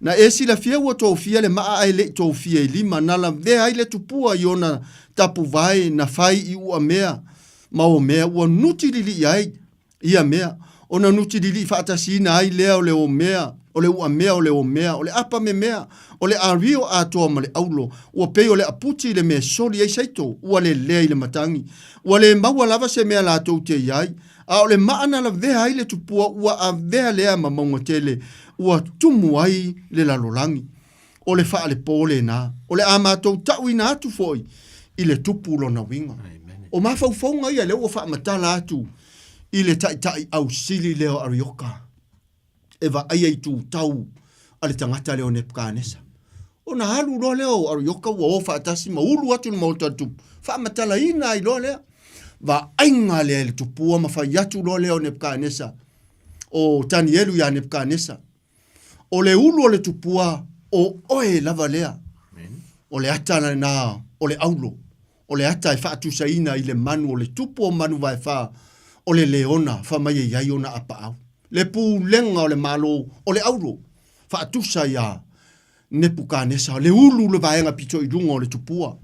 Na e silafia ua tofia le maa ae le i tofia i lima, na lavea ai le tupua i ona tapuvae na fai i uamea ma omea ua nutililii ai ia mea, ona nutililii faatasiina ai lea o le omea, o le uamea o le omea, o le apamemea, o le ario atoa ma le aulo, ua pei o le aputi i le mea e soli ai saito, ua lelea i le matagi. Ua le maua lava se mea latou te i ai, a o le maa na lavea ai le tupua ua avea lea ma mauga tele, ua tumu ai le lalolagi. O le faalepo lena, o le a matou tauina atu foi i le tupu lona uiga. O mafaufauga ia lea ua faamatala atu i le taitai ausili lea o Arioka. e vaaia i tutau a le tagata lea o Nepukanesa. Ona alu loa lea o Arioka ua o faatasi ma ulu atu i le maota o le tupu, faamatalaina ai loa lea vaaiga lea i le tupua ma fai atu loa lea o Nepukanesa, o Tanielu ia Nepukanesa, o le ulu o le tupua o oe lava lea. O le ata lena o le aulo. O le ata e faatusaina i le manu o le tupu o manu vaefa o le leona fa mai e i ai ona apaau. Le pulega o le Malo o le auro faatusa iā Nepukanesa, le ulu le vaega pito i luga o le tupua.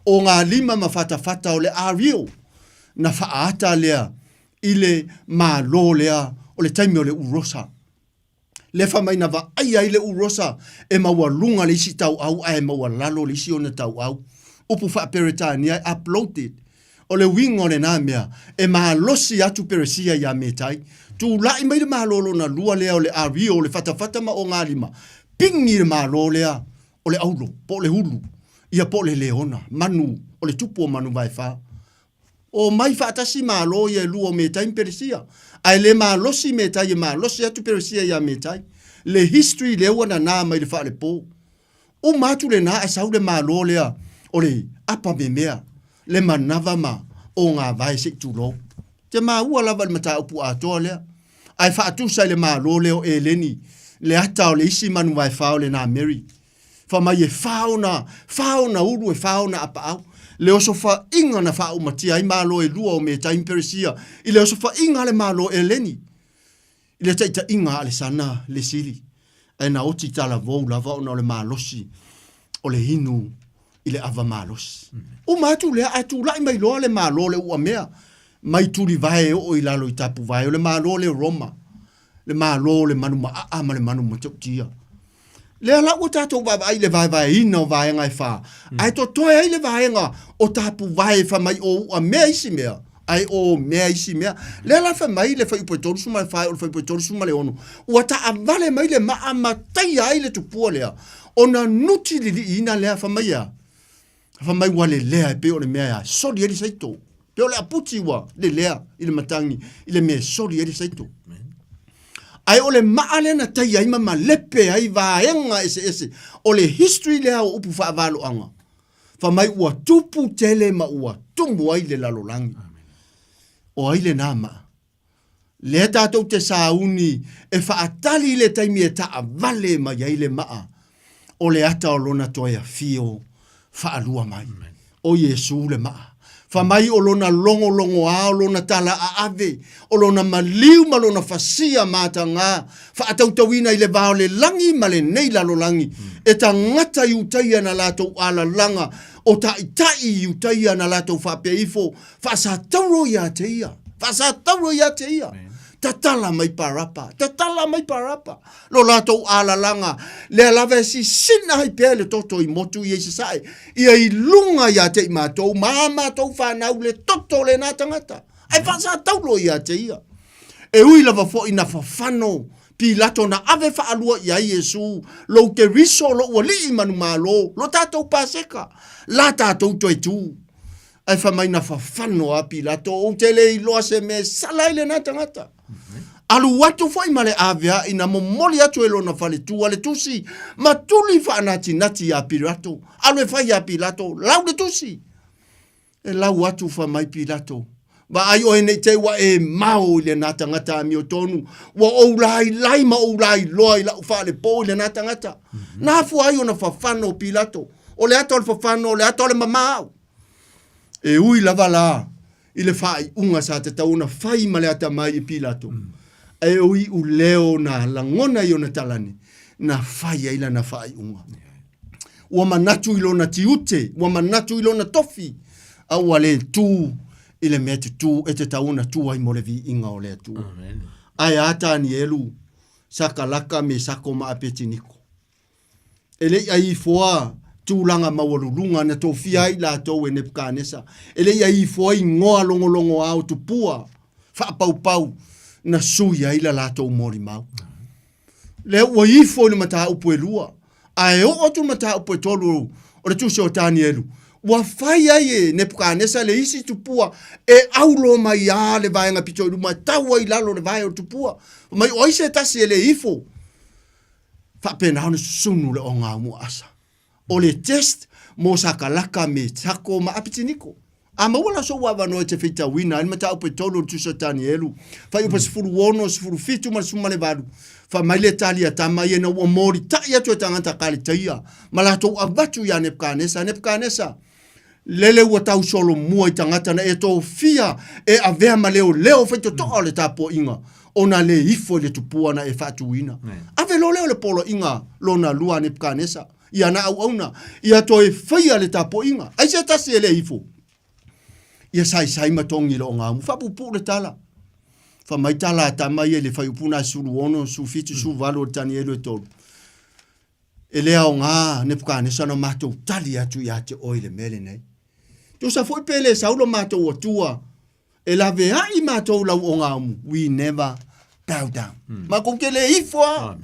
O ngā lima ma fatafata o le ario na faaata lea i le Malo lea o le taimi o le urosa. Le fai mai na vaaia ai le urosa e maualuga le isi tauau ae maualalo le isi ona tauau. Upu faa-Peretania e uploaded. O le uiga o lena mea, e malosi atu Peresia iā Metai. Tulai mai le malo lona lua lea o le Ario, o le fatafata ma ogalima, pigi le malo lea o le aulo, po o le ulu, ia po o le leona, manu, o le tupu o manu vaefa. Omai faatasi malo ia e lua o Metai ma Peresia. Ae le malosi Metai e malosi atu Peresia iā Metai. Le history lea ua nanā mai le faalepo. Uma atu lena ae sau le malo lea o le apa memea, le manava ma ogavae se i tulou. Te maua lava i le mataupu atoa lea. Ae faatusa i le malo lea o Eleni, le ata o le isi manu vaefa o le Nameri. Fai mai e fa ona, fa ona ulu e fa ona apaau. Le osofaiga na faaumatia ai malo e lua o Metai ma Peresia i le osofaiga a le malo Eleni. I le taitaiga a Alesana le Sili, ae na oti talavou lava ona o le malosi o le inu i le ava malosi. Uma atu lea ae tulai mai loa le Malo le uamea mai Tulivae e oo i lalo i Tapuvae, o le Malo lea o Roma, le Malo o le manu maaa ma le manu matautia. Lea la ua tatou vaavaai i le vaevaeina o vaega e fa, ae totoe ai le vaega o tapuvae fai mai o uamea isi mea, ae o mea isi mea. Lea la fai mai le fuaiupu e 34 e oo i le fuaiupu e 36, ua taavale mai le maa ma taia ai le tupua lea, ona nuti liliiina lea fai mai e a? Fai mai ua lelea e pei o le mea e soli ai le saito. Pei o le aputi ua lelea i le matagi i le mea e soli ai le saito. Ae o le maa lea na taia ai ma malepe ai vaega eseese o le history lea o upu faavaloaga. Fai mai ua tupu tele ma ua tumu ai le lalolagi. O ai lena maa? Lea tatou te sauni e faatali i le taimi e taavale mai ai le maa o le ata o lona toe afio faalua mai. O Iesu le maa. Fai mai o lona logologoa, o lona tala aave, o lona maliu ma lona fasia mataga, faatautauina i le va o le lagi ma lenei lalolagi, e tagata Iutaia na latou alalaga, o taitai Iutaia na latou faapea ifo, Faasatauro ia te ia. Faasatauro ia te ia. Tatala mai Parapa. Tatala mai Parapa. Lo latou alalaga. Lea lava e sisina ai pea le toto i motu ia i sasae. Ia i luga ia te i matou, ma a matou fanau le toto o lena tagata. Ae faasatauro ia te ia. E ui lava foi na fafano Pilato na ave faalua i ai Iesu, lou Keriso, lou Alii manumalo, lo tatou Paseka, la tatou toe tu. Ae fai mai na fafano a Pilato, ou te le iloa se mea e sala ai lena tagata. Alu atu foi ma le avea'i na momoli atu e lona faletua le tusi ma tuli faanatinati iā Pilato. Alu e fai iā Pilato, lau le tusi. E lau atu fai mai Pilato, Vaai oe nei te i ua e mao i lena tagata amiotonu, ua ou lailai ma ou lailoa i la'u faalepō i lena tagata. Na afua ai ona fafano o Pilato, o le ata o le fafano, o le ata o le mamā au. E ui lava la i le faaiuga sa tatau ona fai ma le atamai e Pilato, ae o iu leo na lagona i ona talane, na fai ai lana faaiuga. Ua manatu i lona tiute, ua manatu i lona tofi, a ua le tū i le mea tutū e tatau ona tū ai mo le viiga o le Atua. Ae a Tanielu, Sakalaka, Mesako ma Apetiniko? E le i aiifoa tulaga maualuluga na tofia ai i latou e Nepukanesa. E le i aiifoa igoa logologoa o tupua faapaupau na sui ai la latou molimau. Lea ua ifo i le mataupu e lua, ae oo atu le mataupu e tolu o le tusi o Tanielu, ua fai ai e Nepukanesa le isi tupua e aulo mai a le vaega pito i luma e tau ai i lalo le vae o le tupua. Fai mai, o ai se tasi e le ifo? Faapena ona susunu le ogaumu asa. O le test mo Sakalaka me Sako ma Apetiniko. A maua la sou avanoa e te feitauina ai le mataupu e tolu o le tusi o Tanielu, fuaiupu 16, 17 ma le 18, fai mai le tali a tama ia ina ua molitai atu e tagata Kaletaia ma latou avatu iā Nepukanesa, Nepukanesa, Lele ua tau solomua i tagata na e tofia e avea ma leoleo faitotoa o le tapuaiga ona le ifo i le tupua na e faatuina. Ave loa lea o le poloaiga lona lua a Nepukanesa i ana auauna, ia toe faia le tapuaiga. Ai se tasi e le ifo? Ia saisai ma togi i le ogaumu. Faapuupuu le tala. Fai mai tala a tama ia i le fuaiupu na 16, 17, 18 o le Tanielu e tolu. E le aoga Nepukanesa ona matou tali atu ia te oe i le mea lenei. Tusa foi pe le sau lo matou Atua e laveai matou lau ogaumu, we never bow down. Mm. Makou te le ifo a.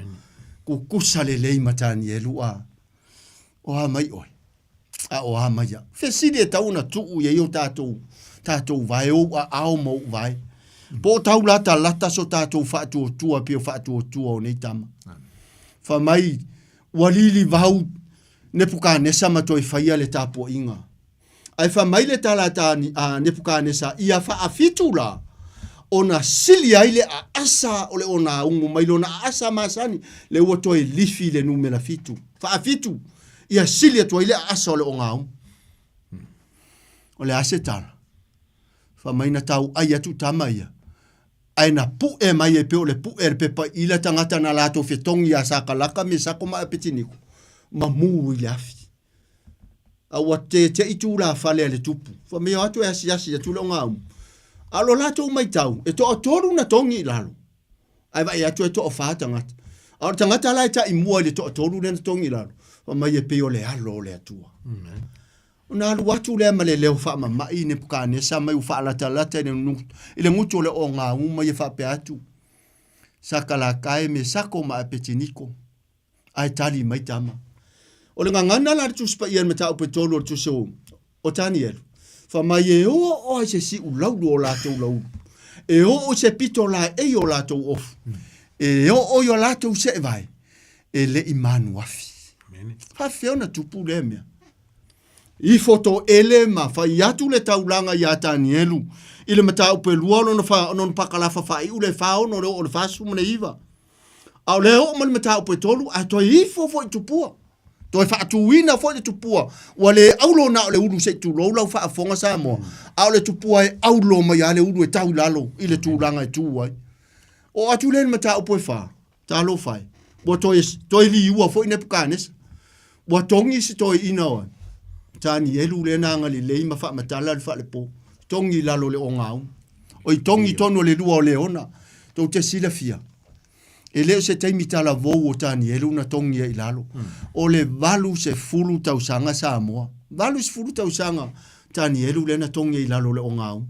Kukusa lelei ma Tanielu a. O a mai oe. A o a mai a. Fesili e tau ona tuu i ai o tatou, tatou vae ou a ao ma ou vae. Po o tau lata lata so tatou faatuatua pei o faatuatua o nei tama. Fai mai, ua lilivau Nepukanesa ma toe faia le tapuaiga. Ae fai mai le tala a Nepukanesa, ia faafitu la, ona sili ai le aasa o le onaumu mai lona aasa masani, lea ua toe lifi le numera fitu. Faafitu, ia sili atu ai le aasa o le ogaumu. O le a se tala? Fai mai na tauai atu tama ia, ae na pu'e mai e pei o le pu'e a le pepa ila tagata na latou fetogi iā Sakalaka, Mesako ma Apetiniko, ma mū i le afi. A ua tete'i tulafale a le tupu, fai mai o atu e asiasi atu le ogaumu. A o lo latou maitau, e toatolu na togi i lalo, ae vaai atu e toafa tagata. A o le tagata la e ta'i mua i le toatolu lea na togi i lalo, fai mai e pei o le alo o le Atua. Ona alu atu lea ma le leo faamama'i i Nepukanesa mai ua faalatalata i le gutu o le ogaumu ma ia faapea atu, Sakalaka e Mesako ma Apetiniko. Ae tali mai tama. O le gagana la a le Tusi Paia i le mataupu e tolu o le Tusi o Tanielu, fai mai e oo ai se siulaulu o latou laulu, e oo i se pito laei o latou ofu, e oo i o latou seevae, e le i manuafi. Faafefea ona tupu lea mea? Ifo toele ma fai atu le taulaga iā Tanielu i le mataupu e lua o lona, fa, lona pakalafa faaiu le 46 le oo i le 49. A o lea oo mai le mataupu e tolu, ae toe ifo foi i tupua. Toe faatuina foi le tupua. Ua le aulo na o le ulu se i tulou lau faafofoga Samoa, a o le tupua e aulo mai lava le ulu e tau i lalo i le tulaga e tu ai. Oo atu lea i le mataupu e fa, Talofa e, ua toe, toe liua foi Nepukanesa. Ua togi si toeaina o Tanielu lea na agalelei ma faamatala le faalepo. Togi i lalo o le ogaumu. Oi togi tonu o le lua o Leona. Tou te silafia, e le o se taimi talavou o Tanielu na togi ai i lalo. O le 80 tausaga Samoa. 80 tausaga Tanielu lea na togi ai i lalo o le ogaumu.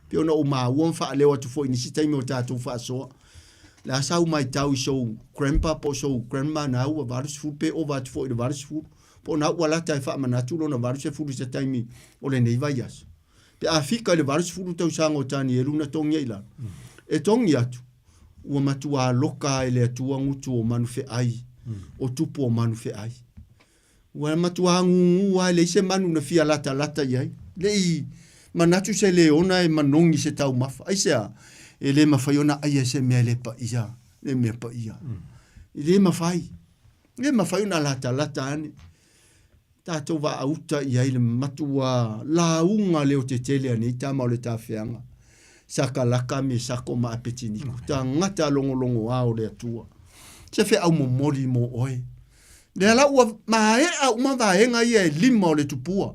Pei ona ou maua ma faaleo atu foi i nisi taimi o tatou faasoa. Le a sau maitau i sou grandpa po o sou grandma na ua 80 pe ova atu foi i le 80 po o na ua lata e faamanatu lona 80 i se taimi o lenei vaiaso. Pe a fika i le 80 tausaga o Tanielu na togi ai i lalo, e togi atu, ua matua aloka e le Atua gutu o manufeai, o tupu o manufeai. Ua matua gūgū lava e leai se manu na fia latalata i ai. Le i manatu se leona e manogi se taumafa. Aisea? E le mafai ona aia e se mea e le paia, le mea paia. E le mafai. E le mafai ona latalata ane. Tatou vaauta i ai le matua lauga leotetele a nei tama o le tafeaga. Sakalaka, Mesako ma Apetiniko, tagata logologoa o le Atua. Se feau momoli mo oe. Lea la ua maea uma vaega ia e lima o le tupua.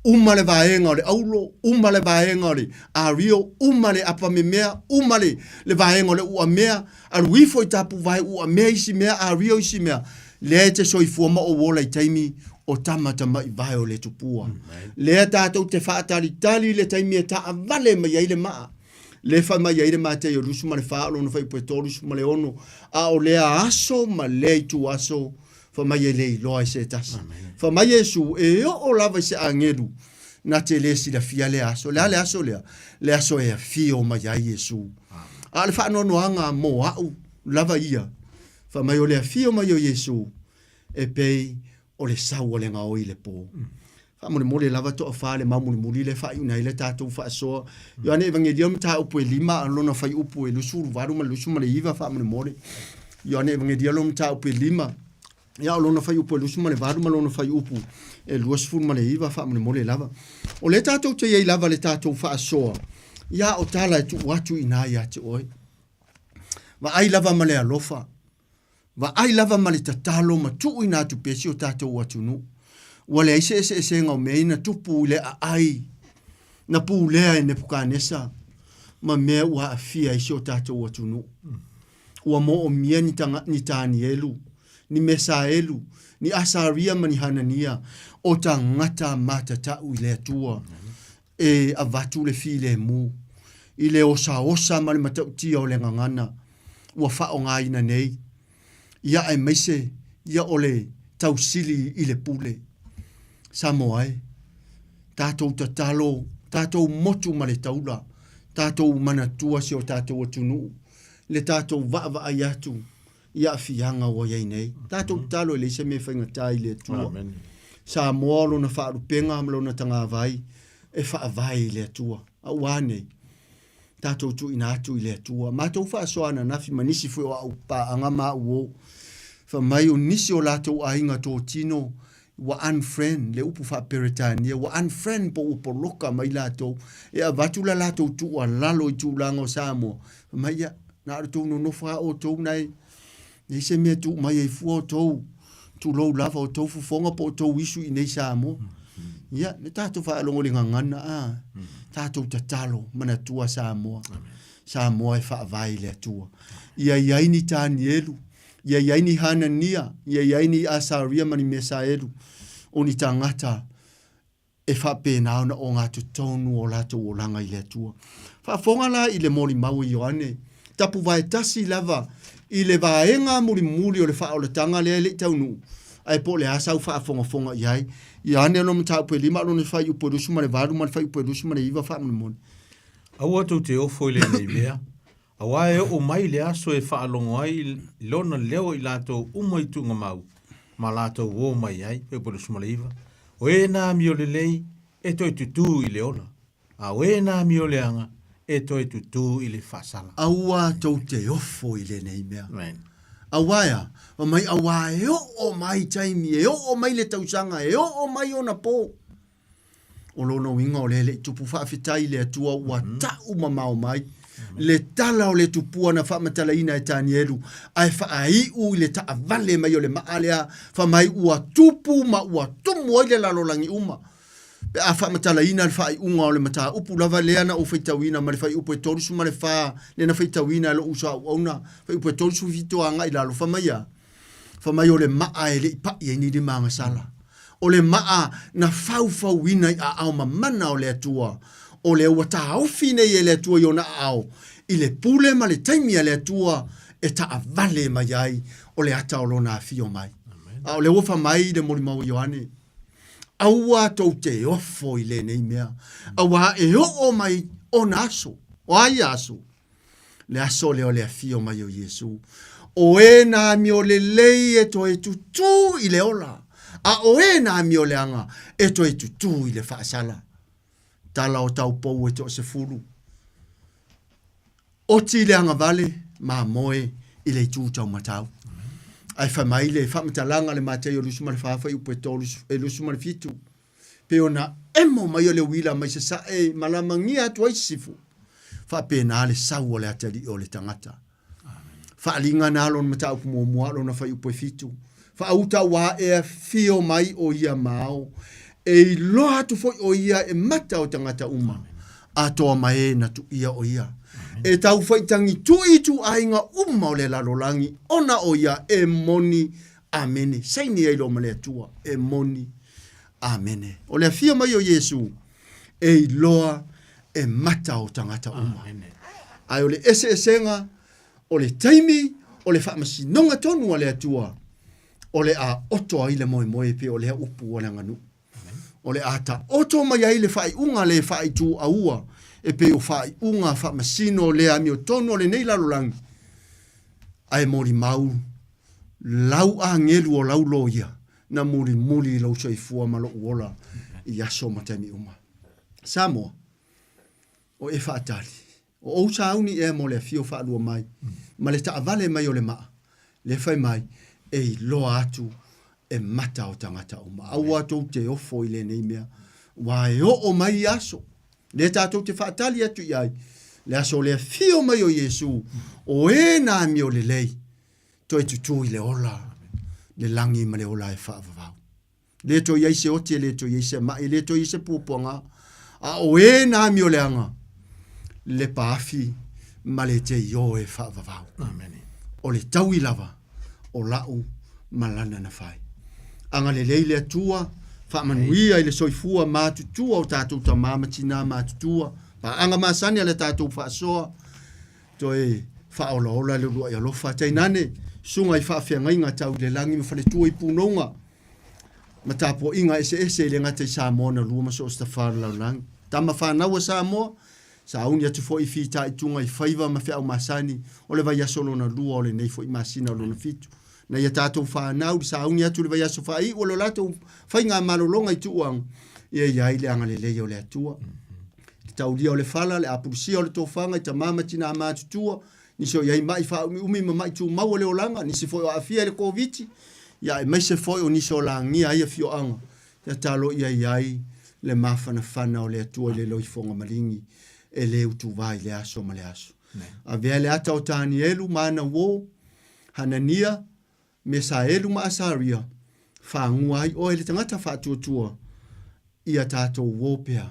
Uma le vaega o le aulo, uma le vaega o le ario, uma le apamemea, uma le, le vaega o le uamea, alu ifo i tapuvae uamea isi mea, ario isi mea. Lea e te soifua ma ou ola i taimi o tama tamai vae o le tupua. Lea tatou te faatalitali le taimi e taavale mai ai le maa. Le fai mai ai le Mateio 24 o lona fuaiupu e 36, a o lea aso ma lea ituaso, fai mai e le iloa e se tasi. Fai mai Iesu, e oo lava i se agelu na te le silafia lea aso. Le a le aso lea? Le aso e afio mai ai Iesu. A o le faanoanoaga mo a'u lava ia, fai mai o le afio mai o Iesu e pei o le sau o le gaoi i le po. Faamolemole lava toafa le mau mulimuli lea e faaiuina ai le tatou faasoa. Ioane Evangelio mataupu e lima a lona fuaiupu e 28 ma le 29 faamolemole. Ioane Evangelio lona mataupu e lima ia o lona fuaiupu e 28 ma lona fuaiupu e 29 faamolemole lava. O lea tatou te i ai lava le tatou faasoa, ia o tala e tuu atu i ina ia te oe. Vaai lava ma le alofa. Vaai lava ma le tatalo ma tuuina atu pea si o tatou atunuu. Ua leai se eseesega o mea ia na tupu i le aai na pulea e Nepukanesa ma mea ua aafia ai si o tatou atunuu. Ua moomia ni, taga, ni Tanielu, ni Mesaelu, ni Asaria ma ni Hanania, o tagata matatau i le Atua, e avatu le filemu i le osaosa ma le matautia o le gagana ua faaaogaina nei, ia aemaise ia o le tausili i le pule. Samoa e, tatou tatalo, tatou motu ma le taula, tatou manatua si o tatou atunuu, le tatou vaavaai atu i aafiaga ua i ai nei. Tatou tatalo e leai se mea e faigata i le Atua. Amen. Samoa o lona faalupega ma lona tagavai e faavae i le Atua. A ua nei, tatou tuuina atu i le Atua. Matou faasoa ananafi ma nisi foi o au paaga ma au o. Fai mai o nisi o latou aiga totino ua unfriend, le upu faa-Peretania, ua unfriend po ua poloka mai latou e avatu la latou tuualalo i tulaga o Samoa. Fai mai, ia, na o le tou nonofo lava outou na e leai se mea e tuu mai ai fua outou, tulou lava outou fofoga po o outou isu i nei Samoa. Ia, le tatou faalogo i le gagana, a, tatou tatalo, manatua Samoa. Samoa e faavae i le Atua. Ia i ai ni Tanielu, Ia i ai ni Hanania, ia i ai ni Asaria ma ni Mesaelu, o ni tagata e faapena ona ogatotonu o latou olaga i le Atua. Faafofoga la i le molimau a Ioane, tapuvae tasi lava i le vaega mulimuli o le faaolataga lea e le i taunuu, ae po o le a sau faafogafoga i ai. Ioane lona mataupu e 5 a o lona fuaiupu e 28 ma le fuaiupu e 29 faamolemole. Aua tou te ofo i lenei mea, Aua e oo mai le aso e faalogo ai lona leo i latou uma i tuugamau ma latou o mai ai, 29, o e na amio lelei e toe tutū i le ola, a o e na amio leaga e toe tutū i le faasala. Aua tou te ofo i lenei mea. Amen. Aua e a? Fai mai, auā e oo mai taimi, e oo mai le tausaga, e oo mai ona po. O lona uiga o lea e le i tupu faafetai i le Atua ua ta'u mamao mai le tala o le tupua na faamatalaina e Tanielu ae faai'u i le taavale mai o le maa lea fai mai ua tupu ma ua tumu ai le lalolagi uma. Pe a faamatalaina le faaiuga o le mataupu lava lea na ou faitauina ma le fuaiupu e 34 lea na faitauina e lo'u uso auauna, fuaiupu e 37 agai i lalo, fai mai a? Fai mai o le maa e le i paʻi ai ni lima agasala. O le maa na faufauina i aao mamana o le Atua, o lea ua taofi nei e le Atua i ona aao, i le pule ma le taimi a le Atua e taavale mai ai o le ata o lona afio mai. A o lea ua fai mai le molimau a Ioane, Aua tou te ofo i lenei mea, auā e oo mai ona aso. O a ia aso? Le aso lea o le afio mai o Iesu. O e na amio lelei e toe tutū i le ola, a o e na amio leaga e toe tutū i le faasala. Tala o taupou e toasefulu. Oti i le agavale, mamoe i le itu taumatau. Ae fai mai le faamatalaga a le Mataio 24 fuaiupu e 27, pei ona emo mai o le uila mai sasae ma lamagia atu ai sisifo, faapena le sau o le atalii o le tagata. Faaliga na lona mataupu muamua lona fuaiupu e fitu. Faauta ua e afio mai o ia ma ao, e iloa atu foi o ia e mata o tagata uma, atoa ma e na tuia o ia. E tau faitagitui ituaiga uma o le lalolagi, ona o ia e moni Amene. Saini ai loa ma le Atua, e moni. Amene. O le afio mai o Iesu, e iloa e mata o tagata uma. Amene. Ae o le eseesega, o le taimi, o le faamasinoga tonu a le Atua, o le a oto ai le moemoe e pei o lea upu o le aganuu. O le a taoto mai ai le faaiuga le faaituaua e pei o faaiuga faamasino le amiotonu o lenei lalolagi, ae molimau lau agelu o lau loia na mulimuli i lou soifua ma lou ola i aso ma taimi uma. Samoa, o e faatali, o ou sauni ea mo le afio faalua mai ma le taavale mai o le maa, le fai mai, e iloa atu e mata o tagata uma. Aua tou te ofo i lenei mea, ua e oo mai ia aso. Lea tatou te faatali atu i ai, le aso o le afio mai o Iesu, o e na amio lelei, toe tutū i le ola, le lagi ma le ola e faavavau. Le toe i ai se oti, e le toe i ai se maʻi, e le toe i ai se puapuaga, a o e na amioleaga, le paafi ma le teio e faavavau. Amen. O le taui lava o la'u ma lana na fai. Agalelei le Atua, faamanuia i le soifua matutua o tatou tamā ma tinā matutua, paaga masani a le tatou faasoa, toe faaolaola le uluai alofa. Tainane, susuga i faafeagaiga tau i le lagi ma faletua i punouga ma tapuaiga eseese e le gata i Samoa na lua ma so o se tafā o le lalolagi. Tama fanau a Samoa, sauni atu foi i fitaituga i faiva ma feau masani o le vaiaso lona lua o lenei foi masina o lona fitu. Nai a tatou fanau i le sauni atu i le vaiaso faaiu o lo latou faigamalologa i tuuaga, ia i ai le agalelei o le Atua. Le taulia o le fala, le apulusia o le tofaga i tama ma tinā matutua, nisi o i ai ma'i faaumiumi ma ma'i tumau o le olaga, nisi foi o aafia i le Koviti, ia aemaise foi o nisi o lagia ai afioaga, tatalo ia i ai le mafanafana o le Atua i le loifoga maligi e le utuvā i le aso ma le aso. Avea le ata o Tanielu ma ana uō, Hanania, Mesaelu ma Asaria, fagua ai oe le tagata faatuatua ia tatou uō pea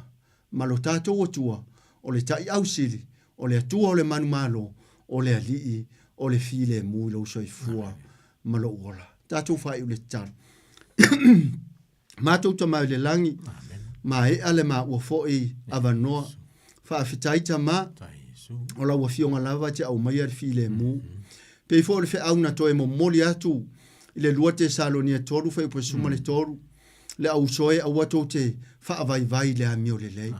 ma lo tatou Atua, o le Taʻiau Sili, o le Atua o le manumalo, o le Alii o le filemu i lou soifua ma lou ola. Tatou faaiu le tatalo. Matou Tama i le Lagi, maea le maua foi avanoa. Faafetai Tama, o lau Afioga lava e te aumaia le filemu. Pei foi o le feau na toe momoli atu i le 2 Tesalonia 3 fuaiupu 13, le au uso e aua tou te faavaivai i le amio lelei.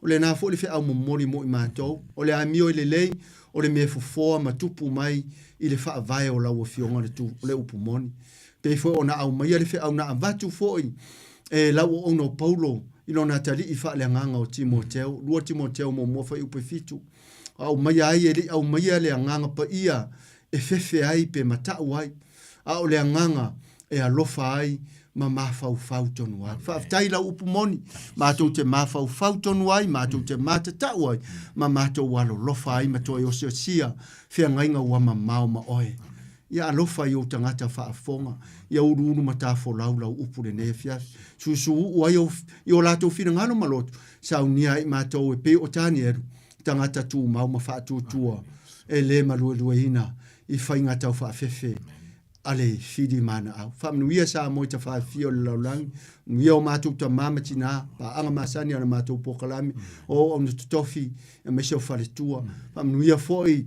O lena foi le feau momoli mo i matou, o le amio e lelei, o le mea e fofoa ma tupu mai i le faavae o lau Afioga le, tu, le upu moni. Pei foi ona aumaia le feau na avatu foi e lau auauna o Paulo i lona atalii faaleagaga o Timoteo, 2 Timoteo muamua fuaiupu 7, aumaia ai e le i aumaia le agaga paia e fefe ai pe matau ai, a o le agaga e alofa ai ma mafaufau tonu ai. Faafetai i lau upu moni, matou te mafaufau tonu ai, matou te matatau ai, ma matou alolofa ai ma toe osiosia feagaiga ua mamao ma oe. Ia alofa i ou tagata faafofoga, ia uluulu matafolau lau upu lenei afiafi. Susuuu ai i o latou finagalo ma loto, saunia ai matou e pei o Tanielu, tagata tumau ma faatuatua, e le maluelueina i faiga tau faafefe a le fili manaau. Faamanuia Samoa i tafaafia o le lalolagi, manuia o matou tamā ma tinā, paaga masani a le matou polokalame, o auauna totofi, aemaise o faletua. Faamanuia foi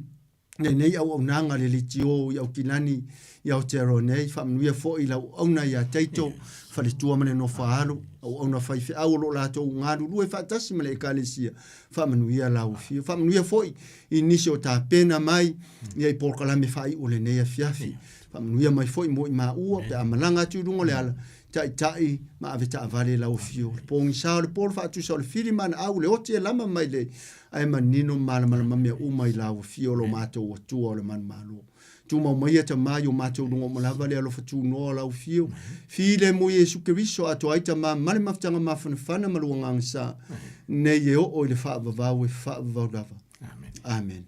lenei auaunaga le leitio i Aukilani i Aotearoa nei. Faamanuia foi i lau auauna ia Taito, faletua ma le nofo a alo, auauna faifeau o lo o latou galulue faatasi ma le Ekalesia. Faamanuia lau afio. Faamanuia foi i nisi o tapena mai ia i polokalame faaiu o lenei afiafi. Faamanuia mai foi mo i maua pe a malaga atu i luga o le ala, taitai ma ave taavale lau afio. Le pogisa o le po, le faatusa o le fili ma ana au, le oti e lama mai le ae manino ma malamalama mea uma i lau afio lo matou Atua o le manumalo. Tumau maia Tamā i o matou luga uma lava le alofa tunoa o lau afio. Filemu Iesu Keriso atoa ai Tamā ma le mafutaga mafanafana ma lou agaga sa, nei e oo i le faavavau e faavavau lava. Amen. Amen.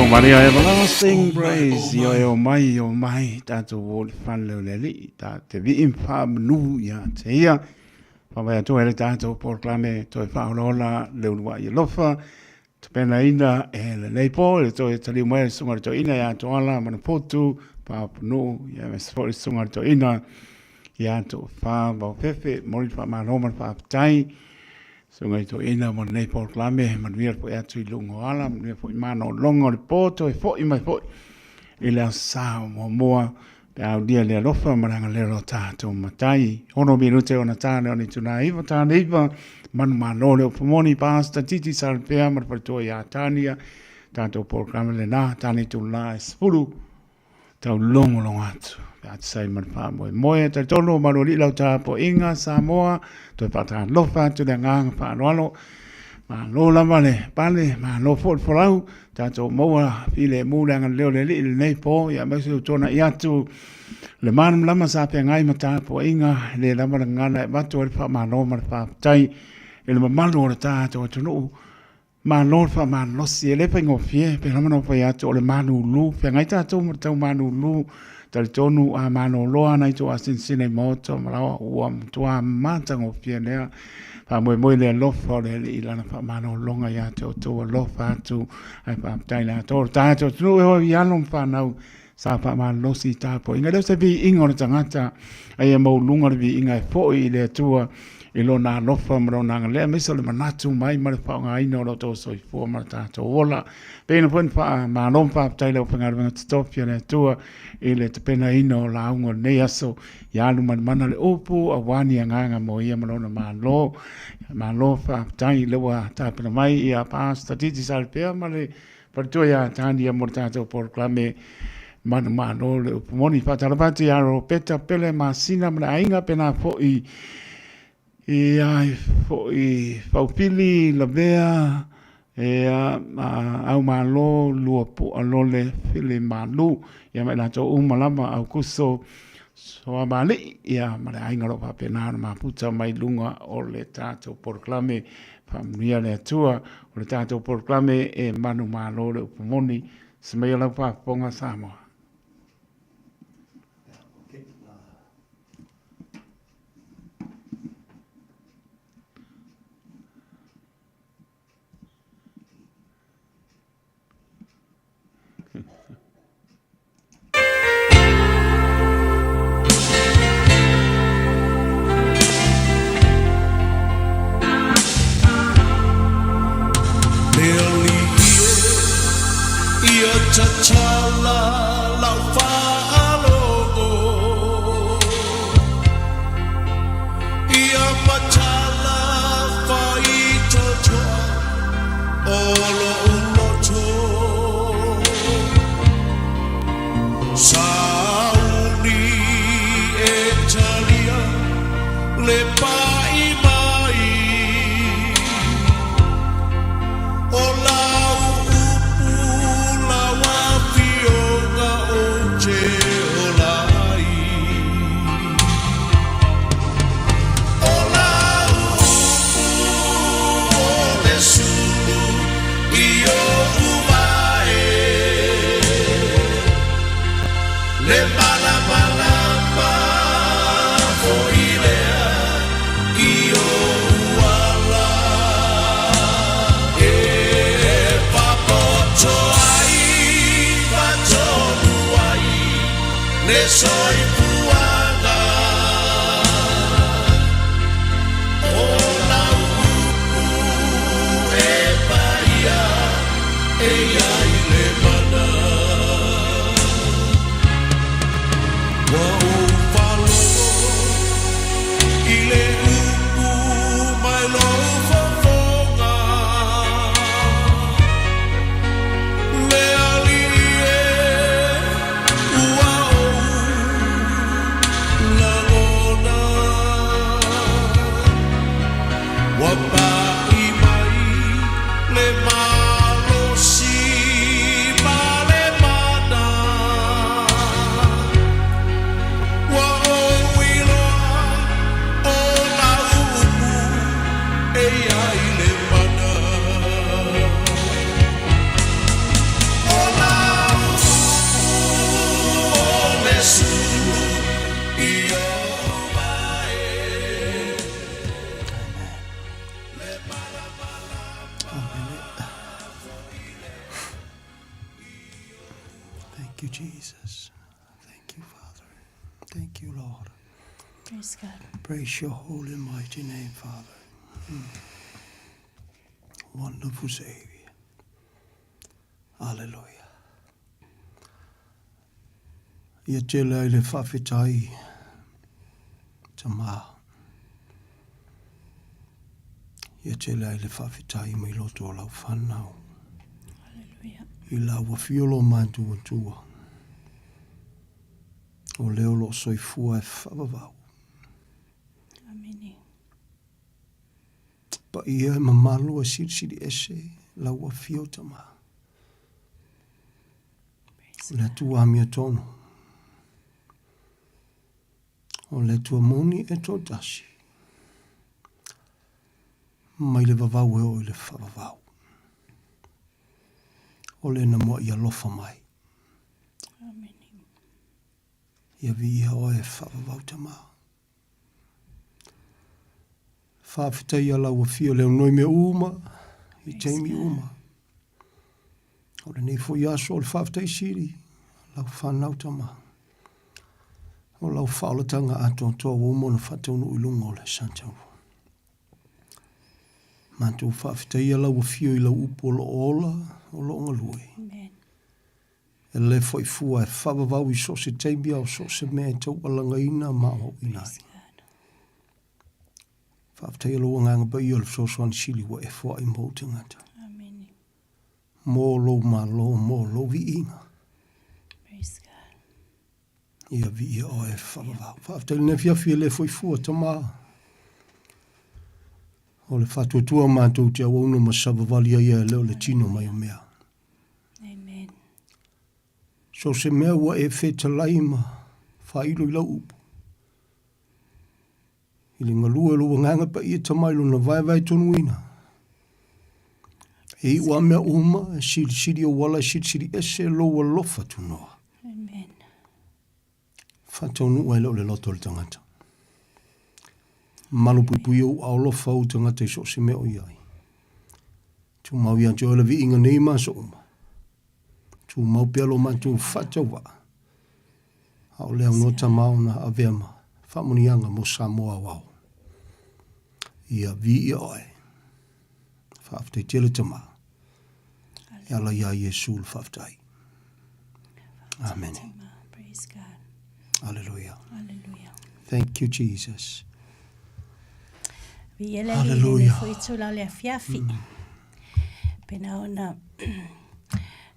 So Maria Everlasting Praise, ioe o mai, o mai, tātou o le whale o le alii, tā te vii whaamanu ia te ia. Whawai atu e le tātou porokalame toe whaolaola le uluai alofa, tapenaina e lenei po, le toe taliu mai le susuga i le toeaina ia Toala Manapotu Paopanuu, ia aemaise foi le susuga i le toeaina ia Tofa Vaofefe, momoli le faamalo ma le faafetai. Susuga i toeaina mo lenei polokalame, manuia le foi atu i luga o ala, manuia foi malologa o le po, toe foi mai foi i le aso Sa o muamua pe a aulia le alofa ma le agalelei o lo tatou Matai. 6 minute ona ta lea o le itula 9, ta le 9, manumalo le upu moni, Pastor Titi Salpea ma le faletua ia Tania, tatou polokalame lena, ta le itula e 10, taulogologo atu pe a tusa ai ma le faamoemoe. E talitonu o Malualii lau tapuaiga Samoa, toe faatalofa atu le agaga faaaloalo. Malo lava le pale, malo foi le folau, tatou maua filemu le agalelei o le Alii i lenei po, ia aemaise o tuanai atu le malamalama sa feagai ma tapuaiga, e le lava le gagana e avatu ai le faamalo ma le faafetai i le mamalu o le tatou atunuu. Malo le faamalosi, e le faigofie, pei lava ona ou fai atu o le malulu, feagai tatou ma le tau malulu, talitonu a malolo lava nai tou asinisina i maota ma laoa, ua matua matagofie lea. Faamoemoe i le alofa o le Alii i lana faamalologa ia te outou alofa atu, ae faafetai le Atua. O le tatou atunuu e o i alo ma fanau sa faamalosi i tapuaiga. E le o se viiga o le tagata, a ia maualuga le viiga e foi i le Atua i Lona alofa ma Lona agalelei, aemaise o le manatu mai ma le faaaogaina o lo outou soifua ma lo tatou ola. Pei ona foi ona faamalo ma faafetai i le aufaigaluega totofi a le Atua i le tapenaina o lauga o lenei aso, ia alu manumana le upu aua ni agaga mo ia ma lona Malo. Malo faafetai lea ua tapena mai ia Pastor Titi Salipea ma le Faletua ia Tania mo le tatou polokalame manumalo le upu moni. Faatalofa atu ia Ropeta Pele Masina ma le aiga pena foi i ai foi Faufili Lavea ia Aumalo Luapua Lole Fili Malu ia ma i latou uma lava Aukuso Soamalii ia ma le aiga o lo o faapena ona mafuta mai luga o le tatou polokalame. Faamanuia le Atua. O le tatou polokalame e manumalo le upu moni. Se mai lau faafofoga Samoa. Le alii e ia tatala lau faalogo Ia matala faitotoa o lo'u loto Sauni e talia le pa'i mai O lau upu lau afioga ou te ola ai O lau upu o le sulu i oʻu vae Le malamalama foi lea i oʻu ala E papoto ai ma tonu ai le soifuaga O lau upu e paia e i ai le mana Ua ou faalogo i le upu mai lou fofoga Le Alii e ua ou lagona Ua paʻi mai le malosi ma le mana Ua ou iloa o lau upu e i ai le mana O Amene. Thank you, Jesus. Thank you, Father. Thank you, Lord. Praise God. Praise your holy and mighty name, Father. Mm. Wonderful Savior. Hallelujah. Ia tele ai le faafetai Tamā. Ia tele ai le faafetai mai loto o lau whanau. Hallelujah. I lau afio lo mātuatua. O leo lo soifua e whaavavau. Amene. Paia e mamalu e silisili ese lau afio Tamā. O le Atua amiotonu. O le Atua moni e toatasi. Mai le vavau e oo i le faavavau. O le na mua'i alofa mai. Amen. Ia viia oe e faavavau Tamā. Faafetai ia lau afio leo noi mea uma i taimi uma. O lenei foi aso o le faafetai sili, lau whanau tama. O lau whaolatanga atoatoa ua uma ona faataunuu i luga o le Santau. Matou faafetaia lau afio i lau upu o lo o ola, o lo o galue. Amen. E le foi fua e faavavau i so o se taimi a o so o se mea e taualagaina ma aoaoina ai. Faafetaia lou agaga paia o le fesoasoani sili ua e foai mo ou tagata. Amene. Mo lou malo, mo lou viiga. Praise God. Ia viia oe e faavavau. Faafetai lenei afiafi e le foi fua Tamā. O le faatuatua matou te auauna ma savavali ai e le o le tino mai o mea. Amen. So se mea ua e fetalai ma faailo i lau upu. I le galue o lou agaga paia Tamā i lona vaevae tonuina. E iu a mea uma, e silisili ou ala, e silisili ese lou alofa tunoa. Amen. Faataunuu ai le o le loto o le tagata. Malupuipui ou aolofa ou tagata i so o se mea o i ai. Tumau ia te oe le viiga nei ma aso uma. Tumau pea lo matou faatauvaa. A o le aunoa Tamā ona avea ma faamanuiaga mo Samoa aoao. Ia viia oe. Faafetai tele Tamā. E ala iā Iesu le faafetai. Amene. Praise God. Hallelujah. Hallelujah. Thank you, Jesus. Viia le Alii i lenei foi itula o le afiafi. Pena ona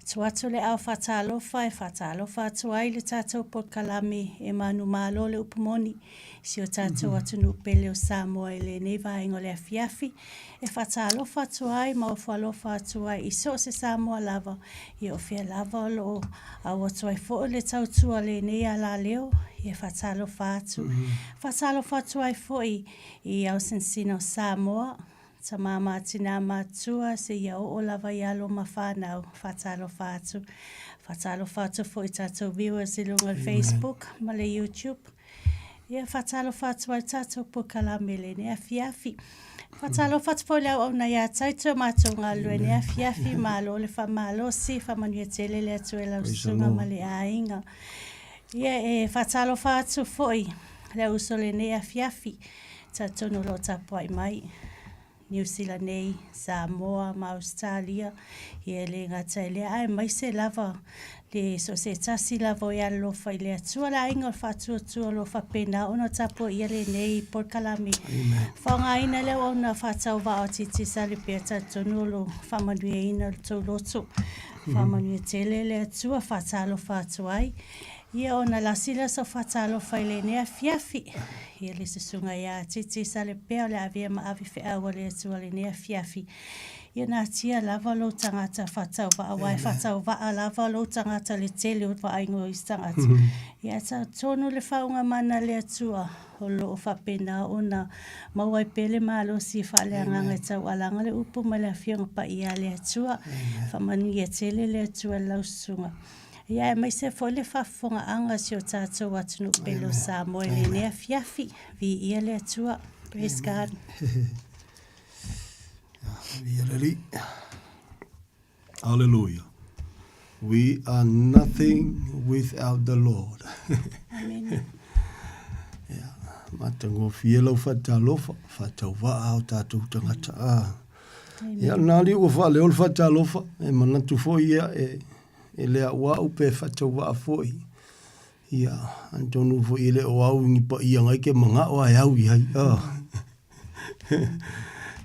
tuu atu le ao faatalofa e faatalofa atu ai le tatou polokalame e manumalo le upu moni si o tatou atunuu pele o Samoa i lenei vaega o le afiafi e faatalofa atu ai ma ofo alofa atu ai i so o se Samoa lava ia o fea lava o lo o au atu ai foi le tautua lenei alaleo ia faatalofa atu. Faatalofa atu ai foi i Ausinsina o Samoa, tama ma tina matua seia oo lava i alo ma fanau, faatalofa atu. Faatalofa atu foi i tatou viewers i luga o le Facebook ma le YouTube. Ia, faatalofa atu ai tatou polokalame i lenei afiafi. Faatalofa atu foi i le auauna ia Taito matou galulue i lenei afiafi. Malo le faamalosi, faamanuia tele le Atua i lau susuga ma le aiga. Ia, e faatalofa atu foi le au uso i lenei afiafi, talitonu o lo o tapuai mai. Niu Sila nei, Samoa ma Ausetalia, ia e le gata i lea, aemaise lava le so o se tasi lava o e alolofa i le Atua, le aiga o le faatuatua o lo o faapena ona tapuaia lenei polokalame. Faaaogaina le auauna faatauvaa o Titisale pea talitonu o lo o faamanuiaina lo outou loto. Faamanuia tele le Atua, faatalofa atu ai. Ia ona lasi lea o sau faatalofa i lenei afiafi. Ia le susuga ia Titi Salepea o le avea ma ave feau a le Atua i lenei afiafi. Ia natia lava lou tagata faatauvaa aua e faatauvaa lava lou tagata le tele o vaaiga o isi tagata. Ia ae talitonu le faauuga mana a le Atua o lo o faapena ona maua ai pea le malosi faaleagaga e taualaga le upu ma le Afioga Paia a le Atua. Faamanuia tele le Atua i lau susuga. Ia aemaise foi le faafofogaaga a si o tatou atunuu pele o Samoa i lenei afiafi. Viia le Atua. Praise God. Viia le Alii. Hallelujah. We are nothing without the Lord. Amen. yeah. Matagofie lau faatalofa, faatauvaa o tatou tagata. Ah. Ia, na ali ua faaleo le faatalofa, e manatu foi ia e, e le auau pe faatauvaa foi. Ia, atonu foi e le o au i ni paia ngai ke manao ae au i ai. Ah.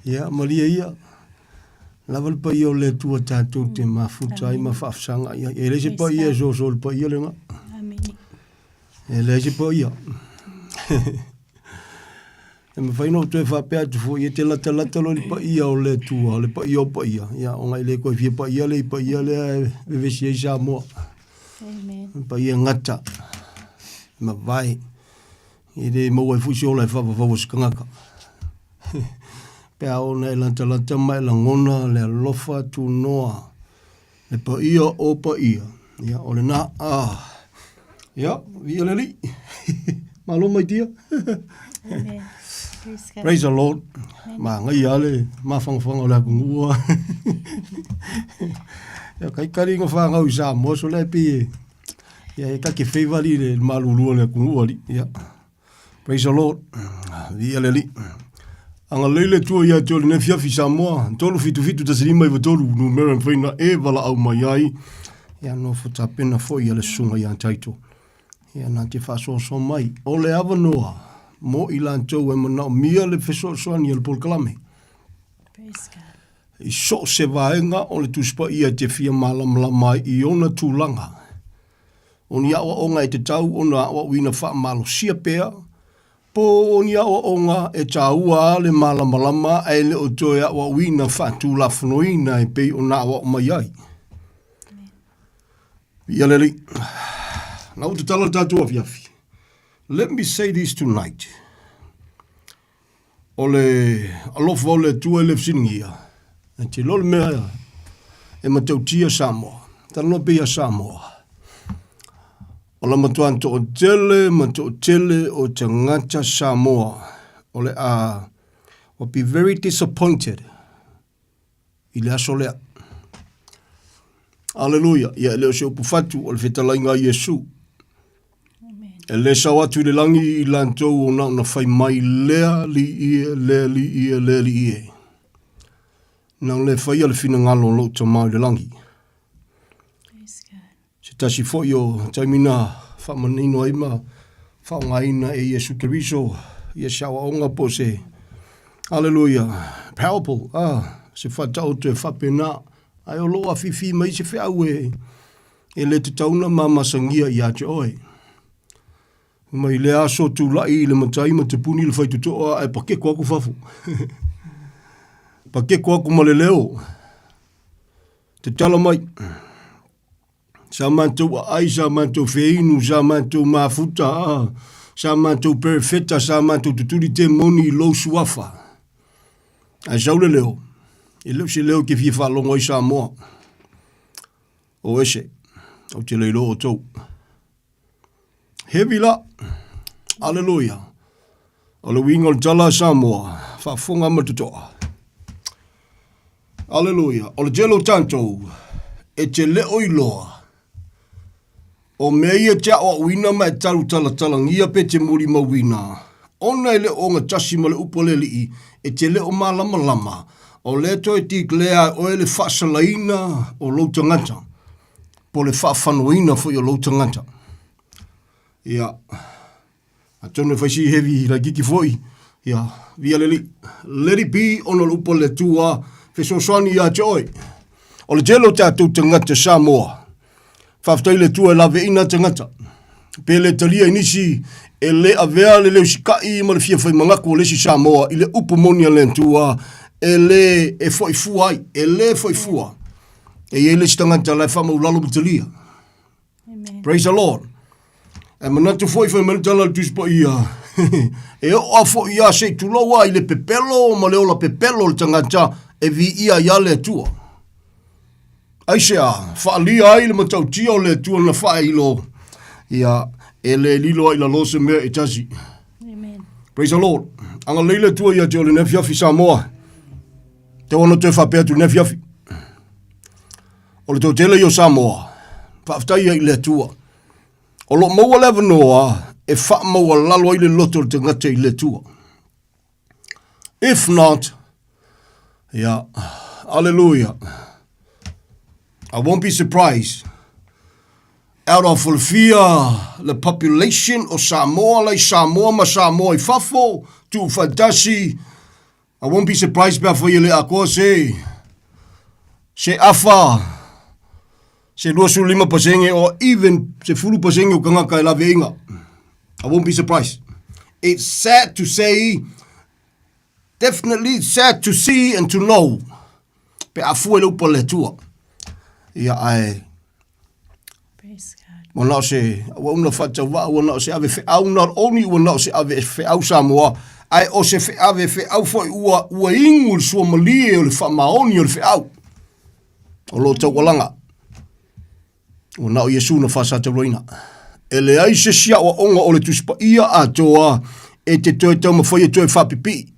Ia, malie ia, lava le paia o le Atua tatou te mafuta ai ma faafesaga i ai. E leai se paia e soso i le paia lena. E leai se paia. E mafai ona ou toe faapea atu foi, e te latalata loa i le paia o le Atua, le paia o paia, ia, ona e le toe fia paia lea i paia lea e vevesi ai Samoa. Amen. Le paia gata, e mavae, e le maua ai foi se ola e faavavau a se tagata. Pe a ona e latalata ma e lagona le alofa tunoa, le paia o paia, ia, o lena, ah, ia, viia le Alii. Malo my dear. Amen. Praise God. Praise the Lord. Magaia le mafangafaga o le atunuu. Ia kai kali nga whangau i Samoa so le pi ia e kake favor li le malulu o le atunuu ali. Ia. Praise the Lord. Viia le Alii. Agalelei le Atua ia te oe lenei afiafi Samoa. 3 7 7 1 5 9 3 numera e mafai ona e valaau mai ai. Ia nofo tapena foi ia le susuga ia Taito. Ia na te faasoasoa mai. O le avanoa mo i latou e manaomia le fesoasoani a le polokalame. Praise God. I so o se vaega o le Tusi Paia e te fia malamalama ai i ona tulaga. O ni aoaoga e tatau ona aoaoina faamalosia pea, po o ni aoaoga e tāua a le malamalama ae le o toe aoaoina faatulafonoina e pei ona aoao mai ai. Viia le Alii. Na ua tatala le tatou afiafi. Let me say this tonight. O le alofa o le Atua e le fesiligia, e te iloa le mea e matautia Samoa. Talanoa pea ia Samoa. O le matua toatele ma toatele o tagata Samoa o le a will be very disappointed i le aso lea. Aleluia. Ia e le o se upu fatu o le fetalaiga a Iesu. E le sao atu i le langi i latou o na ona fai mai lea li ie, lea li ie, lea li ie. Na o le faia le finagalo o lou Tama i le langi. Se tasi foi o taimi na faamanino ai ma faaaogaina e Iesu Keriso ia se aoaoga po o se Aleluia, parable, ah, se faataoto e faapena, ae o lo o afifi mai se feau e, e le tatau ona mamasagia ia te oe. Mai le aso tulai i le matai ma te puni le faitotoa ae pakeko aku fafo. Pakeko aku ma le leo. Te tala mai. Sa matou aai, sa matou feinu, sa matou mafuta, ah, sa matou perefeta, sa matou tutuli te moni i lou suafa. Ae sau le leo, e le o se leo e te fia faalogo ai Samoa. O ese, ou te le iloa outou. Heavy la. Aleluia. O le uiga o le tala a Samoa, faafofoga ma le totoa. Aleluia. O le tele o tatou e te le o iloa o mea ia te aoaoina ma e talutalatalangia pe te molimauina, ona e le o ogatasi ma le upu a le Alii, e te le o malamalama, o lea toe declare ai oe le faasalaina o lou tagata. po o le faafanoina foi o lou tagata. Ia, atonu e fai si heavy laititi foi, ia, via le Alii, let it be ona o le upu a le Atua, fesoasoani ia te oe. O le tele o tatou tagata Samoa, faafetai i le Atua e laveina tagata, pe le talia i nisi e le avea le leusikai ma le fia fai manatu o le isi Samoa i le upu moni a le Atua e le e foi fua ai, e le foi fua. E i ai le isi tagata la e faamaulalo ma talia. Amen. Praise the Lord. E manatu foi fai mai le tala a le Tusi Paia, e oo a foi ia se i tulou a i le pepelo ma le ola pepelo o le tagata e viia ai a le Atua. Aisea, faalia ai le matautia o le Atua na faailo, ia, e le lilo ai i lalo se mea e tasi. Amen. Praise the Lord. Agalelei le Atua ia te oe i lenei afiafi Samoa. Tau ona toe faapea atu i lenei afiafi. O le toatele ia o Samoa, faafetai ai i le Atua. O lo o maua le avanoa e faamaualalo ai le loto o le tagata i le Atua. If not, yeah, hallelujah. I won't be surprised. Out of le fia le population o Samoa, lai Samoa ma Samoa i fafo, tuufaatasi, I won't be surprised pe afai e le akoa se se afa se 25% or even se 10% o kangaka e laveaiga. I won't be surprised. It's sad to say, definitely sad to see and to know pe a fua i le upu a le Atua. Ia ae Praise God. Ua na o se auauna faatauvaa, ua na o se ave feau, not only ua na o se ave feau Samoa, ae o se ave feau foi ua, ua igu le suamalie o le faamaoni o le feau o lo taualaga. Ua na o Iesu na faasatauraina. E leai se isi aoaoga o le Tusi Paia atoa e te toe taumafai e toe faapipii.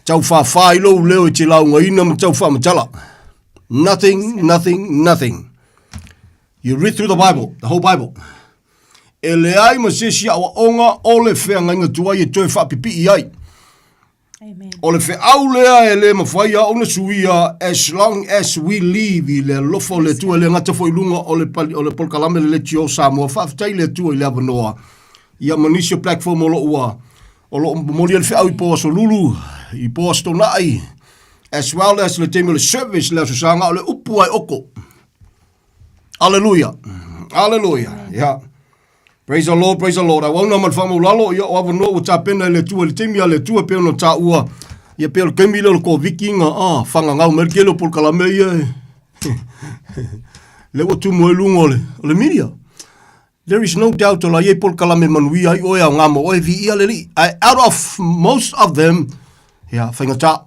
Tau whāwhā i lou leo e te laugaina ma tau whaamatala. Nothing, nothing, nothing. You read through the Bible, the whole Bible. E leai ma se isi aoaoga o le feagaiga tuai e toe faapipii ai. Amen. O le feau lea e le mafai a ona suia as long as we live i le alofa o le Atua e le gata foi i luga o le, pali, o le polokalame le Leitio Samoa. Faafetai i le Atua i le avanoa. Ia ma nisi o platform o lo o ua O lo o momoli ai le feau i po Aso Lulu, i po Aso Toonai, as well as le taimi o le service le Aso Sa, na o le upu lava e oko. Aleluia. Aleluia. Yeah. Praise the Lord, praise the Lord. Auauna ma le faamaulalo, ia o avanoa ua tapena e le Atua i le taimi a le Atua e pei ona taua, ia pei o le taimi lea o le Koviti na, ah, fagagau mai le tele o polokalame ia e lea ua tumu ai luga o le, o le media. There is no doubt o la i ai polokalame manuia ai oe aoga mo oe, viia le Alii. Ae out of most of them, ia, faigata.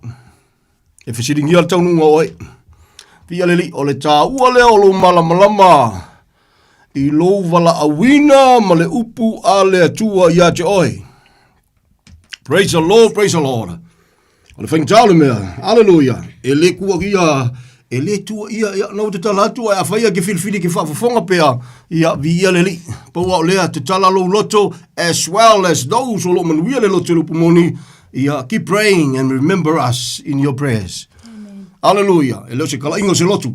E fesiligia le taunuuga o oe. Viia le Alii, o le taua lea o lou malamalama i lou valaauina ma le upu a le Atua ia te oe. Praise the Lord, praise the Lord. O le faigata o le mea, aleluia, e le tuaia, e le tuaia, ia, na ou tatala atu, ae afai e ke filifili ke faafofoga pea, ia, viia le Alii. Pau lava o lea, tatala lou loto, as well as those o lo o manuia le loto i le upu moni, ia, keep praying and remember us in your prayers. Amen. Aleluia, e le o se kalaiga o se lotu.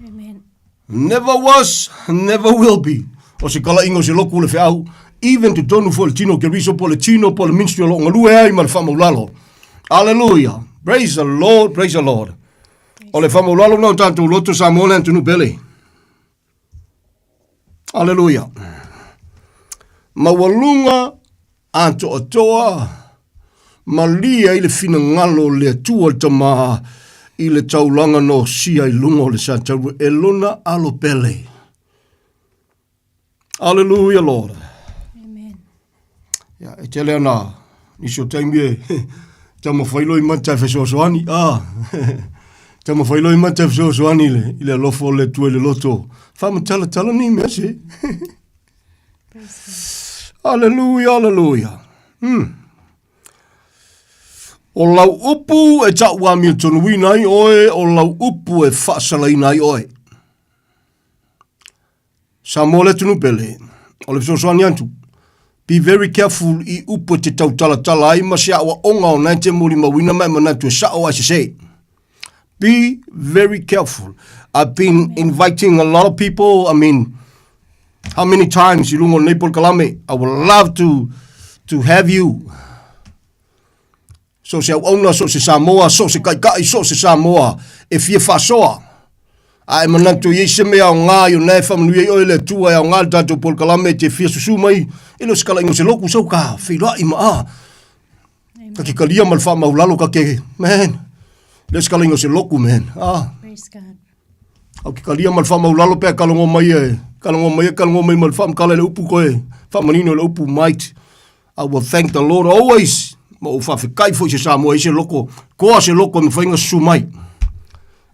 Amen. Never was, never will be. O se kalaiga o se loku o le feau, even totonu foi o le tino o Keriso po o le tino po o le ministry o lo o galue ai ma le faamaulalo. Hallelujah. Praise the Lord, praise the Lord. O le faamaulalo na o tatou loto Samoa le atunuu pele. Hallelujah. Maualuga atoatoa malie ai le finagalo o le Atua le Tama i le taulaga na osia i luga o le sataua e lona alo pele. Hallelujah, Lord. Amen. Ia, e tele ana nisi o taimi e taumafai loa i mata e fesoasoani. Ah, taumafai loa i mata e fesoasoani i le, i le alofa o le Atua i le loto. Faamatalatala ni mea se. Aleluia, aleluia. Hmm. O lau upu e tau amiotonuina ai oe, o lau upu e faasalaina ai oe. Samoa le atunuu pele, o le fesoasoani atu. Be very careful i upu e te tautalatala ai ma se aoaoga o na e te molimauina ma e manatu e sao ae sese. Be very careful. I've been inviting a lot of people. I mean, how many times i luga o lenei polokalame, I would love to, to have you. So se auauna, so se Samoa, so se kaikai, so se Samoa e fia faasoa. A e manatu i ai se mea aoga i ona e faamanuia ai oe le Atua e aoga le tatou polokalame e te fia susū mai e le o se kalaiga o se loku sau ka feiloai ma a. Ka ke kalia ma le faamaulalo ka ke, man, le o se kalaiga o se loku, man. Ah. Praise God. Au ke kalia ma le faamaulalo pea kalogo mai e, kalogo mai e, kalogo mai ma le faamatala i le upu koe, faamanino i le upu might. I will thank the Lord always. Ma ou faafetai foi se Samoa i se loko, koa se loko e mafai ona susu mai.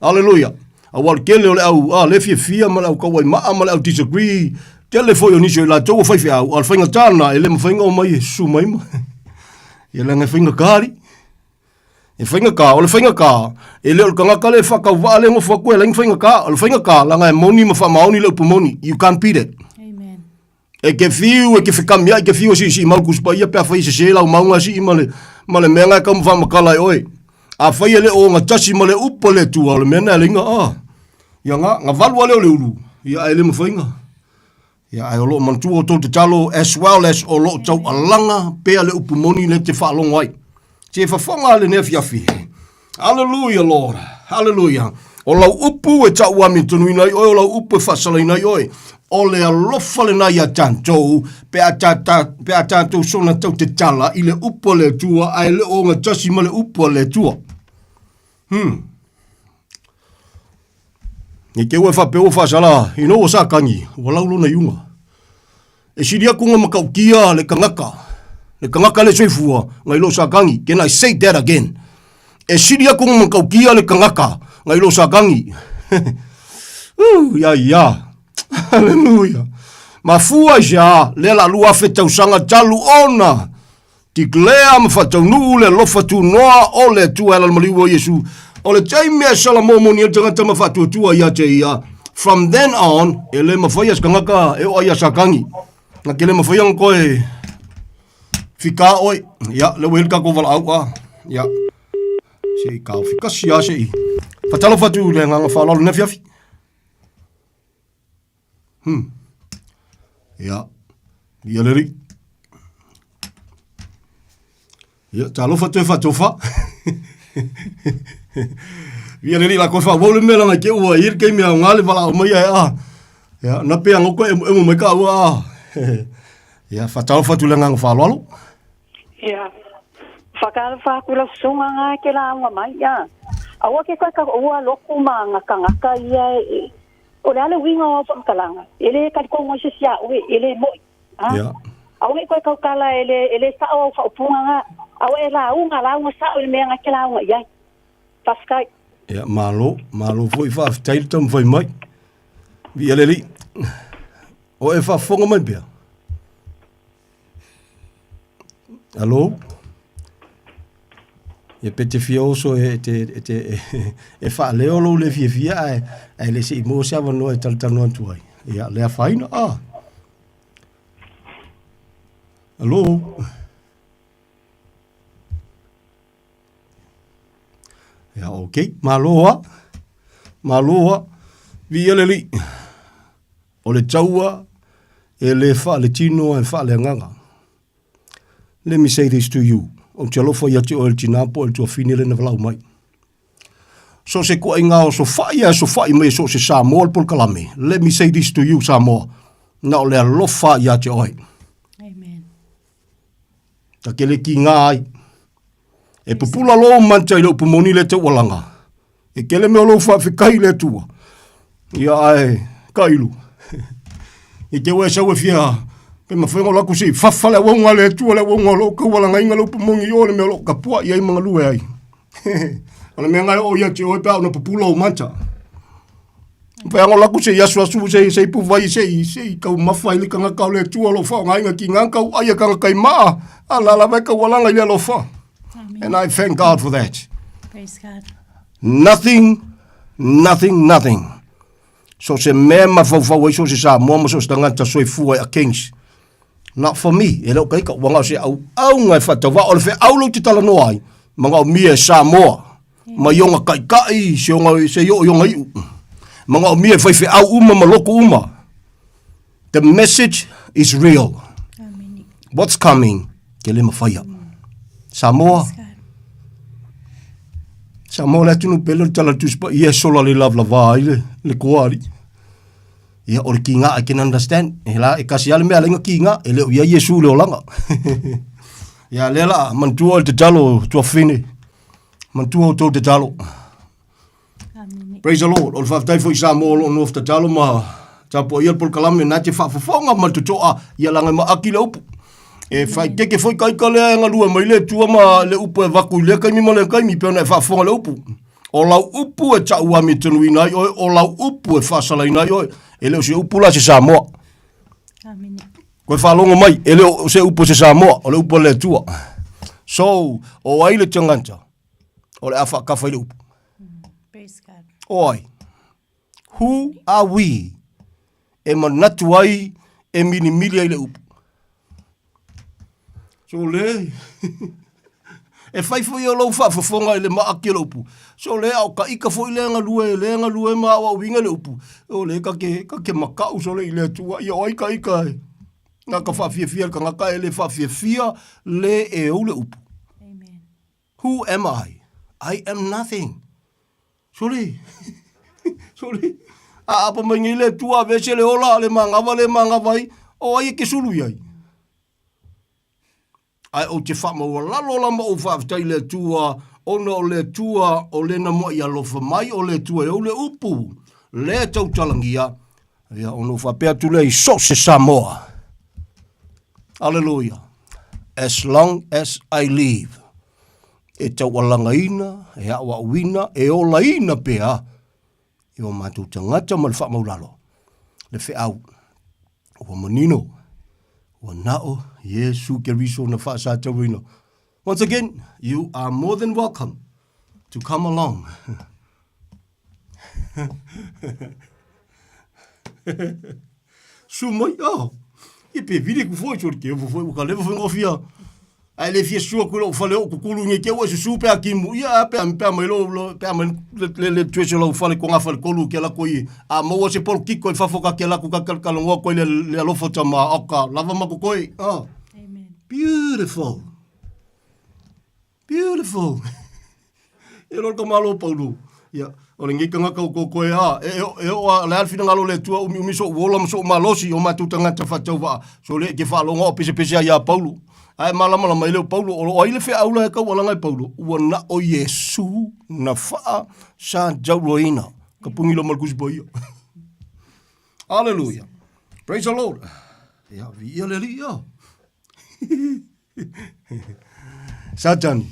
Hallelujah. Aua o le tele o le au, ah, le fiafia ma le au tauaimaa ma le au disagree, tele foi o nisi o i latou ua faifeau, a o le faigata lena, e le mafai ona omai e susu mai ma. Ia leaga e faigata alii. E faigata, o le faigata, e le o le tagata lea e faatauvaa lea e nofo atu e alai ona faigata. O le faigata, leaga e moni ma faamaoni le upu moni. You can't beat it. Amen. E te fiu, e te fekamiai, e te fiu e siisii mau le Tusi Paia pe afai e sese lau mauga e sii ma le, ma le mea na e tau ma faamatala e oe. Afai e le o ogatasi ma le upu a le Atua, o le mea na e alai na, ah, ia na, na valu a lea o le ulu, ia ae le mafai na. Ia, ae o lo o manatua outou tatalo as well as o lo o taualaga pea le upu moni lea e te faalogo ai. Se fafoga lenei afiafi. Hallelujah, Lord. Hallelujah. O lau upu e tauamiotonuina ai oe, o lau upu e faasalaina ai oe. O le alofa lena ia tatou, pe a, ta, ta, pe a tatou sona tau te tala i le upu a le Atua, ae le o ogatasi ma le upu a le Atua. Hmm. Ne i te ua e faapea ua faasala ina ua sakagi, ua lau lona iuga. E sili atu ona matautia le tagata, le tagata le soifua, nai lo sakagi. Can I say that again? E sili atu ona matautia le tagata nai lo sakagi. Uh, ia ia. Hallelujah. Mafua i se a, lea la 2000 tausaga talu ona Declare ma faataunuu le alofa tunoa o le Atua e ala i le maliu o Iesu. O le taimi e Salamo moni ai le tagata ma faatuatua ia te ia, from then on, e le mawhai a se tagata e oa ia Satani. Na ke le mawhai ana koe whika oe. Ia, le ua hili kako walaau a. Ia, se i kao whikasi a se i. Whatalofa atu le nganga whalalo ne fiafi. Hmm. Ia. Ia le ri. Ia, talofa toe whatofa. Ia le ri la koe wha le mea langa ke ua ir ke mea ngā le wala o mai ai a. Ia, na pea ngoko e emo mai ka ua a. Ia, whatalofa tu le nganga whaloalo. Ia. Whakaalofa aku lau susuga nga ke lauga mai ia. Aua ke koe ka ua loku ma ngakangaka ia e, O le a le uiga o au faamatalaga, e lē talitogo ai se isi iā oe, e lē moʻi, a. Ia. Aua e toe tautala e lē, e lē saʻo au faaupuga na, aua e lauga, lauga saʻo i le mea na e te lauga i ai. Faafetai. Ia, malo, malo foi faafetai le taumafai mai. Viia le Alii. O e faafofoga mai pea? Alo? Ia pe te fia oso e te, e te, e whaaleo lou le fiafia ae, ae le se i mo se awanoa e talatalanoa atu ai. Ia, le afaina, ah. Alo? Ia, ok. Malo a. Malo a. Viia le Alii. O le taua e le faaletino ae faaleagaga. Let me say this to you, ou te alofa ia te oe le tinā po o le tuafine lea na valaau mai. So se kuaiga o sofa'i ae sofa'i mai e so o se Samoa le polokalame, let me say this to you Samoa, na o le alofa ia te oe. Amen. Ta ke le kīngā ai. E pupula lou manta i le upu moni le taualaga. E kele mea o lou faafetai i le Atua. Ia ae, kailu. I te ua e sau e fia, pe mawhai ngā laku si, whawha le auaunga le Atua, le auaunga o lou kaualagainga le upu moni i o le mea o lou kapua i ai mangalue ai. O le mea ngai o ia te oe pe au na pupula o manta. Pe ango laku se i asu asu se se ipu vai se i se i kau mafa i le kangaka o le Atua lo whaongainga ki ngā kau ai a kangaka i maa. A la la vai kaualanga i le alofa. Amen. And I thank God for that. Praise God. Nothing, nothing, nothing. So se mea mafaufau ai so se Samoa ma so se tagata soifua i a Kings. Not for me. E le o kaika ua ngao se au au ngai whatawa o le fe au lo te talanoa ai. Ma ngao mia e Samoa. Ma i onga kaikai se onga se i o i onga iu. Ma ngao mia e whai fe au uma ma loko uma. The message is real. Amen. What's coming? Ke le mawhaia. Samoa. Samoa le atunu pele o le tala tusi pa ia sola le love lava ai le, le koa ali. Ia o le kinga I can understand. E la e kasi ale mea lenga kinga e le o ia Yesu le olanga. Ia le la mantua o le tatalo tuafine. Mantua o tau tatalo. Praise the Lord. O le faafetai foi i Samoa o lo o nofo tatalo ma tapuaia le polokalame na te faafofoga ma le totoa ia laga e maaki le upu. E faaeteete foi ka ika lea e galue mai le Atua ma le upu e avatu i lea taimi ma lea taimi pei ona e faafofoga le upu. O lau upu e tauamitonuina ai oe, o lau upu e faasalaina ai oe. E le o se upu la se Samoa. Koe faalogo mai, e le o se upu se Samoa, o le upu a le Atua. So, o ai le tagata? O le a faakafa i le upu. O ai? Who are we? E manatu ai, e milimili ai le upu. So le, e fai foi o lou faafofoga i le maaki o le upu. So le, a o ka ika foi lea galue, lea galue ma aoaoina le upu. O le, ka ke, ka ke makau sole i le Atua. Ia o ai ka ika e. Na ka faafiafia le tagata e le faafiafia le e ou le upu. Amen. Who am I? I am nothing. Sole. Sole. A apa mai nei le Atua avese le ola, le manava le manava ai, o ai e ke sulu i ai. Ae ou te faamaualalo la ma ou faafetai i le Atua, ona o le Atua o lena muaʻi alofa mai, o le Atua e ou le upu, lea e tautalagia, ia ona ou faapea atu lea i so o se Samoa. Aleluia. As long as I live, e taualagaina, e aoaoina, e olaina pea i o matou tagata ma le faamaulalo, le feau ua manino, ua nao Iesu Keriso na faasatauina. Once again, you are more than welcome to come along. Su mai, oh. Ia pe vili ku foi, sori ke foi, ua ka leva foi ngofia. Ae le fia sua ku lou fale o kukulu nge ke ua susu pe a kimu. Ia a pe a pe a mai lo lo pe a mai le le le tuese lau fale ko ngā fale kolu ke la koi. A maua se pol kiko i fafo ka ke la ku ka ka ka longoa koi le le alofa tama oka lava ma koi. Oh. Amen. Beautiful. Beautiful. E lor ka malo Paulo. Ia, o le ngei kangaka o koe a, e, e, e o a le alfina ngalo le tua umi umi so uola ma so malosi o matu tangata whatau waa. So le ke whaalonga o pese pese a ia Paulo. Ae malama la mai leo Paulo, o lo ai le whea aula e kau alanga e Paulo. Ua na o Iesu na whaa sa jauroina. Ka pungi lo malkusi po ia. Hallelujah. Praise the Lord. Ia, vi ia le li ia. Satani,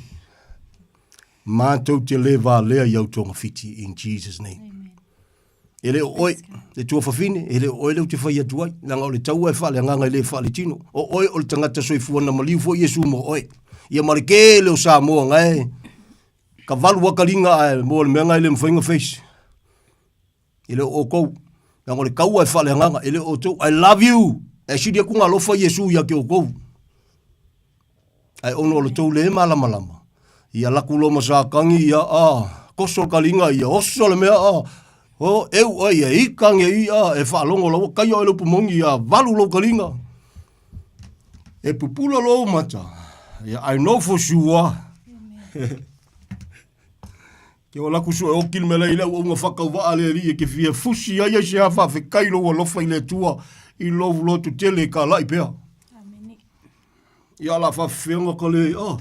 mātou te le valea i au togafiti in Jesus name. Amen. E le o oe, le tuafafine, e le o oe leu te whai atu ai, nanga o le taua e whale anganga i le whale tino. O oe o le tangata soifua na maliu fo Iesu mo oe. Ia mare ke le o Samoa ngai, ka valu wakalinga ai, mo le mea ngai le mwhainga face. E le o oukou. Leaga o le kaua e faaleagaga, e le o outou. I love you! E sili aku ngā alofa Iesu ia ke oukou. Ae ono o le tou le malamalama. Ia laku lo masakangi ia a koso ka linga ia oso le mea a o eu ai e ikange i a e whaalongo laua kai o e lupu mongi ia valu lo ka linga. E pupula lo mata. Ia, I know for sure. Ke ola ku sue oki le mea lea i le auaunga whakauvaa le alii e ke fia fusi ai ai se ha whaawhekai lou alofa i le Atua i lou lotu tele ka lai pea. Amene. Ia la whaawheonga ka le, oh,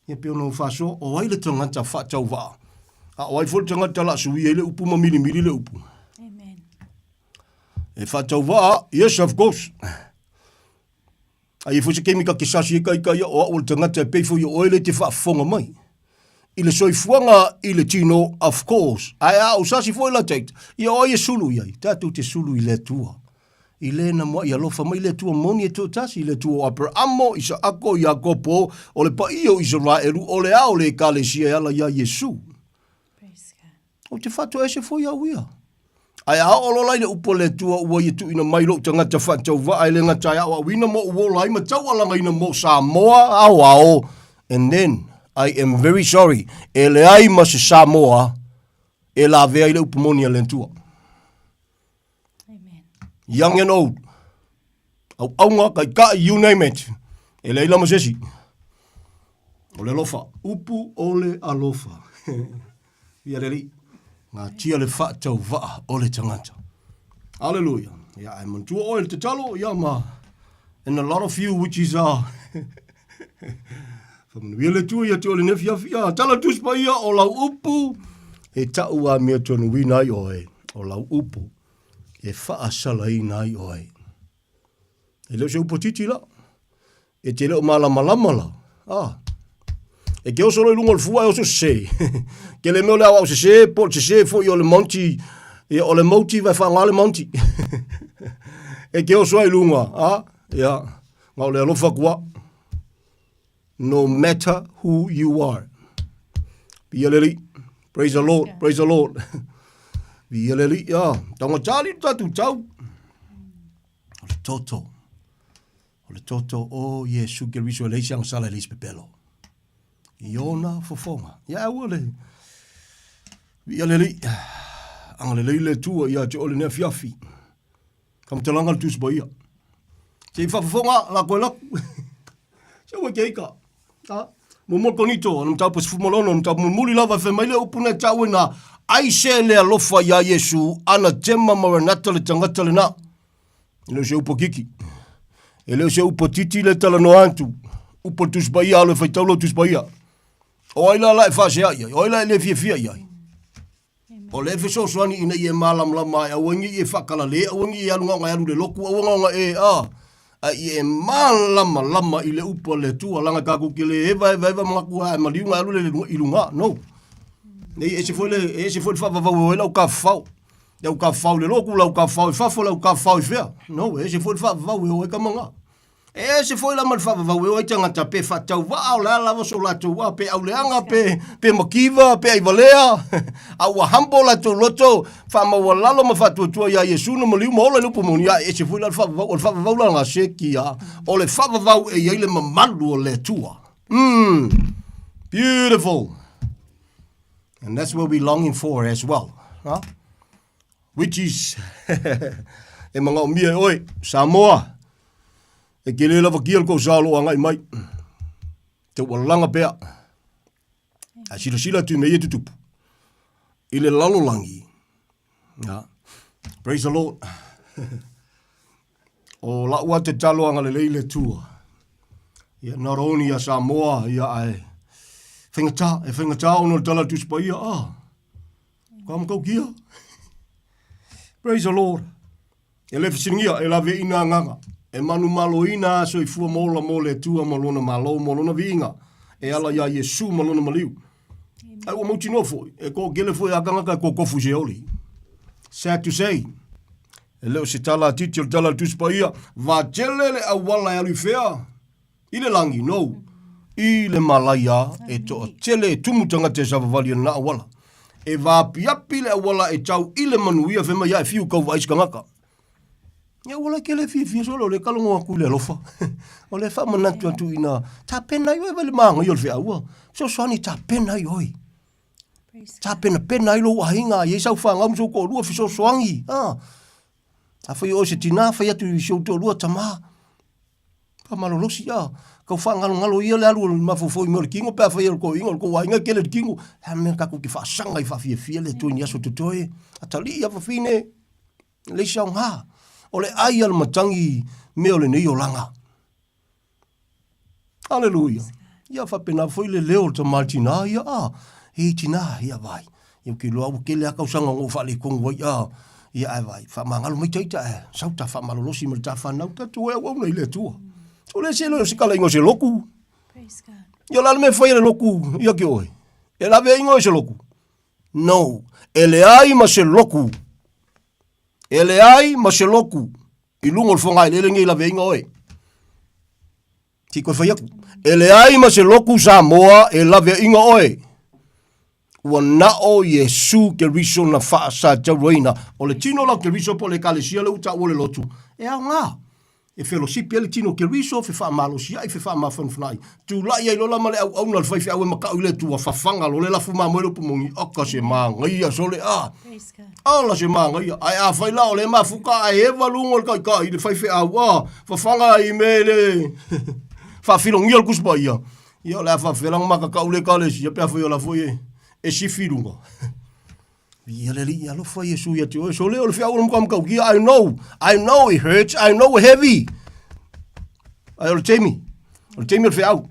ia pe ono whaso, o ai le tangata whaatauvaa. A o ai fo le tangata la sui ai le upu ma milimili le upu. Amen. E whaatauvaa, yes of course. A i foi se keimi ka ke sasi e kai kai o au o le tagata e pei foi o oe le te faafofoga mai. I le soifuaga i le tino, of course. Ae a ou sasi foi la take, ia o ai e sulu i ai? Tatou te sulu i le Atua. I lena moaʻi alofa mai le Atua moni e toatasi, le Atua o Aperamo, Isaako, Iakopo, o le paia o Isaraelu, o le ao le Ekalesia e ala iā Iesu. Praise God. Ou te faatoese foi au ia. Ae a oo loa la i le upu a le Atua ua ia tuuina mai lou tagata faatauvaa e le gata e aoaoina mo ou ola ai ma taualagaina mo Samoa aoao and then I am very sorry e leai ma se Samoa e lavea i le upu moni a le Atua. Amen. Young and old. Auaunga, taitai, you name it. E leai la ma se isi. O le alofa. Upu o le alofa. Ia le alii. Gatia le faatauvaa o le tagata. Hallelujah. Ia, ae manatua oe le tatalo, ia ma, and a lot of you which is Whamanuia le Atua ia te oe lenei afiafi. Ia, tala tusi paia o lau upu e tau amia tonuina ai oe, o lau upu e faasalaina ai oe. E le o se upu titi la. E te le o malamalama la. Ah. E ke oso lo i lunga o le fua e oso sese. Ke le mea o le aoao sese, po o le sese foi o le monti, ia o le moti vai whaanga le monti. e ke oso ai lunga, ah, ia, ngā o le alofa kua. No matter who you are. Viia le Alii. Praise the Lord, praise the Lord. Viia le Alii, ah. Taugata le tatou tau. O le toto. O le toto o Iesu Keriso e leai se agasala e leai se pepelo. I ona fofoga. Ia aua le Viia le Alii. Agalelei le Atua ia te oe lenei afiafi. Faamatalaga le Tusi Paia. Se i faafofoga la koe laku. Se ua ke ika. Ha? Mo konito, ana mataupu 16, mataupu mulimuli lava e fai mai le upu na tau ina ai se le alofa iā Iesu, ana tema maranata le tagata lena. E le o se upu a kiki. E le o se upu a titi le talanoa atu. Upu a le Tusi Paia, alo e faitau lau Tusi Paia. O ai la la e faasea i ai? O ai la e le fiafia i ai? O le fesoasoani ina ia e malamalama ai, aua ne i e faakalale, aua ne i e alu na ona e alu i le lotu, aua na ona e, a, a ia e malamalama i le upu a le Atua, leaga tatou te le eva eva eva manatu a e maliu ona e alu lea i luga. No. Nei, e ese foi le, e ese foi le faavavau e o ai lau tafafao. Le au tafafao i le lotu, le au tafafao i fafo, le au tafafao i fea. No, e ese foi le faavavau e o ai tama na. E ese foi la ma le faavavau e o ai tagata pe faatauvaa o le a lava so latou a pe auleaga pe pe makiva pe aivalea a ua humble latou loto faamaualalo ma faatuatua iā Iesu na maliu ma ola i le upu moni a e ese foi la le faavavau o le faavavau la na seki a o le faavavau e i ai le mamalu o le Atua mm beautiful and that's what we longing for as well huh? Which is e manaomia e oe, Samoa, e te le lavakia le tou sa o lo o agai mai. Te ua laga pea. Ae silasila atu i mea ia e tutupu i le lalolagi. Ya. Praise the Lord. o lau a tatalo agalelei le Atua. Ia, not only ia Samoa, ia ae faigata, e faigata ona o le tala a le Tusi Paia, ah, Ka matautia. Praise the Lord. E le fesiligia, e laveaiina agaga, e manumaloina a soifua ma ola mo le Atua ma Lona Malo ma Lona viiga, e ala iā Iesu ma Lona maliu. Ae ua mautinoa foi, e toatele foi a tagata e totofu i se oli. Sad to say, e le o se tala a Titi o le tala a le Tusi Paia, vatele le auala e alu i fea? I le lagi, no. I le malaia e toatele e tumu tagata e savavali ana auala. E vaapiapi le auala e tau i le manuia fai mai a e fiu kau vaai se tagata. Ia ua like le fiafia solo le kalogo atu i le alofa. O le faamanatu atu ina tapena ai oe vai le māgaia o le feaua. Fesoasoani tapena ai oe. Tapenapena ai lou aiga, i ai sau fanau ma sou toalua fesoasoani. Ah. Afai o oe se tinā, fai atu i si ou toalua tamā. Faamalolosi, a, kau faagalogalo ia le alu o le mafaufau i mea o le kino pe afai o le toeaina o le tou aiga e tele le kino. E a mea tatou te faasaga i faafiafia le Atua i ni aso totoe. Atalii a fafine, e leai se aoga. O le ai a le matagi mea o lenei olaga. Aleluia. Ia faapena foi le leo o le tama tinā ia, a, e tinā, ia vai. Ia ou te iloa ua tele lava tausaga na ou faaletonu ai, a, ia ae vai, faamagalo mai ta ita ae sau ta faamalolosi ma le ta fanau, tatou e auauna i le Atua. So le se loa o se talaiga o se lotu. Ia o le a le mea e fai e le lotu ia te oe? E laveaiga oe e se lotu? No, e leai ma se lotu. E leai ma se lotu i luga o le fogaeleele nei laveaiga oe. Se i toe fai atu. E leai ma se lotu Samoa e laveaiga oe. Ua nao Iesu Keriso na faasatauaina. O le tino la o Keriso po o le Ekalesia lea ua taua le lotu, e aoga. E felosipi ai le tino o Keriso, fefaamalosi ai, fefaamafanafana ai. Tulai ai lola ma le auauna a le faifeau e makau i le Atua, fafaga loa le lafu mamoe le upu moni, oka se manaia sole a! Ola se manaia. Ae afai la o lea e mafuta ae eva luga o le taitai i le faifeau, a, fafaga ai me le faafilogia le Tusi Paia, ia o le a faafefea la ona matatau le Ekalesia pe afai o la foi e, e sifi i luga. Viia le Alii, alofa Iesu ia te oe. Sole o le feau o le matamatakia, I know, I know it hurts, I know it heavy. Ae o le taimi, o le taimi o le feau.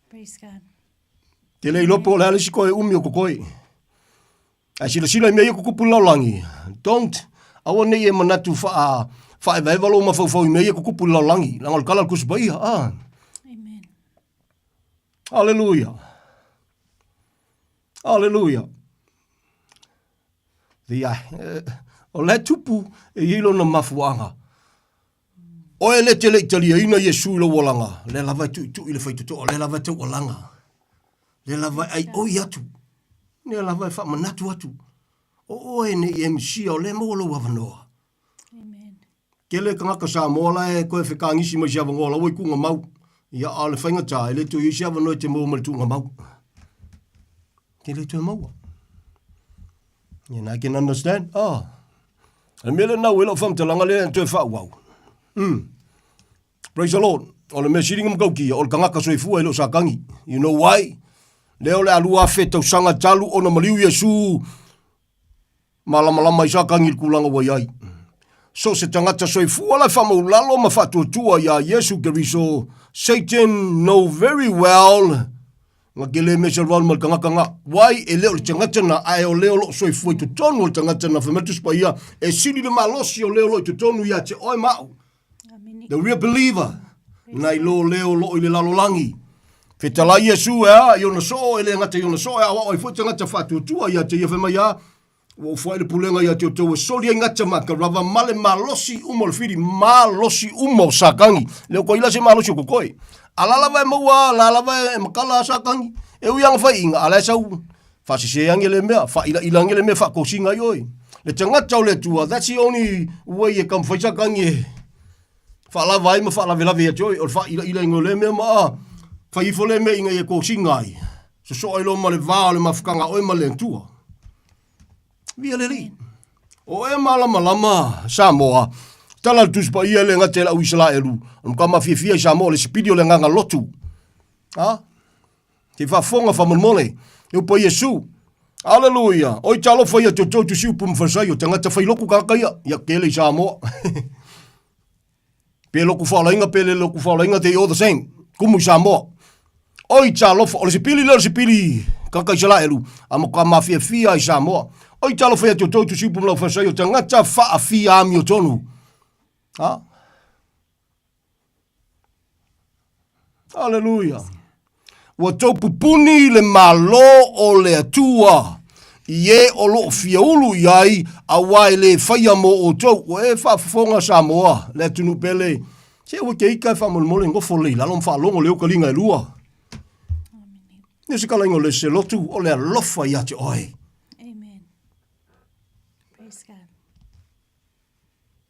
Praise God. Te le iloa po o le a le isi koe umi o kokoe. Ae silasila i mea ia tutupu i le lalolagi. Don't, aua ne i e manatu faa, faaevaeva lou mafaufau i mea ia tutupu i le lalolagi. Leaga o le tala a le Tusi Paia. Ah. Amen. Aleluia. Aleluia. The, uh, o le tupu e i ai lona mafuaaga. Oe le te le i taliaina Iesu i lou olaga, lea lava e tuitui le faitotoa, lea lava e taualaga, lea lava e aioi atu. Lea lava e faamanatu atu, o oe nei MC o lea e maua lou avanoa. Amen. Tele tagata Samoa la e toe fekagisi mai se avanoa la ua i tuugamau. Ia, a o le faigata, e le toe i ai se avanoa e te maua mai le tuugamau. Te le toe maua. And I can understand. Oh. Le mea lena ua i lau faamatalaga lea e toe faaauau. Praise the Lord. O le mea sili na matautia, o le tagata soifua e le o Satani. You know why? Lea o le a 2000 tausaga talu ona maliu Iesu malamalama ai Satani i le tulaga ua i ai. So se tagata soifua la e faamaulalo ma faatuatua iā Iesu Keriso, Satan know very well na te le mea valu ma le tagata na. Why? E le o le tagata na, ae o le o lo o soifua i totonu o le tagata na. Fai mai le Tusi Paia, e sili le malosi o le o lo o i totonu ia te oe ma au. The real believer, nai lo le o lo o i le lalolagi. Fetalai Iesu e a, i ona soo, e le gata i ona soo, e aoao ai foi tagata faatuatua ia te ia fai mai a, ua ou foai le pulega ia te outou e soli ai gata ma ka rava ma le malosi uma o le fili, malosi uma o Satani. Le o koe ila se malosi o kokoe. A la lava e maua, la lava e makala a Satani. E ui anga fai inga, a la e sau, faasese ange le mea, faailaila ange le mea, faakosiga ai oe. Le tagata o le Atua, that's the only way e kamfai Satani e faalava ai ma faalavelave ia te oe, o le faailaila o lea mea ma a, fai ifo lea mea ina ia kosiga ai. Sosoo ai loa ma le va o le mafutaga a oe ma le Atua. Via le Alii. O e malamalama Samoa, tala le Tusi Paia le gata i le au Isaraelu, o le matua mafiafia i Samoa o le sipili o le agaga lotu. Ha? Te faafofoga faamolemole, e upu ai Iesu. Aleluia! Oi talofa ia te outou tusi upu ma Farisaio, tagata fai lotu tagata ia, ia tele i Samoa. pe lotu faolaina pe le lotu faolaina, they all the same. Kumu i Samoa. Oi talofa, o le sipili lea o le sipili tagata Isaraelu, a matua mafiafia i Samoa. Oi talofa ia te outou tusi upu ma lau Farisaio, tagata faafia amiotonu. Ha? Aleluia. Ua tou pupuni le Malo o le Atua i e o lo o fia ulu i ai, auā e le faia mo outou. Ua e faafofoga Samoa, le atunuu pele, se ua te ika e faamolemole nofo lelei i lalo ma faalogo leo taliga e lua. Ne se kalaiga o le se lotu, o le alofa ia te oe. Amen. Praise God.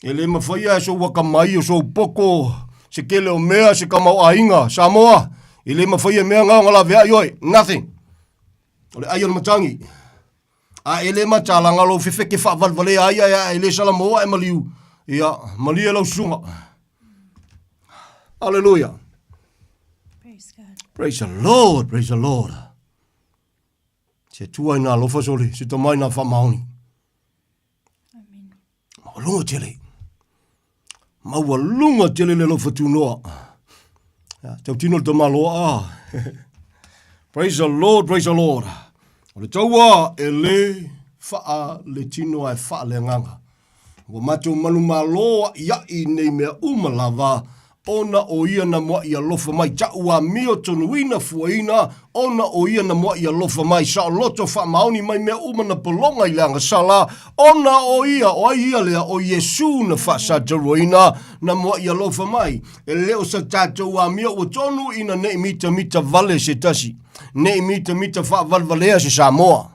E le mafaia e sou akamai o sou poko se kele o mea se kamaoaiga Samoa e le mafaia e mea na ona laveai oe nothing o le ai o le matagi a e le matalaga lou fefeke faavalevalea ai ae e le salamoa e maliu ia malie lau susuga Hallelujah. Praise God. Praise the Lord, praise the Lord. Se tua ina alofa sole, se tamai na whamaoni. Maualuga tele. Maualuga tele le alofa tunoa. Ja, tautino le tamaloa. Ah. Praise the Lord, praise the Lord. O le taua e le whaa le tino ae whaa le agaga. Ua matou manumalo aʻiaʻi nei mea uma lava, ona o ia na muaʻi alofa mai taʻu amio tonuina fuaina, ona o ia na muaʻi alofa mai saoloto faamaoni mai mea uma na pologa i le agasala, ona o ia, o ai ia lea, o Iesū na faasataruaina, na muaʻi alofa mai. E le o sa tatou amio ua tonu ina neʻi mitamita vale se tasi, neʻi mitamita faavalevalea se Samoa.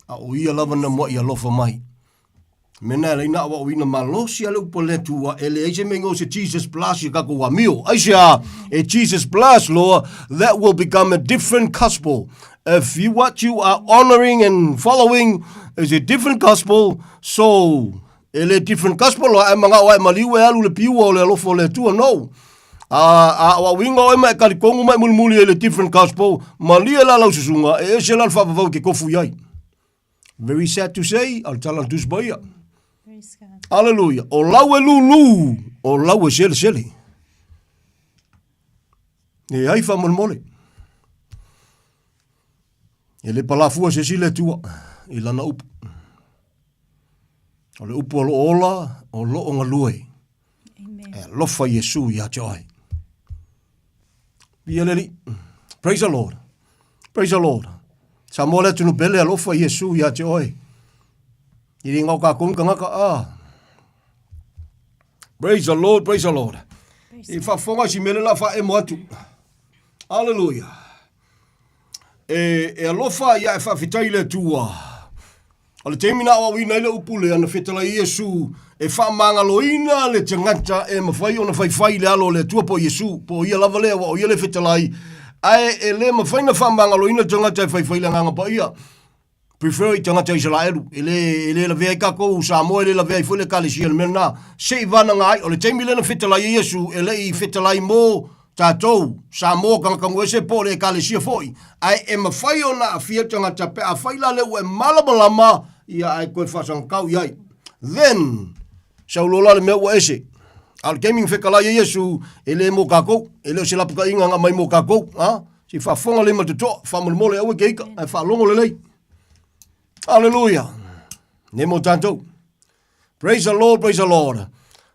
A o ia lava na muaʻi alofa mai. Mena e laina awaawina malosi a le upu a le Atua, e leai se mea igoa o se Jesus Plus i kakou amio. Aisea? E Jesus Plus loa, that will become a different gospel. If you, what you are honoring and following is a different gospel, so e le different gospel loa, ae manao ae maliu e alu le piua o le alofa o le Atua. No. A, a awaawinga oe ma e talitonu ma e mulimuli ai le different gospel, malie la lau susuga, e ese la le faavavau e te tofu i ai. Very sad to say, o le tala le Tusi Paia. Hallelujah. O lau e lūlū, o lau e selesele. E ai faamolemole. E le palafua se isi le Atua i lana upu. O le upu o loo ola, o loo galue. E alofa Iesu ia te oe. Via le Alii. Praise the Lord. Praise the Lord. Samoa le atunu pele alofa Iesu ia te oe. I le ngau kākou kangaka a. Ah. Praise the Lord, praise the Lord. I faafofoga si mele la faaemo atu. Hallelujah. E, e alofa ia e faafetai i le Atua. O le taimi na aoaoina ai le upu lea na fetalai Iesu e faamagaloina le tagata e mafai ona faifai i le alo o le Atua po o Iesu, po o ia lava lea aua o ia le fetalai, ae e le mafai ona faamagaloina le tagata e faifai i le Agaga Paia. Prefer i tagata Isaraelu, e le, e le lavea ai tatou Samoa, e le lavea ai foi le Ekalesia i le mea lena. Se i vanaga ai, o le taimi lea na fetalai ai Iesu, e le i fetalai mo tatou, Samoa tagata nuu ese po o le Ekalesia foi, ae e mafai ona aafia le tagata pe afai la lea ua e malamalama, ia ae toe faasagatau i ai. Then, sau loa la le mea ua ese. A o le taimi na fetalai ai Iesu, e le mo tatou, e le o se lapataiga na aumai mo tatou, a? Se i faafofoga lelei ma le totoa, faamolemole aua e te ita, ae faalogo lelei. Aleluia! Ne mo tatou. Praise the Lord, praise the Lord.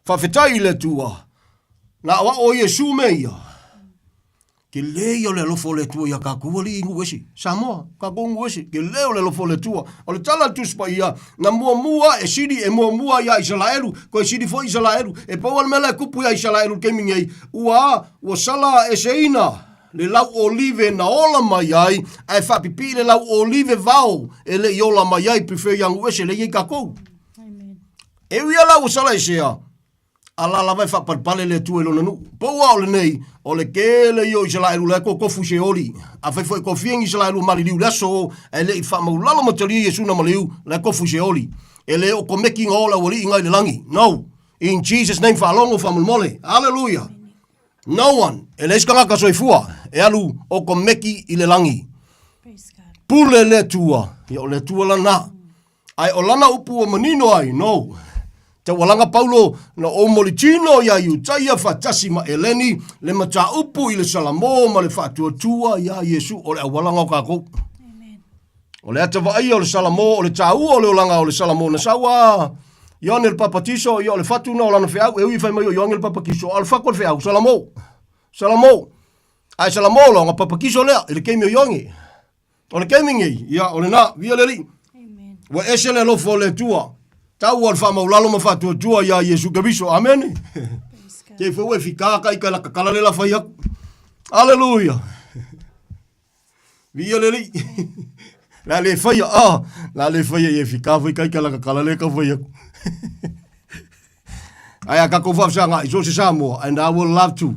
Faafetai i le Atua. Na aoao Iesu mea ia. Tele ia o le alofa o le Atua ia tatou alii i nuu ese. Samoa, tatou nuu ese. Tele o le alofa o le Atua. O le tala a le Tusi Paia, na muamua e sili e muamua ia Isaraelu, toe sili foi Isaraelu. E pau lava le mea la e tupu ia Isaraelu i le taimi nei, ua, ua sala eseina le lau olive na ola mai ai, ae faapipii le lau olive vao e le i ola mai ai, prefer ia nuu ese lea e i ai tatou. E ui lava la ua sala esea, a la lava e faapalepale le Atua i lona nuu. Pau lava o lenei, o le tele ia o Isaraelu la e totofu i Seoli. Afai foi e toafia ni Isaraelu ua maliliu i le aso, ae le i faamaulalo ma talia Iesu na maliu, la e tofu i Seoli. E le okomeki na o le aualii na i le lagi. No. In Jesus name faalogo faamolemole. Hallelujah. No one, e leai se tagata soifua e alu okomeki i le lagi. Pule le Atua, ia o le Atua lana. Ae o lana upu ua manino ai, no. Taualaga Paulo na ou molitino iā Iutaia faatasi ma Eleni le mataupu i le Salamo ma le faatuatua iā Iesu o le aualaga o kākou. O le ata vaaia o le Salamo, o le tāua o le olaga o le Salamo na sau a Ioane le Papatiso, ia o le fatu na o lana feau, e ui fai mai o Ioane le Papatiso, a o le fatu o le feau, Salamo. Salamo. Ae Salamo la, ona Papatiso lea, i le taimi o Ioane. O le taimi nei, ia, o lena, viia le Alii. Ua ese le alofa o le Atua. Tau o le faamaulalo ma faatuatua iā Iesu Keriso. Amene. Te foi ua e fika ka ika la kakala le la fai aku. Aleluia. Viia le Alii. La le faia, ah, la le faia i e fika foi ka ika la kakala le ka fai aku. Ai a kakou faafesaga i so se Samoa, and I will love to.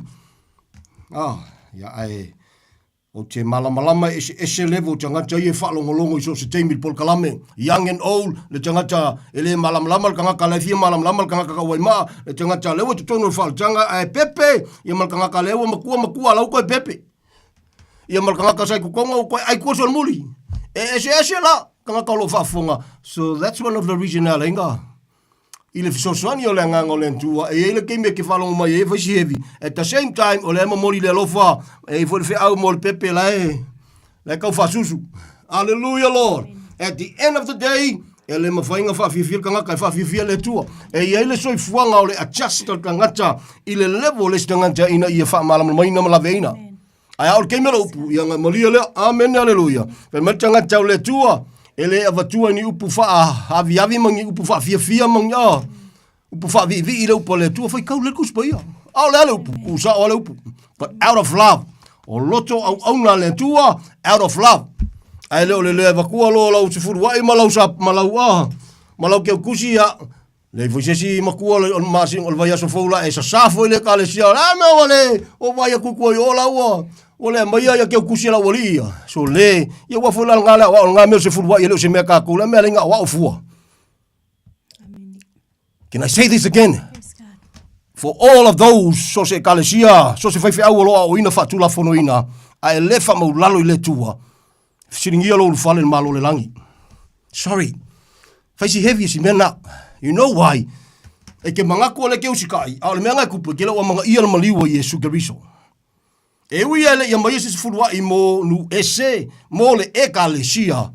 Ah, ia ae Ou te malamalama e eseese level o tagata ia e faalogologo i so o se taimi i le polokalame, young and old, le tagata e le malamalama, le tagata la e fia malamalama, le tagata tauaimaa, le tagata lea ua i totonu o le faaolataga ae pepe, ia ma le tagata lea ua matua matua la ua toe pepe. Ia ma le tagata sa i totonu ua toe ai tua solomuli. E eseese la tagata o lo o faafofoga. So that's one of the reason e ala ai na i le fesoasoani o le Agaga o le Atua, e i ai le taimi e te faalogo mai ai e fai si heavy. At the same time, o lea e momoli le alofa, e i ai foi le feau mo le pepe la e, la e tau faasusu. Hallelujah, Lord. At the end of the day, e le mafai ona faafiafia le tagata, e faafiafia le Atua. E i ai le soifuaga o le adjust o le tagata i le level o le isi tagata ina ia faamalamalamaina ma laveina. Ae a o le taimi o le upu, ia na malia lea. Amene, aleluia. Fai mai le tagata o le Atua, e le avatua i ni upu faaaviavi ma ni upu faafiafia ma ni a, upu faaviivii le upu a le Atua, faitau lelei le Tusi Paia. A o le a le upu? Tusao a le upu. But out of love. O loto auauna a le Atua, out of love. Ae le o le le avatua loa o lau sefuluai ma lau sa, ma lau a, ma lau keukusi, ia, Leai foi se isi matua o le masina o le vaiaso fou la e sasā foi le ekalesia, o le a mea ua le o vaai atu i tua i o la ua ua le aumaia ia keukusi a le aualii ia. So le, ia ua foi la lena le aoao lena mea o le sefuluai e le o se mea tatou, le mea lea ina aoao fua. Can I say this again? For all of those so se ekalesia, so se faifeau o lo o aoaoina faatulafonoina, ae le faamaulalo i le Atua, Fesiligia lou ulufale i le Malo o le lagi. Sorry. Fai si heavy si mea na. You know why? E ke manatu o le ke usikai, a o le mea ngai kupu, e ke le ua manaia le maliu o Iesu Keriso. E ui e le ia mai e se sefuluai mo nu ese, mo le ekalesia.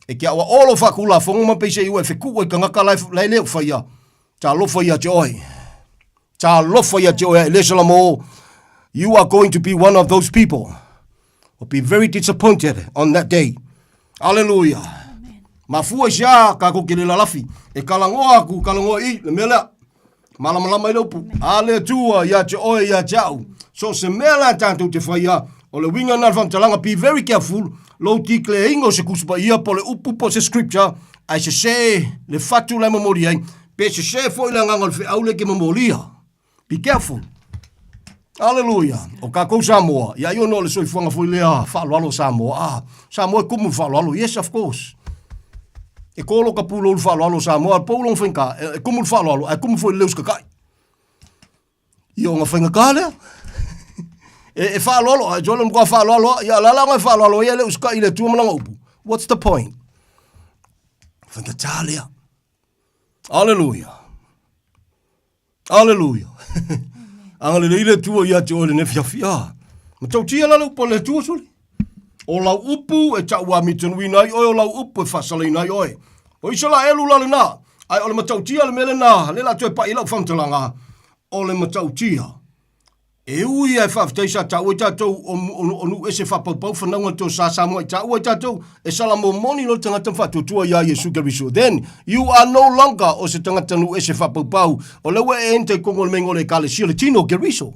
E ke awa olo whakulafongo ma peise i ua e whekua i kangaka lai leo whaia. Talofa ia te oe. Talofa ia te oe e le Salamo. You are going to be one of those people. Will be very disappointed on that day. Hallelujah. Mafua i se a kākou ke le lalafi. E kalagoa aku, kalagoa i, le mea lea. Malamalama i le upu. A le Atua ia te oe ia te au. So se mea la tātou te whaia, O le uiga lena o le faamatalaga, be very careful lou declare-ina o se Tusi Paia po o le upu po o se scripture ae sese le fatu la e momoli ai, pe sese foi le agaga o le feau lea e te momolia. Be careful. Aleluia. O kākou Samoa, ia ai ona o le soifuaga foi lea faaaloalo o Samoa. Ah, Samoa e kumu i le faaaloalo. Yes, of course. E kolo ka pulou i le faaaloalo o Samoa, a pau lona faigata, e kumu i le faaaloalo, ae kumu foi i le le usitatai. Ia ona faigata lea. E, e faaaloalo, ae jola matua faaaloalo, ia la la ona e faaaloalo ia le usitai i le Atua ma lana upu. What's the point? Faigata lea. Aleluia. Aleluia. Agalelei le Atua ia te oe lenei afiafi. Ah, matautia la le upu a le Atua soli. O lau upu e tauamitonuina ai oe, o lau upu e faasalaina ai oe. O Isalaelu la lena, ae o le matautia le mea lena, lea la toe pai ai lau faamatalaga, o le matautia. E ui a e faafetai sa taua ai tatou o, o, o nuu ese faapaupau fanauga to sa Samoa i taua ai tatou e sala momoni loa le tagata ma faatuatua ia Iesu Keriso. Then you are no longer o se tagata nuu ese faapaupau, o lea ua e enter i totonu o le meiga o le Ekalesia o le tino o Keriso.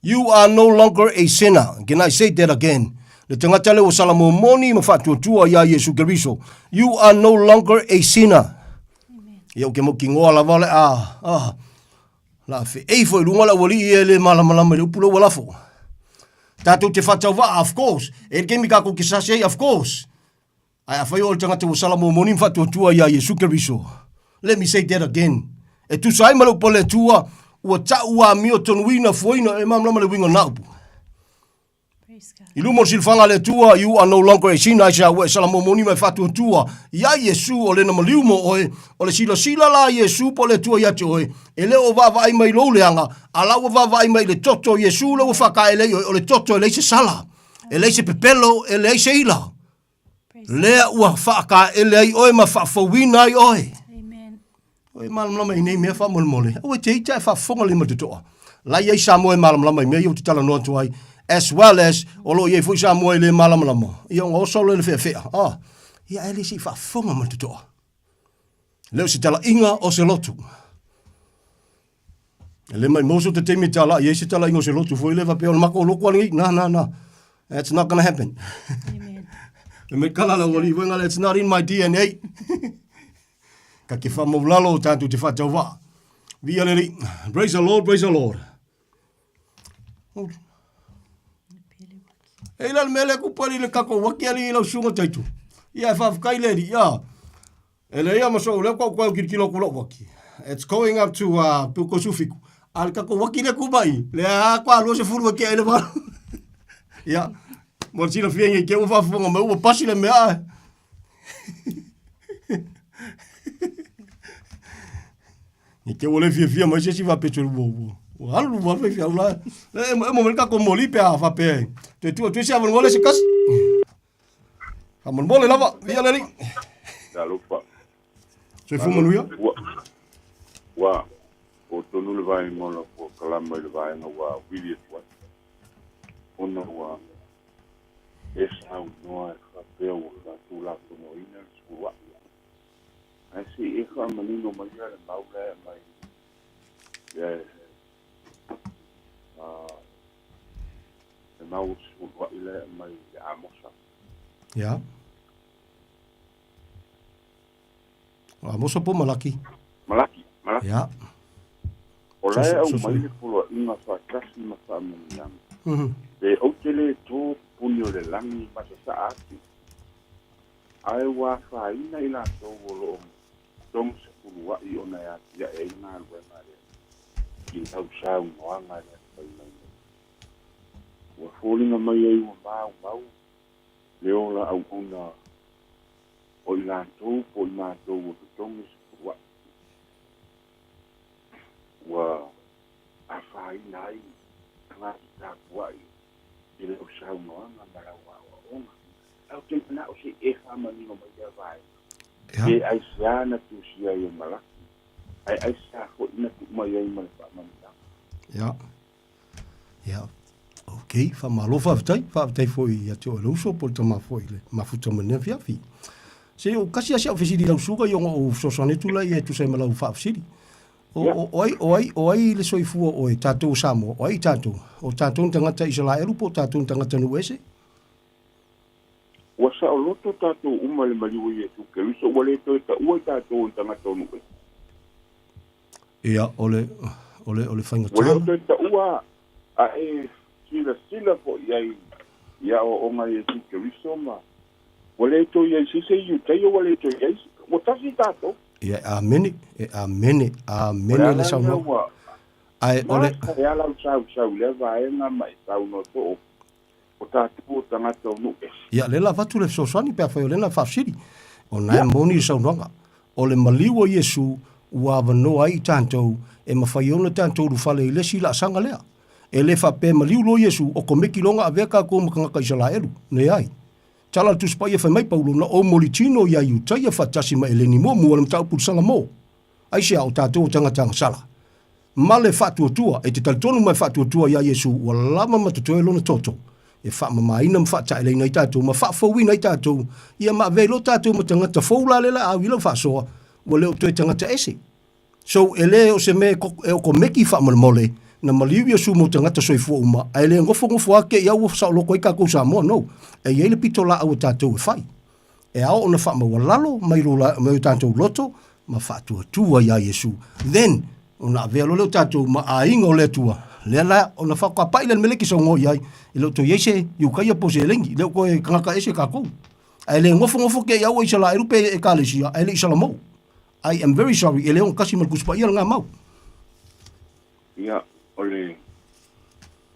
You are no longer a sinner. Can I say that again? Le tagata lea ua sala momoni ma faatuatua iā Iesu Keriso. You are no longer a sinner. Ia ou ke mautinoa lava le a, ah, la feei foi i luga le aualii ia e le malamalama i le upu lea ua lafo. Tatou te faatauvaa, of course. E le taimi tatou te sasi ai, of course. Ae afai o le tagata ua sala momoni ma faatuatua iā Iesu Keriso. Let me say that again. E tusa ai ma le upu a le Atua, ua ta'u amio tonuina fuaina e malamalama le uiga o na upu. I luma o le silafaga a le Atua, you are no longer a sinner, aisea ua e sala momoni ma e faatuatua iā Iesu o lena maliu mo oe, o le silasila la a Iesu po o le Atua ia te oe, e le o vaavaai mai i lou leaga, a la ua vaavaai mai i le toto o Iesu lea ua faataele ai oe, o le toto e leai se sala, e leai se pepelo, e leai se ila. Lea ua faataele ai oe ma faafouina ai oe. Amen. Oe malamalama i nei mea faamolemole. Aua e te ita e faafofoga lelei ma le totoa. La i ai Samoa e malamalama i mea ia ou te talanoa atu ai. As well as, o lo o i ai foi Samoa e le malamalama. Ia ona oso lea i le feafea. Ah. Ia ae le se i faafofoga ma le totoa. Le o se talaiga o se lotu. E le maimau so te taimi e talai ai se talaiga o se lotu foi le faapea o le matou lotu a lenei. Na, na, na. That's not gonna happen. Amen. Le mai kala la wali wenga it's not in my DNA. Ka ke whamaulalo o tātou te whātau Via leli. Praise the Lord, praise the Lord. E ila le mele ku pali le kako waki ali lau sunga taitu. Ia e whawhakai le ia. E leai a ma sou leo kau koe kilikilo ku lou waki. It's going up to uh, puko sufiku. A le kako waki le kumai. Le a kwa lua se fulu e ke ele walu. Ia. Mo le silafia ngi ke ua whaafonga mai ua pasi le mea e. Ngi ke ua le fiafia mai se si whape tulu ua ua. Ua alu ua whai whiau la. E mo mele kako moli pe a whape. Te tua tu se avangoa le se kasi. Faamolemole lava, viia le Alii. Talofa. Soifua manuia. Ua, ua, o tonu le vaega o la polokalama i le vaega ua wili atu ai. Ona ua e saunoa e faapea ua faatulafonoina le sulua'i. Ae se i e faamanino maia le mau la e aumai lea e Le mau o se ulua'i lea e aumai i le Amosa. Ia. O Amosa po o Malaki? Malaki, Malaki. Ia. O la e aumai le poloaiga faatasi ma faamanuiaga. Pe ou te le to pupuni o le lagi ma sasaa atu, ae ua afaina i latou o lo o togasefulua'i ona e atia'e ai galuega a le Alii i lau saunoaga lea na fai mai nei. Ua foliga mai ai ua maumau le ola auauna o i latou po o i matou ua totogi se pulua'i ua afaina ai tagata tapua'i i lau saunoaga ma lau aoaoga. Ae ou te mana'o se i e faamanino mai lea vaega. Pe aisea na tusia ai e Malaki, ae aisea foi na tuu mai ai ma le faamanuiaga. Ia. Ia. Ok, faamalo faafetai, faafetai foi ia te oe le uso po o le tama foi i le mafuta mai lenei afiafi. Se o kasi lava si au fesili i lau suka ia ona ou fesoasoani atu laia e tusa ai ma lau faafesili. O, o, o ai, o ai, o ai le soifua o oe, tatou o Samoa, o ai tatou? O tatou ni tagata Isalaelu po o tatou ni tagata nuu ese? Ua saoloto tatou uma i le maliu o Iesu Keriso, ua le toe taua i tatou o ni tagata o nuu ese. Ia, o le, o le, o le Ua le o faigata. toe taua a e silasila foi i ai i aoaoga a Iesu Keriso ma ua le toe i ai se isi e Iutaia, ua le toe i ai se, ua tasi tatou. Ia, e amene, e amene, O le amene le ala lea saunoaga. ua Ae o le. mata ai lava lau sausau i lea vaega ma e saunoa soo, o tatou o tagata o nuu ese. Ia, lea la avatu le fesoasoani pe afai o lea na faafesili. O na e Ia. moni le saunoaga. O le maliu o Iesu ua avanoa ai i tatou e mafai ona tatou ulufale i le isi laasaga lea. E le faapea e maliu loa Iesu, o komeki loa na avea tatou ma tagata Isalaelu. Leai. Tala le Tusi Paia fai mai Paulo, na ou molitino iā Iutaia faatasi ma Eleni muamua le mataupu i le Salamo. Aisea o tatou o tagata agasala? Ma le faatuatua, e te talitonu ma e faatuatua iā Iesu ua lava ma totoe lona toto e faamamaina ma faataeleina ai tatou ma faafouina ai tatou, ia ma avea ai loa tatou ma tagata fou la lea la au i lau faasoa, ua le o toe tagata ese. So, e le o se mea e okomeki faamolemole, na maliu Iesu mo tagata soifua uma, ae le nofonofo ake i au ua saoloko ai tatou Samoa, no. E i ai le pitolaau a tatou e fai. E ao ona faamaualalo mai lo la, mai o tatou loto ma faatuatua iā Iesu. Then, ona avea loa lea o tatou ma aiga o le Atua, lea la ona faatoa pai lea le mea lea e te saunoa i ai, e le o toe i ai se Iukaia po o se Eleni, e le o toe tagata ese tatou. Ae le nofonofo te i au e Isalaelu pe Ekalesia, ae le i Salamo. I am very sorry, e le ogatasi ma le Tusi Paia lena mau. Ia, o le,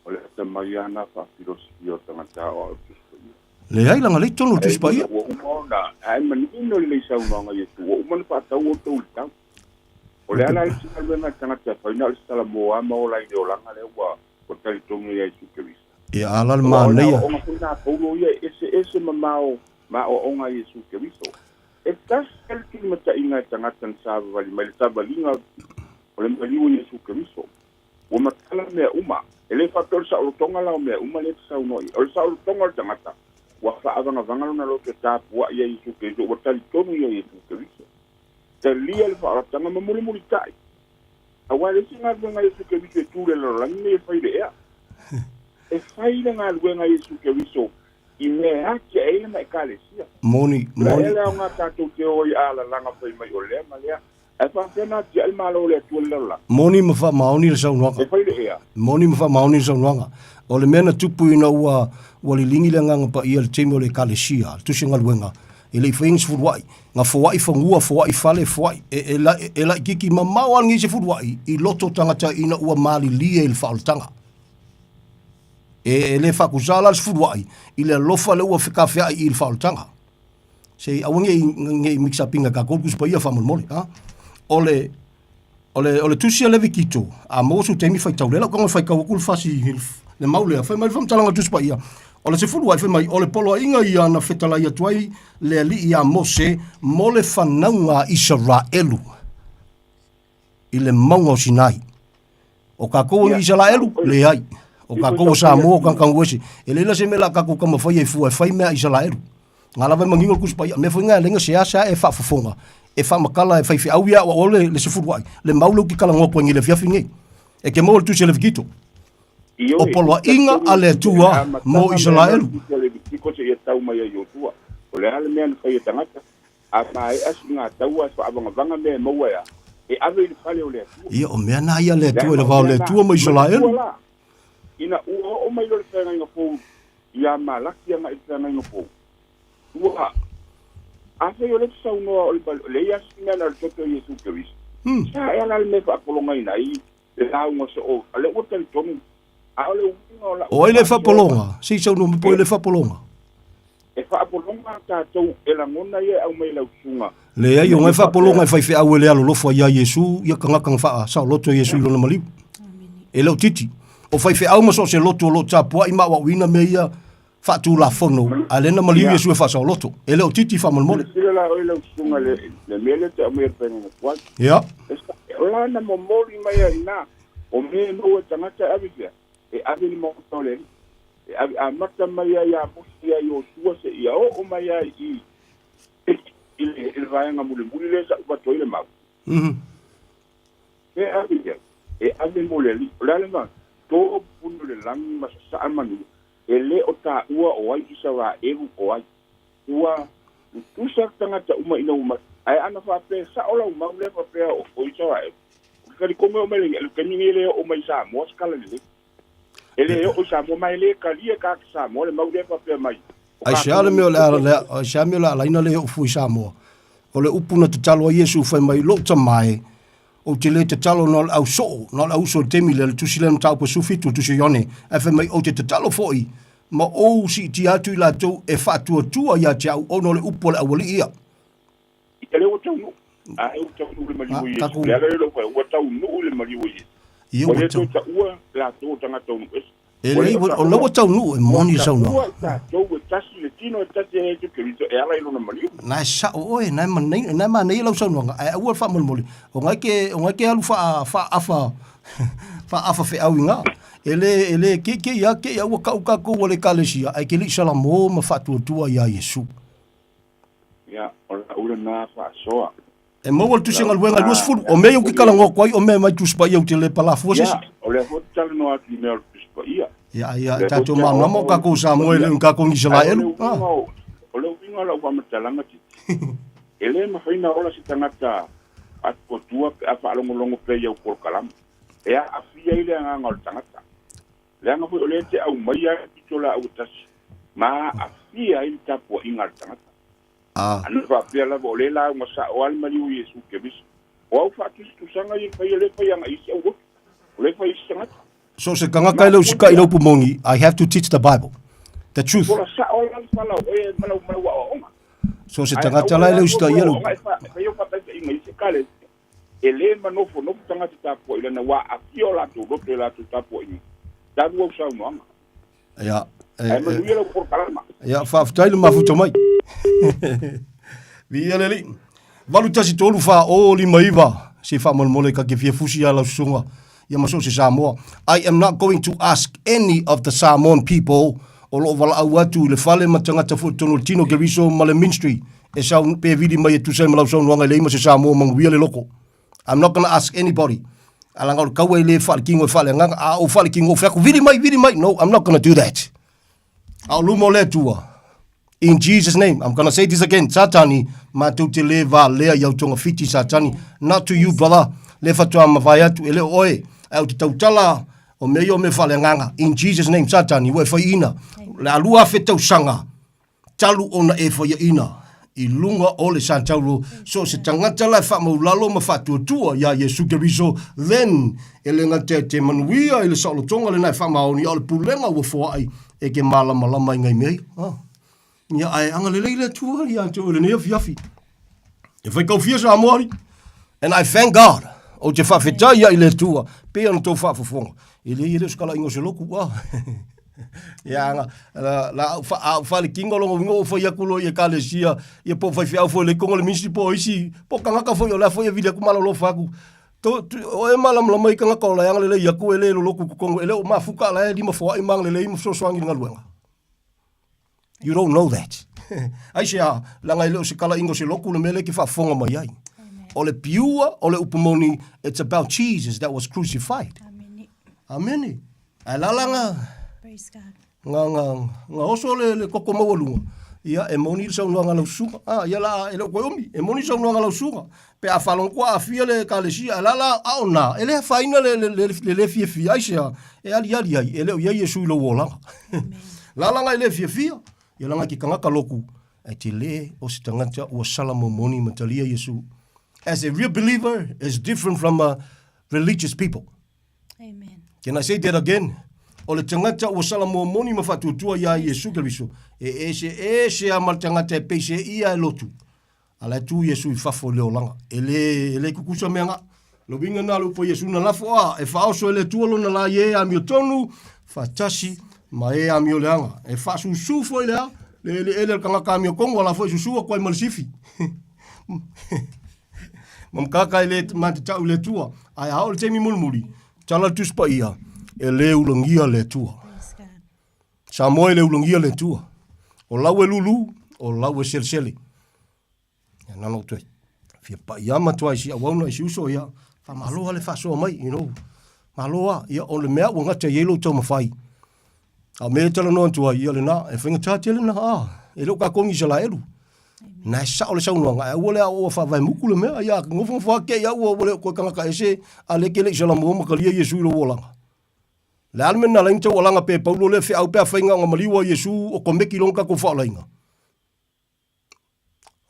o le atamai lava lena faafilosofia o tagata aoao i le Tusi Paia. Leai, leaga lea i totonu o le Tusi Paia. Ua uma ona, ae manino lelei saunoaga ia Iesu, ua uma ona faatau outou i le tau. O le a la le isi galuega a le tagata e fai, na o le salamo lava ma ola ai i le olaga lea ua, ua talitonu ia Iesu Keriso. Ia, a la le Aua o le manaia. aoaoga foi lena a Paulo ia e eseese mamao ma aoaoga a Iesu Keriso. E tasi lava le tulimataiga e tagata na savavali mai, le savaliga o le maliu o Iesu Keriso. Ua matala mea uma. E le faapea o le saolotoga la o mea uma lea e te saunoa i ai. O le saolotoga o le tagata, ua faaavagavaga lona loto e tapuai ia Iesu Keriso, ua talitonu ia Iesu Keriso. Talia le faaolataga ma mulimulitai. Aua e leai se galuega a Iesu Keriso e tu i le lalolagi nei e fai i le ea. E fai le galuega a Iesu Keriso i mea e atiae ai lana Ekalesia. Moni, O le a moni. ea le aoga tatou te o ai a lalaga fai mai o lea ma lea, ae faapea na atiae le Malo o le Atua i le lalolagi? Moni ma faamaoni le saunoaga. E fai le ea. Moni ma faamaoni le saunoaga. O le mea na tupu ina ua, ua liligi le Agaga Paia i le taimi o le Ekalesia, le Tusi Galuega, e le i faia ni sefuluai. Na foai fanua, foai fale, foai, e, e, la, e laitiiti mamao lava lenei sefuluai i loto tagata ina ua malilie i le faaolataga. E, e le faatusa la le sefuluai i le alofa lea ua fekafea'i i le faaolataga. Se i aua nei, nei mix up ina tatou le Tusi Paia faamolemole. Ha? O le, o le, o le tusi a Levikito, a maua sou taimi faitau lea, lau tago e faitau atu le fasi, le mau lea, fai mai le faamatalaga o le Tusi Paia, o le sefuluai fai mai, o le poloaiga ia na fetalai atu ai le Alii iā Mose mo le fanauga a Isaraelu i le mauga o Sinai. O tatou o ni Isaraelu? Leai. O tatou o Samoa, o Kankangu ese. E leai la se mea o le a tatou taumafai ai fua e fai mea a Isaraelu. Nga lava e manino le Tusi Paia. Mea foi na e ala ai ona seasea e faafofoga, e faamatala e faifeau ia aoao le, le sefuluai, le mau lea ou te talanoa atu ai nei i le afiafi nei. E te maua le Tusi a Levikito. O poloaiga a le Atua mo Isaraelu. Levitiko seia tau mai ai Iosua. O le a le mea na fai e tagata? A maea sigataua e faaavagavaga mea e maua e a? E ave i le fale o le Atua. Ia, o mea na ia a le Atua i le Leaga va o o mea le na, Atua ma Isaraelu. manatua la, ina ua oo mai loa le feagaiga fou ia Malaki agai i le feagaiga fou, ua, afai o lea e te saunoa o le, leai lava se mea na o le toto o Iesu Keriso, sa ea la le mea e faapologaina ai le lauga soo, a lea ua talitonu, a o le uiga o lau O ai le faasoa, faapologa? Se i saunoa mai po o ai le faapologa? E faapologa tatou e lagona ia e aumai e lau susuga. Leai, Ina o ngai ia faapologa faapea. e faifeau e le alolofa iā Iesu, ia tagata na faasaoloto e Iesu i lona maliu. E le o titi. O faifeau ma so o se lotu o lo o tapuai ma aoaoina mea ia faatulafono, a lea na maliu Iesu e faasaoloto. E le o titi faamolemole. Silasila la oe lau susuga i le, le mea lea e te aumaia i le faiga tuai. Ia. E sa, o lana momoli mai ai i ina, o mea e maua e tagata e ave i fea? E ave i le maota o le Alii. E ave amata mai ai ia Mose ia Iosua seia oo mai ai i i le, i le vaega mulimuli lea sa ou avatu ai le mau. fea e ave i ai? E ave mo le Alii. O le a le mea? To pupuni o le lagi ma sasaa manua, e le o taua o ai Isaraelu o ai. Ua tutusa tagata uma ina ua mate. Ae ana faapea e sao lau mau lea faapea o Isaraelu, ou te talitonu e oo mai le taimi nei e le oo mai i Samoa se tala lelei. E le oo i Samoa, ma e le talia e tagata Samoa le mau lea faapea mai. Aisea le mea o le a, aisea le mea o le a alaina le oo fua i Samoa? O le upu na tatalo ai Iesu fai mai, lou tama e, ou te le tatalo na o le au soo, na o le au uso i le taimi lea, le tusi lea mataupu e 17, le tusi o Ioane, ae fai mai, ou te tatalo foi ma ou siitia atu i latou e faatuatua ia te au ona o le upu a le aualii ia. Ia lea ua taunuu. A ua taunuu le maliu o Iesu. Le ala lea o lou fai, ua taunuu le maliu o Iesu. Ia Ua ua le tau. toe taua latou o tagata o nuu ese. E Ua le lelei, o o lea taua, ua taunuu, e ua moni le taua saunoaga. i tatou e tasi le tino e tasi e Iesu Keriso e ala i lona maliu. Na e sao oe, na e manai, na e manaia lau saunoaga, ae aua le faamolemole, o ngai ke, o ngai ke alu faa, faaafa, faaafa feau i gā. E le, e le ke ke ia ke ia ua kau kākou a le Ekalesia, ae ke le i salamo ma faatuatua iā Iesu. Ia, o lau lena faasoa. E maua le tusi galuega e 20, o mea ia ou te talanoa atu ai, o mea mai Tusi Paia ou te le palafua se isi. Ia, o lea foi ou te talanoa atu i mea o le Tusi Paia. Ia, ia, e tatou malamalama o kākou Samoa e le o ni kākou ni Isaraelu. Ah. O le uiga o lau faamatalaga, Titi, e le mafai ona ola se tagata atuatua pe a faalogologo pea i au polokalama. E aafia ai le agaga o le tagata. Leaga foi o lea e te aumaia le pitolaau e tasi ma aafia ai le tapuaiga a le tagata. Ana faapea lava o lea lauga sao a le maliu o Iesu Keriso. O au faatusatusaga ia e fai, o lea e fai agai isi aulotu, o lea e fai isi tagata. So se tagata e le usikai i le upu moni, I have to teach the Bible. The truth. Fola sao la le fala o oe ma lau ma lau aoaoga. So se tagata la e le usikai i le upu. E fai au faataitaiga i isi ekalesia. E le manofonofo tagata tapuai i lana ua aafia o latou loto i latou tapuaiga talu au saunoaga. Ia, e, Ae manuia lau polokalama. Ia, faafetai le mafuta mai. Viia le Alii. 8 1 3 4 0 5 9 se faamolemole ka ke fia fusi ia lau susuga ia ma so o se Samoa. I am not going to ask any of the Samoan people o loo valaau atu i le fale ma tagata foi totonu o le tino Keriso ma le ministry e sau pe vili mai e tusa ai ma lau saunoaga e leai ma se Samoa manuia le loko. I'm not gonna ask anybody. Alaga o le kaua e le faalekingo e faaleagaga. A ou faalekingo ou fai atu, vili mai, vili mai. No, I'm not gonna do that. A o luma o le Atua. In Jesus name, I'm gonna say this again. Satani, matou te le valea i au togafiti, Satani. Not to you, brother. Le faatoa mavae atu, e le o oe. Ae ou te tautala, o mea ia o mea faaleagaga. In Jesus name, Satani, ua e faiina. Le a 2000 tausaga, talu ona e faiaina i luga o le Santaulo, so o se tagata la e faamaulalo ma faatuatua iā Iesu Keriso, then e le gata e te manuia i le saolotoga lena e faamaoni, a o le pulega ua foai e ke malamalama i ngai mea ia. Ah. Ia, ae agalelei le Atua ia te oe i lenei afiafi. E faikaufia Samoa alii. And I thank God. Ou te faafetai ia i le Atua, pei ona tou faafofoga. E leai e le o se kalaiga o se loku, ah. Ia, nga, la, la au, fa, au falekinga o longa uiga o fai atu loa i ekalesia, ia po o faifeau foi le kongo le ministry po o isi, po o kangaka foi o la foi e vili atu malolo fa atu. To, tu, o e malamalama i kangaka o la e agalelei atu e le loloku i totonu, e le o mafuta la e lima foai ma agalelei ma fesoasoani i le galuega. You don't know that. Aisea, leaga e le o se kalaiga o se loku le mea lea e te faafofoga mai ai. O le piua, o le upu moni, it's about Jesus that was crucified. Amene. Ae la la Praise God. nga, nga, nga oso le, le koko maualuga, ia e moni le saunoaga a lau susuga. Ah, ia la, e le o koe umi, e moni le saunoaga a lau susuga. Pe a faalogo atu a aafia le ekalesia, ae la la, a o na, e le afaina le, le, le, le le fiafia. Aisea, e aliali ai, e le o i ai Iesu i lou olaga. La la nga e le fiafia, ia laga ke tagata loku, ae te le o se tagata ua sala momoni ma talia Iesu. As a real believer is different from a religious people. Amen. Can I say that again? O le tagata ua sala momoni ma faatuatua iā Iesu Keriso, e ese ese a ma le tagata e peise ia e lotu. A la e tu Iesu i fafo i le olaga. E le, e le kukusa mea nga. Lo winga na le upo Iesu na lafo a, e whaoso e le tua lona la i e amio tonu, whatasi, ma e amio leaga. E whaasusu foi lea, le ele ele le kangaka amio kongo, ala foi susua koe ma le sifi. Ma makaka e le ma te tau le Atua. Ae a oo le taimi mulimuli, tala le Tusi Paia, e le ulagia le Atua. Samoa e le ulagia le Atua. O lau e lulu, o lau e selesele. Ia nana o toe. Fia pai ama tua i si auauna i si uso ia. Faamalo lava le faasoa mai, you know. Malo lava. Ia, o le mea ua gata i ai lou taumafai. A o mea e talanoa atu ai, ia lena, e faigata tele lena, a, e le o kākou ni Isalaelu. Na e sao le saunoaga, ae aua le aoaoa faavaemuku le mea, ia nofonofo lava te i au ua le o toe tagata ese, a lea e te le i salamua ma talia Iesu i lou olaga. Le a le mea na ala ai ona taualaga pe Paulo lea feau pe afai na ona maliu a Iesu otomeki loa ona tatou faaolaina?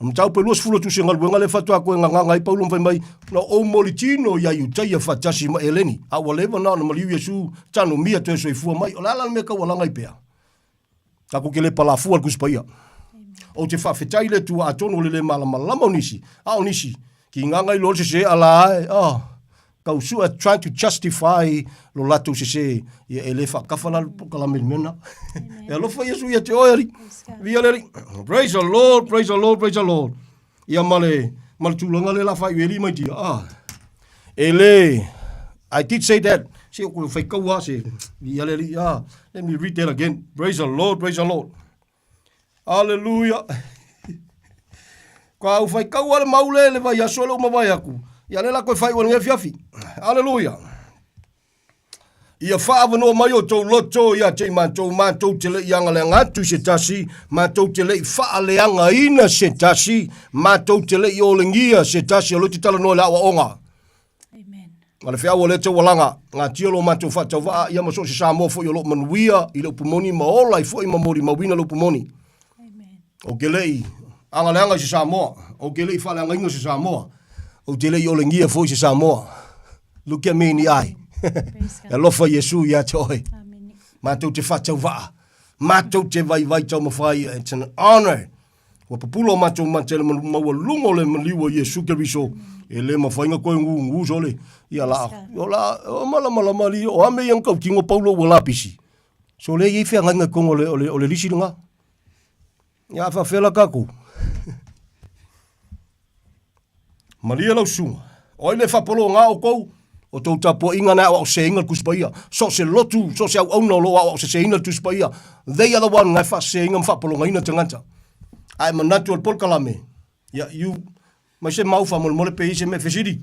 O le mataupu e 20 o tusi o galuega lea faatoa toe gagaga ai Paulo ma fai mai, Na ou molitino ia Iutaia faatasi ma Eleni, a ua leva na ona maliu Iesu tanomia toe soifua mai. O le a la le mea taualaga ai pea? Tatou te le palafua le Tusi Paia. Ou te faafetai i le Atua atonu o le le malamalama o nisi, a o nisi, ki gaga i loa le sese a la ae, oh, tau sue, trying to justify lo latou sese, ia e le faatafa la le polokalame i le mea lena. E alofa Iesu ia te oe, Alii. Viia le Alii. Praise the Lord, praise the Lord, praise the Lord. Ia ma le, ma le tulaga lea la faaiu e alii mai tia. Ah, e le, I did say that. Se o koe whaikau a se, viia le Alii. Ah, let me read that again. Praise the Lord, praise the Lord. Hallelujah. Ka au whaikau a le maule le vai aso le uma vai aku. Ia le la koe whai ua fiafi. Hallelujah. Ia faaavanoa mai outou loto ia te i matou, matou te le i agaleaga atu i se tasi, matou te le i faaleagaina se tasi, matou te le i olegia se tasi, o lea ou te talanoa i le aoaoga. Ma le feau o lea taualaga, gatia lo matou faatauvaa, ia ma so o se Samoa foi o lo o manuia i le upu moni ma ola ai foi ma molimauina le upu moni. Ou te le i agaleaga i se Samoa, ou te le i faaleagaina se Samoa, ou te le i olegia foi se Samoa. Look at me in the eye. E alofa Iesu ia te oe. Matou te faatauvaa, matou te vaivai taumafai, it's an honor. Ua pupula o matou mata i le maualuga o le maliu o Iesu Keriso, e le mafai ona toe gugu sole. Ia la, o la, o malamalama alii, o a mea ia na tautino Paulo ua lapisi. So lea e i ai feagaiga i totonu o le, o le, o le lisi lena. Ia a faafefea la tatou? Malie lau susuga, o ai le faapologa outou? O tou tapuaiga na e aoaoseseina le Tusi Paia. So o se lotu, so o se auauna o lo o aoaoseseina le Tusi Paia, they are the one na e faaseseina ma faapologaina tagata. Ae manatu o le polokalame, ia, you, mai se mau faamolemole pe i ai se mea fesili.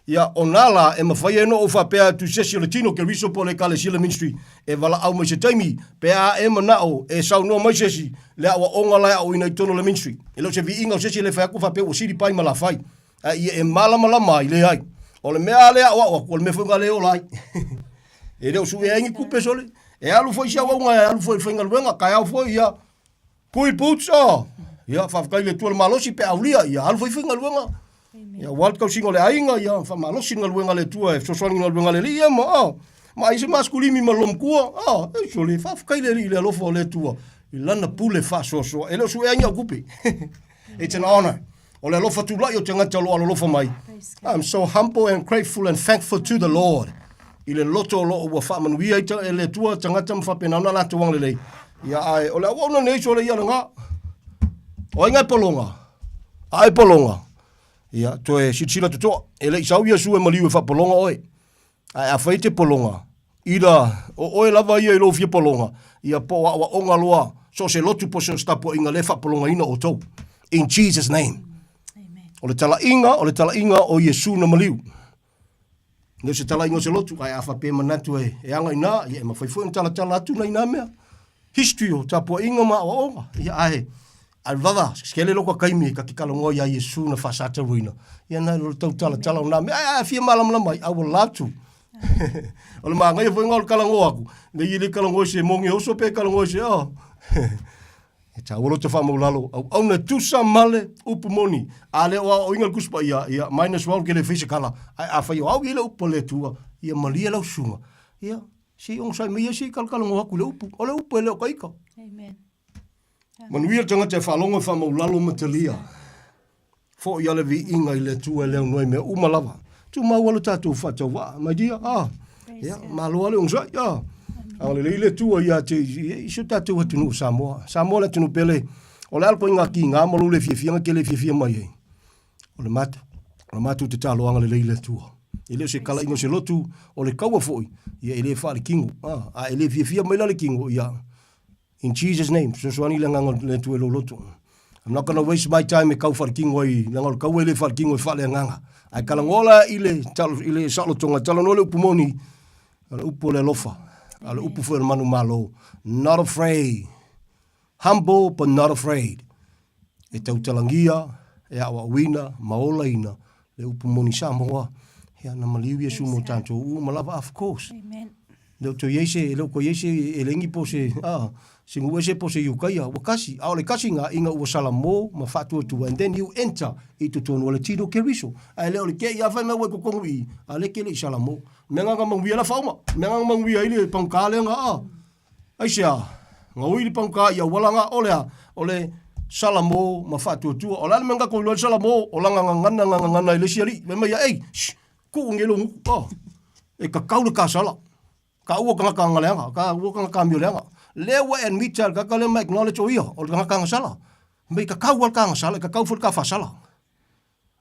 Ia, o nā lā e mafai ai ona ou faapea atu i se isi o le tino Keriso po o le Ekalesia le ministry e valaau mai se taimi pe a e manao e saunoa mai se isi le aoaoga la e aoaoina i totonu o le ministry. E le o se viiga o se isi e le fai atu faapea ua sili pai ma lafai, a ia e malamalama ai, leai. O le mea a lea aoao atu, o le mea foi lena lea e ola ai. E le o suea ai ni tupe sole. E alu foi si auauna e alu foi i le faigaluega, taeao foi ia, Kui boots oh. Ia, faafetai i le Atua le malosi pe aulia, ia alu foi faigaluega. Ia, aua le tausiga o le aiga, ia faamalosi le galuega a le Atua e fesoasoani i le galuega a le Alii, ia ma, oh, ma ai se maskulimi ma le lomatua, oh, e sole, faafetai le Alii i le alofa o le Atua i lana pule faasoasoa. E le o suea ni au tupe. It's an honor. O le alofa tulai o tagata o lo o alolofa mai. I'm so humble and grateful and thankful to the Lord. I le loto o lo o ua faamanuia ai e le Atua tagata ma faapena ona latou agalelei. Ia ae o le auauna nei sole ia lena. O ai ngai pologa? A e pologa. Ia toe silasila totoa. E le i sau Iesu e maliu e faapologa oe. Ae afai e te pologa, ila o oe lava ia i lou fia pologa, ia po o aoaoga loa, so o se lotu po o se tapuaiga lea e faapologaina outou. In Jesus name. O le talaiga, o le talaiga o Iesu na maliu. Le o se talaiga o se lotu, ae a faapea e manatu e, e aga ina, ia e mafai foi ona talatala atu nai nā mea. History o tapuaiga ma aoaoga. Ia ae, I'd rather, skele loko kaimi ka te kalongoa ia Iesu na whasataruina. Ia na lo tau tala tala o nā mea, ai, ai, fia malamalama ai, I would love to. o le māngaia foi ngā o le kalangoa aku. Nei i le kalangoa se mongi oso pe kalangoa se, oh. E tāua lo te whamaulalo, au au na tusa male upu moni. A le o a o inga le kuspa ia, ia, minus well ke le whisa kala. Ai a whai o au i le upu le tua, ia malia lau sunga. Ia, se i ongosai mai ia se i kalakalangoa aku le upu. O le upu e le o ka ika. Amen. Manuia le tagata e faalogo e faamaulalo ma talia. Foi a le viiga i le Atua e le aunoa i mea uma lava. Tumau a lo tatou faatauvaa, my dear. Ah, ia, malo a le onosai. Ah, agalelei le Atua ia te i si o tatou atunuu o Samoa. Samoa le atunuu pele, o le a le koiga kiga ma lou le fiafiaga ke le fiafia mai ai. O le matou, o le matou tatalo agalelei le Atua. E le o se kalaiga o se lotu, o le kaua foi, ia e le faalekino. Ah, a e le fiafia mai la le kino, ia, In Jesus name, fesoasoani le agaga o le Atua i lou loto. I'm not gonna waste my time e kau faalekino ai, leaga o le kaua e le faalekino e faaleagaga. Ae talanoa la i le, i le saolotoga, talanoa le upu moni, o le upu o le alofa, a o le upu foi o le manumalo. Not afraid. Humble but not afraid. E tautalagia, e aoaoina, ma olaina le upu moni Samoa. Ia, na maliu Iesu mo tatou uma lava, of course. Amen. Le o toe i ai se, e le o toe i ai se elegi po o se, a, se nuu ese po o se Iukaia, ua kasi, a o le kasiga ina ua salamo ma faatuatua, and then you enter i totonu o le tino Keriso. Ae le o le te i a fai mai ua i totonu i i, a lea e te le i salamo. Mea na na manuia la faauma, mea na na manuia ai le pagota lea na, a, aisea, na ui le pagota i auala na, o le a, o le salamo ma faatuatua. O le a le mea na tatou iloa ai le salamo, o lana gagana na gagana ai le isi alii, fai mai ia, ei, shh, Kuu nei lou gutu, oh. E kakau le kasala. Ka ua tagata agaleaga, ka ua tagata amioleaga. Lea ua e admit a le tagata lea ma acknowledge o ia, o le tagata agasala. Mei kakau lava le ka agasala, e kakau foi le ka faasala.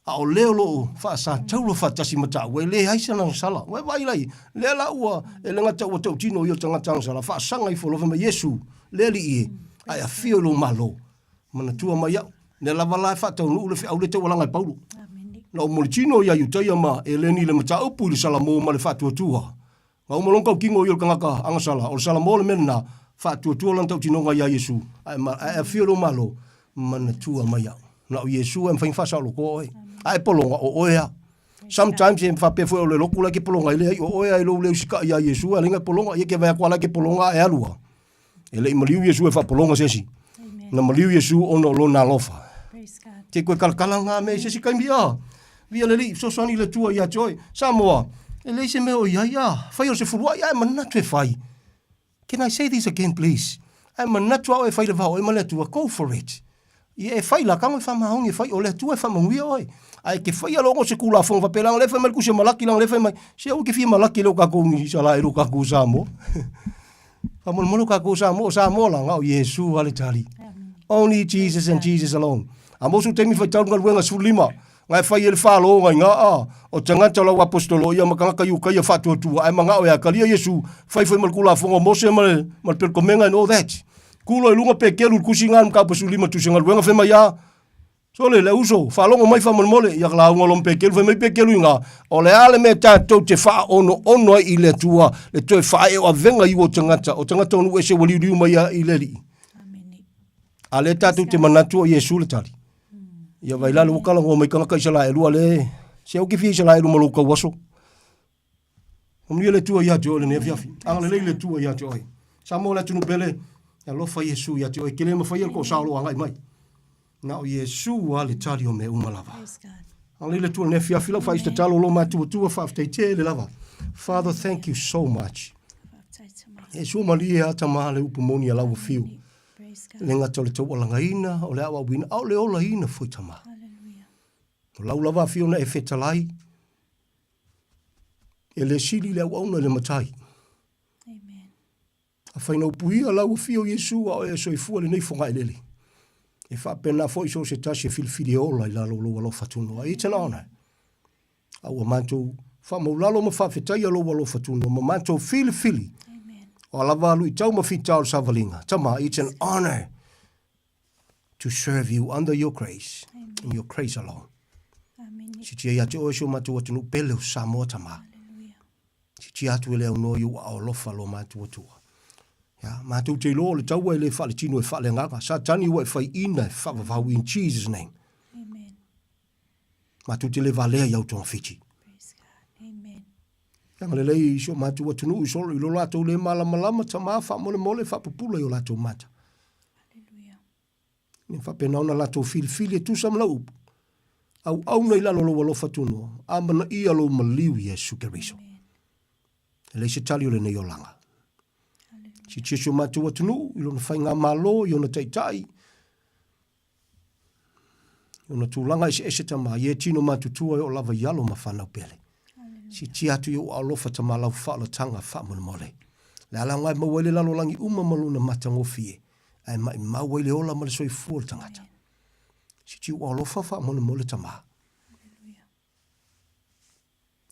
A o lea o lo o faasataula faatasi ma taua, e leai sana agasala. Ua e vaai la i ai? Lea la ua, e le gata ua tautino ia o le tagata agasala, faasaga ifo loa fai mai, Iesu, le Alii e, a e afio i lou Malo. Manatua mai au. Lea lava la e faataunuu le feau lea taualaga e Paulo. Na ou molitino ia Iutaia ma Eleni i le mataupu i le Salamo ma le faatuatua. Na uma loa ona tautino ia o le tagata agasala, o le Salamo le mea lena, faatuatua lana tautinoga ia Iesu, ae, ae afio i lou Malo, manatua mai au. Na o Iesu e mafai ona faasaolotoa oe. A e pologa, o oe lava. Sometimes e faapea foi o le lotu la e te pologa ai, leai, o oe lava i lou le usitai ia Iesu, a leai na e pologa, ia e te vaai atu lava la e te pologa ae alu lava. E le i maliu Iesu e faapologa se isi. Na maliu Iesu ona o lona alofa. Te koe kalakala ngā mea i se isi taimi, ah, via le alii, fesoasoani le Atua ia te oe. Samoa, e leai se mea o i ai, ah, fai o se fuluai, ae manatu e fai. Can I say this again please? Ae manatu a oe e fai le va o oe ma le Atua, go for it. Ia e fai la, tago e faamaoni e fai, o le Atua e faamanuia oe. Ae ke faia loa ona o se Tulafono faapea, leaga o lea e fai mai le Tusi a Malaki, leaga o lea e fai mai, se aua e te fia malaki e le o tatou ni Isaraelu, o tatou Samoa. Faamolemole o tatou Samoa, o Samoa la, na o Iesu lava le tali. Only Jesus and Jesus alone. A mo sou taimi faitau le galuega 15, na e fai ai le falo na ina, a, o tagata o lau aposetolo ia ma tagata Iukaia faatuatua, ae manao e atalia Iesu, fai foi ma le Tulafono a Mose ma le, ma le Pelekomena and all that. Tu loa i luga Peteru i le tusi na i le mataupu 15 tusi galuega fai mai a, Sole, le uso, faalogo mai faamolemole, ia ka lauga loa ma Peteru, fai mai Peteru i ina, o le a le mea tatou te faaonoono ai i le Atua, le toe faaeoavega i o tagata, o tagata o nuu ese ua liuliu mai i le Alii. A lea tatou te manatu o Iesu le tali. Ia vai lalo ua talanoa mai tagata Isaraelu a le se au ke fia Isaraelu ma lou tauaso. Manuia le Atua ia te oe lenei afiafi. Agalelei le Atua ia te oe. Samoa le atunuu pele, e alofa Iesu ia te oe. Ke le mafai e le toasao o lo o agai mai. Na o Iesu lava le tali o mea uma lava. Agalelei le Atua lenei afiafi lau faaisu tatalo lo matuatua faafetai tele lava. Father, thank you so much. Iesu malie a tama le upu moni a lau afio. Le gata o le taualagaina, o le aoaoina, a o le olaina foi tama. O lau lava afio na e fetalai, e le sili le auauna i le matai. Afai na upuia lau afio Iesu a o e soifua lenei fogaelele, e faapena foi so o se tasi e filifili e ola i lalo o lou alofa tunoa. It's an honor. A ua matou faamaulalo ma faafetaia lou alofa tunoa ma matou filifili. O a lava luitau ma fita o le savaliga. Tama, it's an honor to serve you under your grace Amen. and your grace alone. Sitia ia te oe si o matou atunuu pele o Samoa tama. Sitia atu e le aunoa i ou aao alofa lo matou Atua. Ia, matou te iloa o le taua e le faaletino e faaleagaga. Satani ua e faiina e faavavau in Jesus name. Amen. Matou te le valea i au togafiti. Ia agalelei i si o matou atunuu i solo i lo latou le malamalama tama faamolemole faapupula i o latou mata. Ina faapena ona latou filifili e tusa ma lau upu. Auauna i lalo o lou alofa tunoa, amanaia lou maliu Iesu Keriso. E leai se tali o lenei olaga. Sitia si o matou atunuu i lona faigamalo, i ona taitai, i ona tulaga eseese tama, i e tino matutua e oo lava i alo ma fanau pele. Sitia atu i ou alofa tama lau faaolataga faamolemole. Le ala e maua ai le lalolagi uma ma lona matagofie, ae maimau ai le ola ma le soifua o le tagata. Sitia ou alofa faamolemole tama.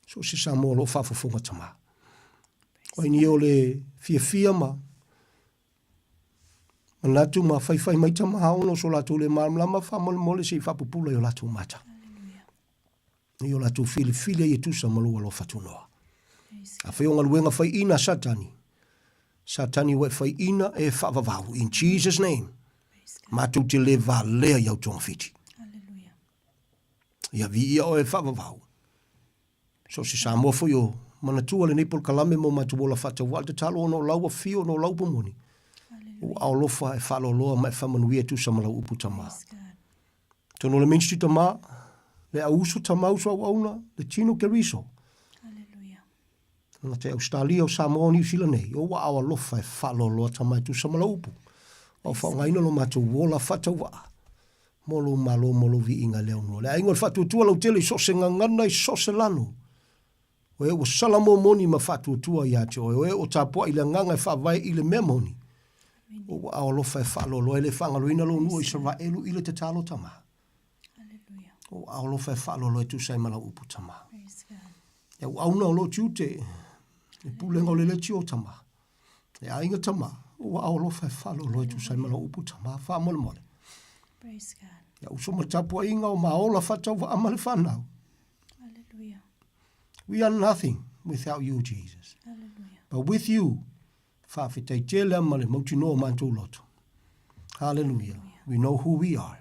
So o se Samoa o lo o faafofoga tama. O ai ni o le fiafia ma Manatu ma faifai mai tama ona o so latou le malamalama faamolemole se i faapupula i o latou mata. I o latou filifili ai e tusa ma lou alofa tunoa. Afai o galuega faiina a Satani, Satani ua e faiina e faavavau in Jesus name. Matou te le valea i au togafiti. Ia viia oe e faavavau. So o se Samoa foi o manatua lenei polokalame mo matou ola faatauvaa le tatalo ona o lau afio ona o lau upu moni. Ua aolofa e faaloaloa ma e faamanuia e tusa ma lau upu Tama. Tonu o le ministry Tama, le au uso Tama uso auauna, le tino Keriso. Tagata i Ausetalia, o Samoa, o Niu Sila nei, o ua ao alofa e faaloaloa Tama e tusa ma lau upu. A o faaaogaina lo matou ola faatauvaa mo lou Malo mo lou viiga i le aunua. Le aiga o le faatuatua lautele i so o se gagana i so o se lanu. O e ua sala momoni ma faatuatua ia te oe, o e ua tapuai i le agaga e faavae i le mea moni. O ua ao alofa e faaloaloa e le faagaloina lou nuu o Isaraelu i le tatalo Tama. O ua ao alofa e faaloaloa e tusa ai ma lau upu Tama. E auauna o lou tiute, le pulega o le leitio Tama. E aiga tama, ua ao alofa e faaloaloa e tusa ai ma lau upu tama, faamolemole. Praise God. Ia uso ma le tapuaiga o maola faatauvaa ma le fanau. Hallelujah. We are nothing without you, Jesus. Hallelujah. But with you, faafetai tele ma le mautinoa o matou loto. Hallelujah. Hallelujah. We know who we are.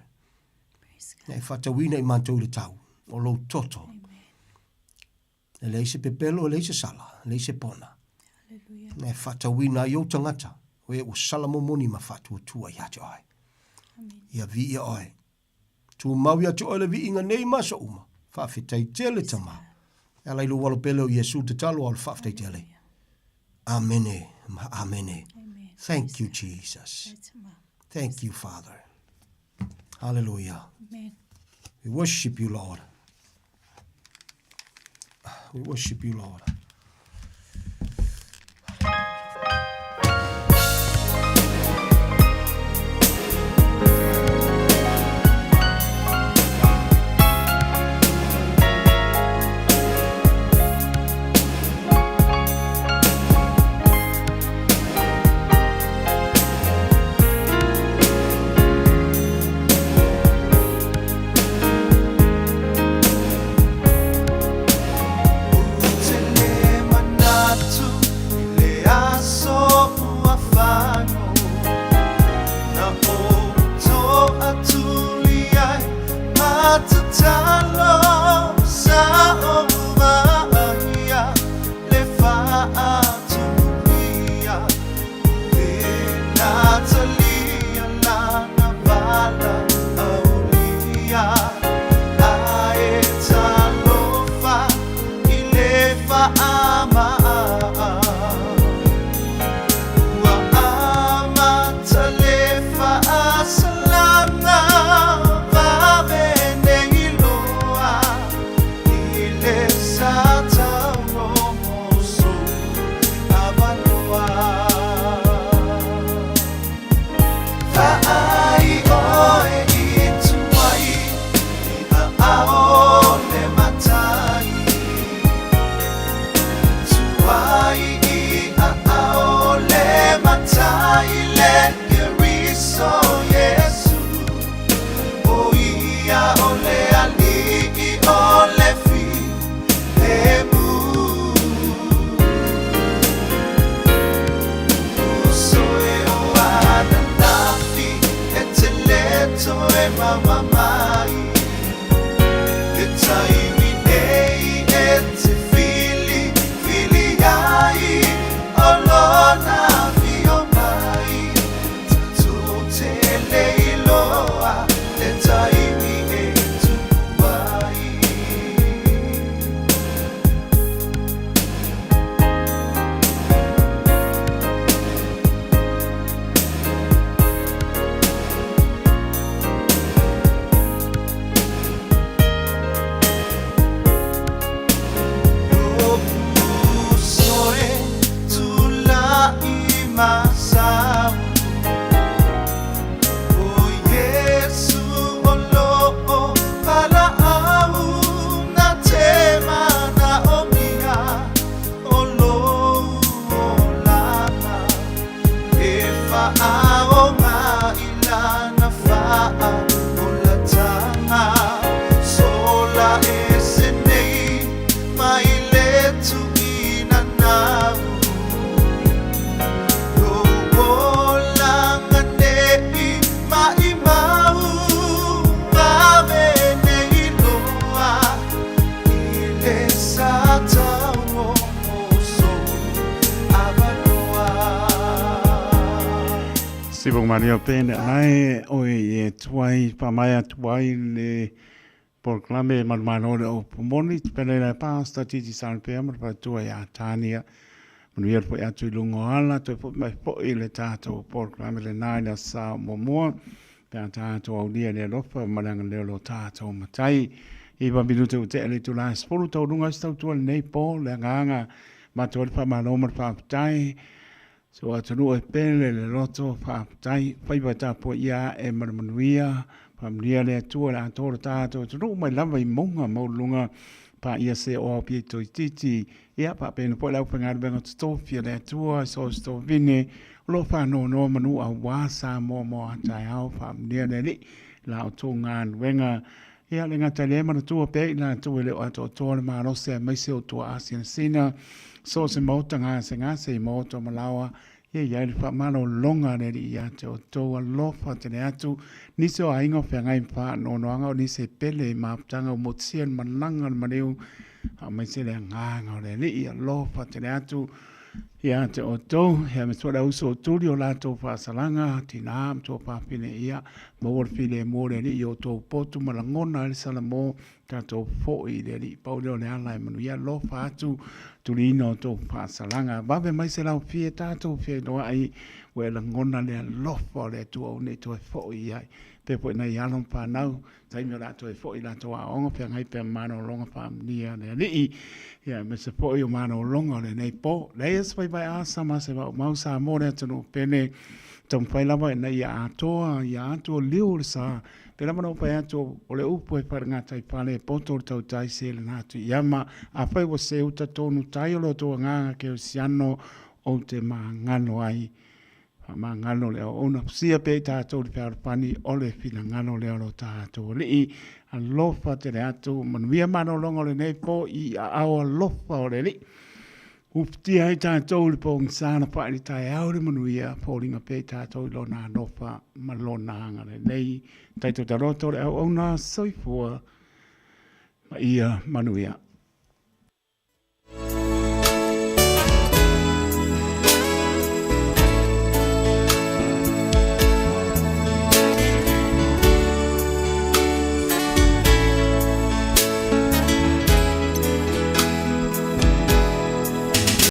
Praise God. E faatauina i matou i le tau o lou toto. Amen. E leai se pepelo, e leai se sala, e leai se pona. E faatauina ai ou tagata, o e ua sala momoni ma faatuatua ia te oe. Ia viia oe. Tumau ia te oe le viiga nei ma aso uma. Faafetai tele Tama. E ala i lou alo pele o Iesu tatalo a o le faafetai tele. Amene ma amene. Thank you, Jesus. Thank you, Father. Hallelujah. Amen. We worship you, Lord. We worship you, Lord. Siva Maria Pene lae oe i e tuai whamaea atu ai le polokalame manumalo le upu moni pele le pasta titi salpea ma le faletua ia Tania manuia le foi atu i luga o ala toe foi mai foi le tatou polokalame lena i le aso Sa muamua pe a tatou aulia le alofa ma le agalelei o lo tatou Matai. 9 minute ua tea le itula e 10 taualuga ai se tautua lenei po le agaga matou ai le faamalo ma le faafetai. Si ou atunuu e pele le loto faafetai faiva e tapuaia ae ma le manuia faamanuia le Atua le atoa o le tatou atunuu mai lava i mauga maualuluga paia se o ao pia toititi ia faapena foi le aufaigaluega totofi a le Atua i so o se tovine o lo o faanoanoa manu aua Samoa mo a taeao faamanuia le Alii la outou galuega Ia, le gata i lea, manatua pea i latou e le o atoatoa le malosi aemaise o tuaa sinasina, so o se maota gasegase i maota o malaoa, ia i ai le faamalologa a le Alii ia te outou. Alofa tele atu nisi o aiga o feagai ma faanoanoaga o nisi e pele i mafutaga ua motusia i le malaga a le maliu, aemaise le agaga o le Alii. Alofa tele atu ia te outou, ia aemaise foi le auso o tuli o latou faasalaga, tinā ma tuafafine, ia maua le filemu o le Alii i outou potu ma lagona ai le salamo, tatou foi i le Alii. Pau lea o le ala e manuia, alofa atu, tuliina outou faasalaga. Vave mai se laufie tatou feiloai, ua e lagona le alofa o le Atua ua nei toe foi i ai. Pea foi nai alo ma fanau, taimi o le a toe foi i latou aoaoga, feagai pea ma malologa faamanuia a le Alii, ia aemaise foi o malologa o lenei po. Leai se faiva e asa ma se maumau Samoa le atunuu pele, taumafai lava ina ia atoa, ia atu o liu o le sa, pei lava ona ou fai atu o le upu e faalegataifa e poto le tautai se lena atu i ama. Afai ua seu tatonu tai o lo outou agaga kerisiano, ou te magalo ai. Faamagalo le auauna fusia pea i tatou i le fealofani o le finagalo lea o lo tatou Alii. Alofa tele atu, manuia malologa o lenei po i aao alofa o le Alii. Ufitia ai tatou i le pogisa na fai i le taeao le manuia, foliga pea i tatou i lona alofa ma lona agalelei. Taito taloto le auauna, soifua ma ia manuia.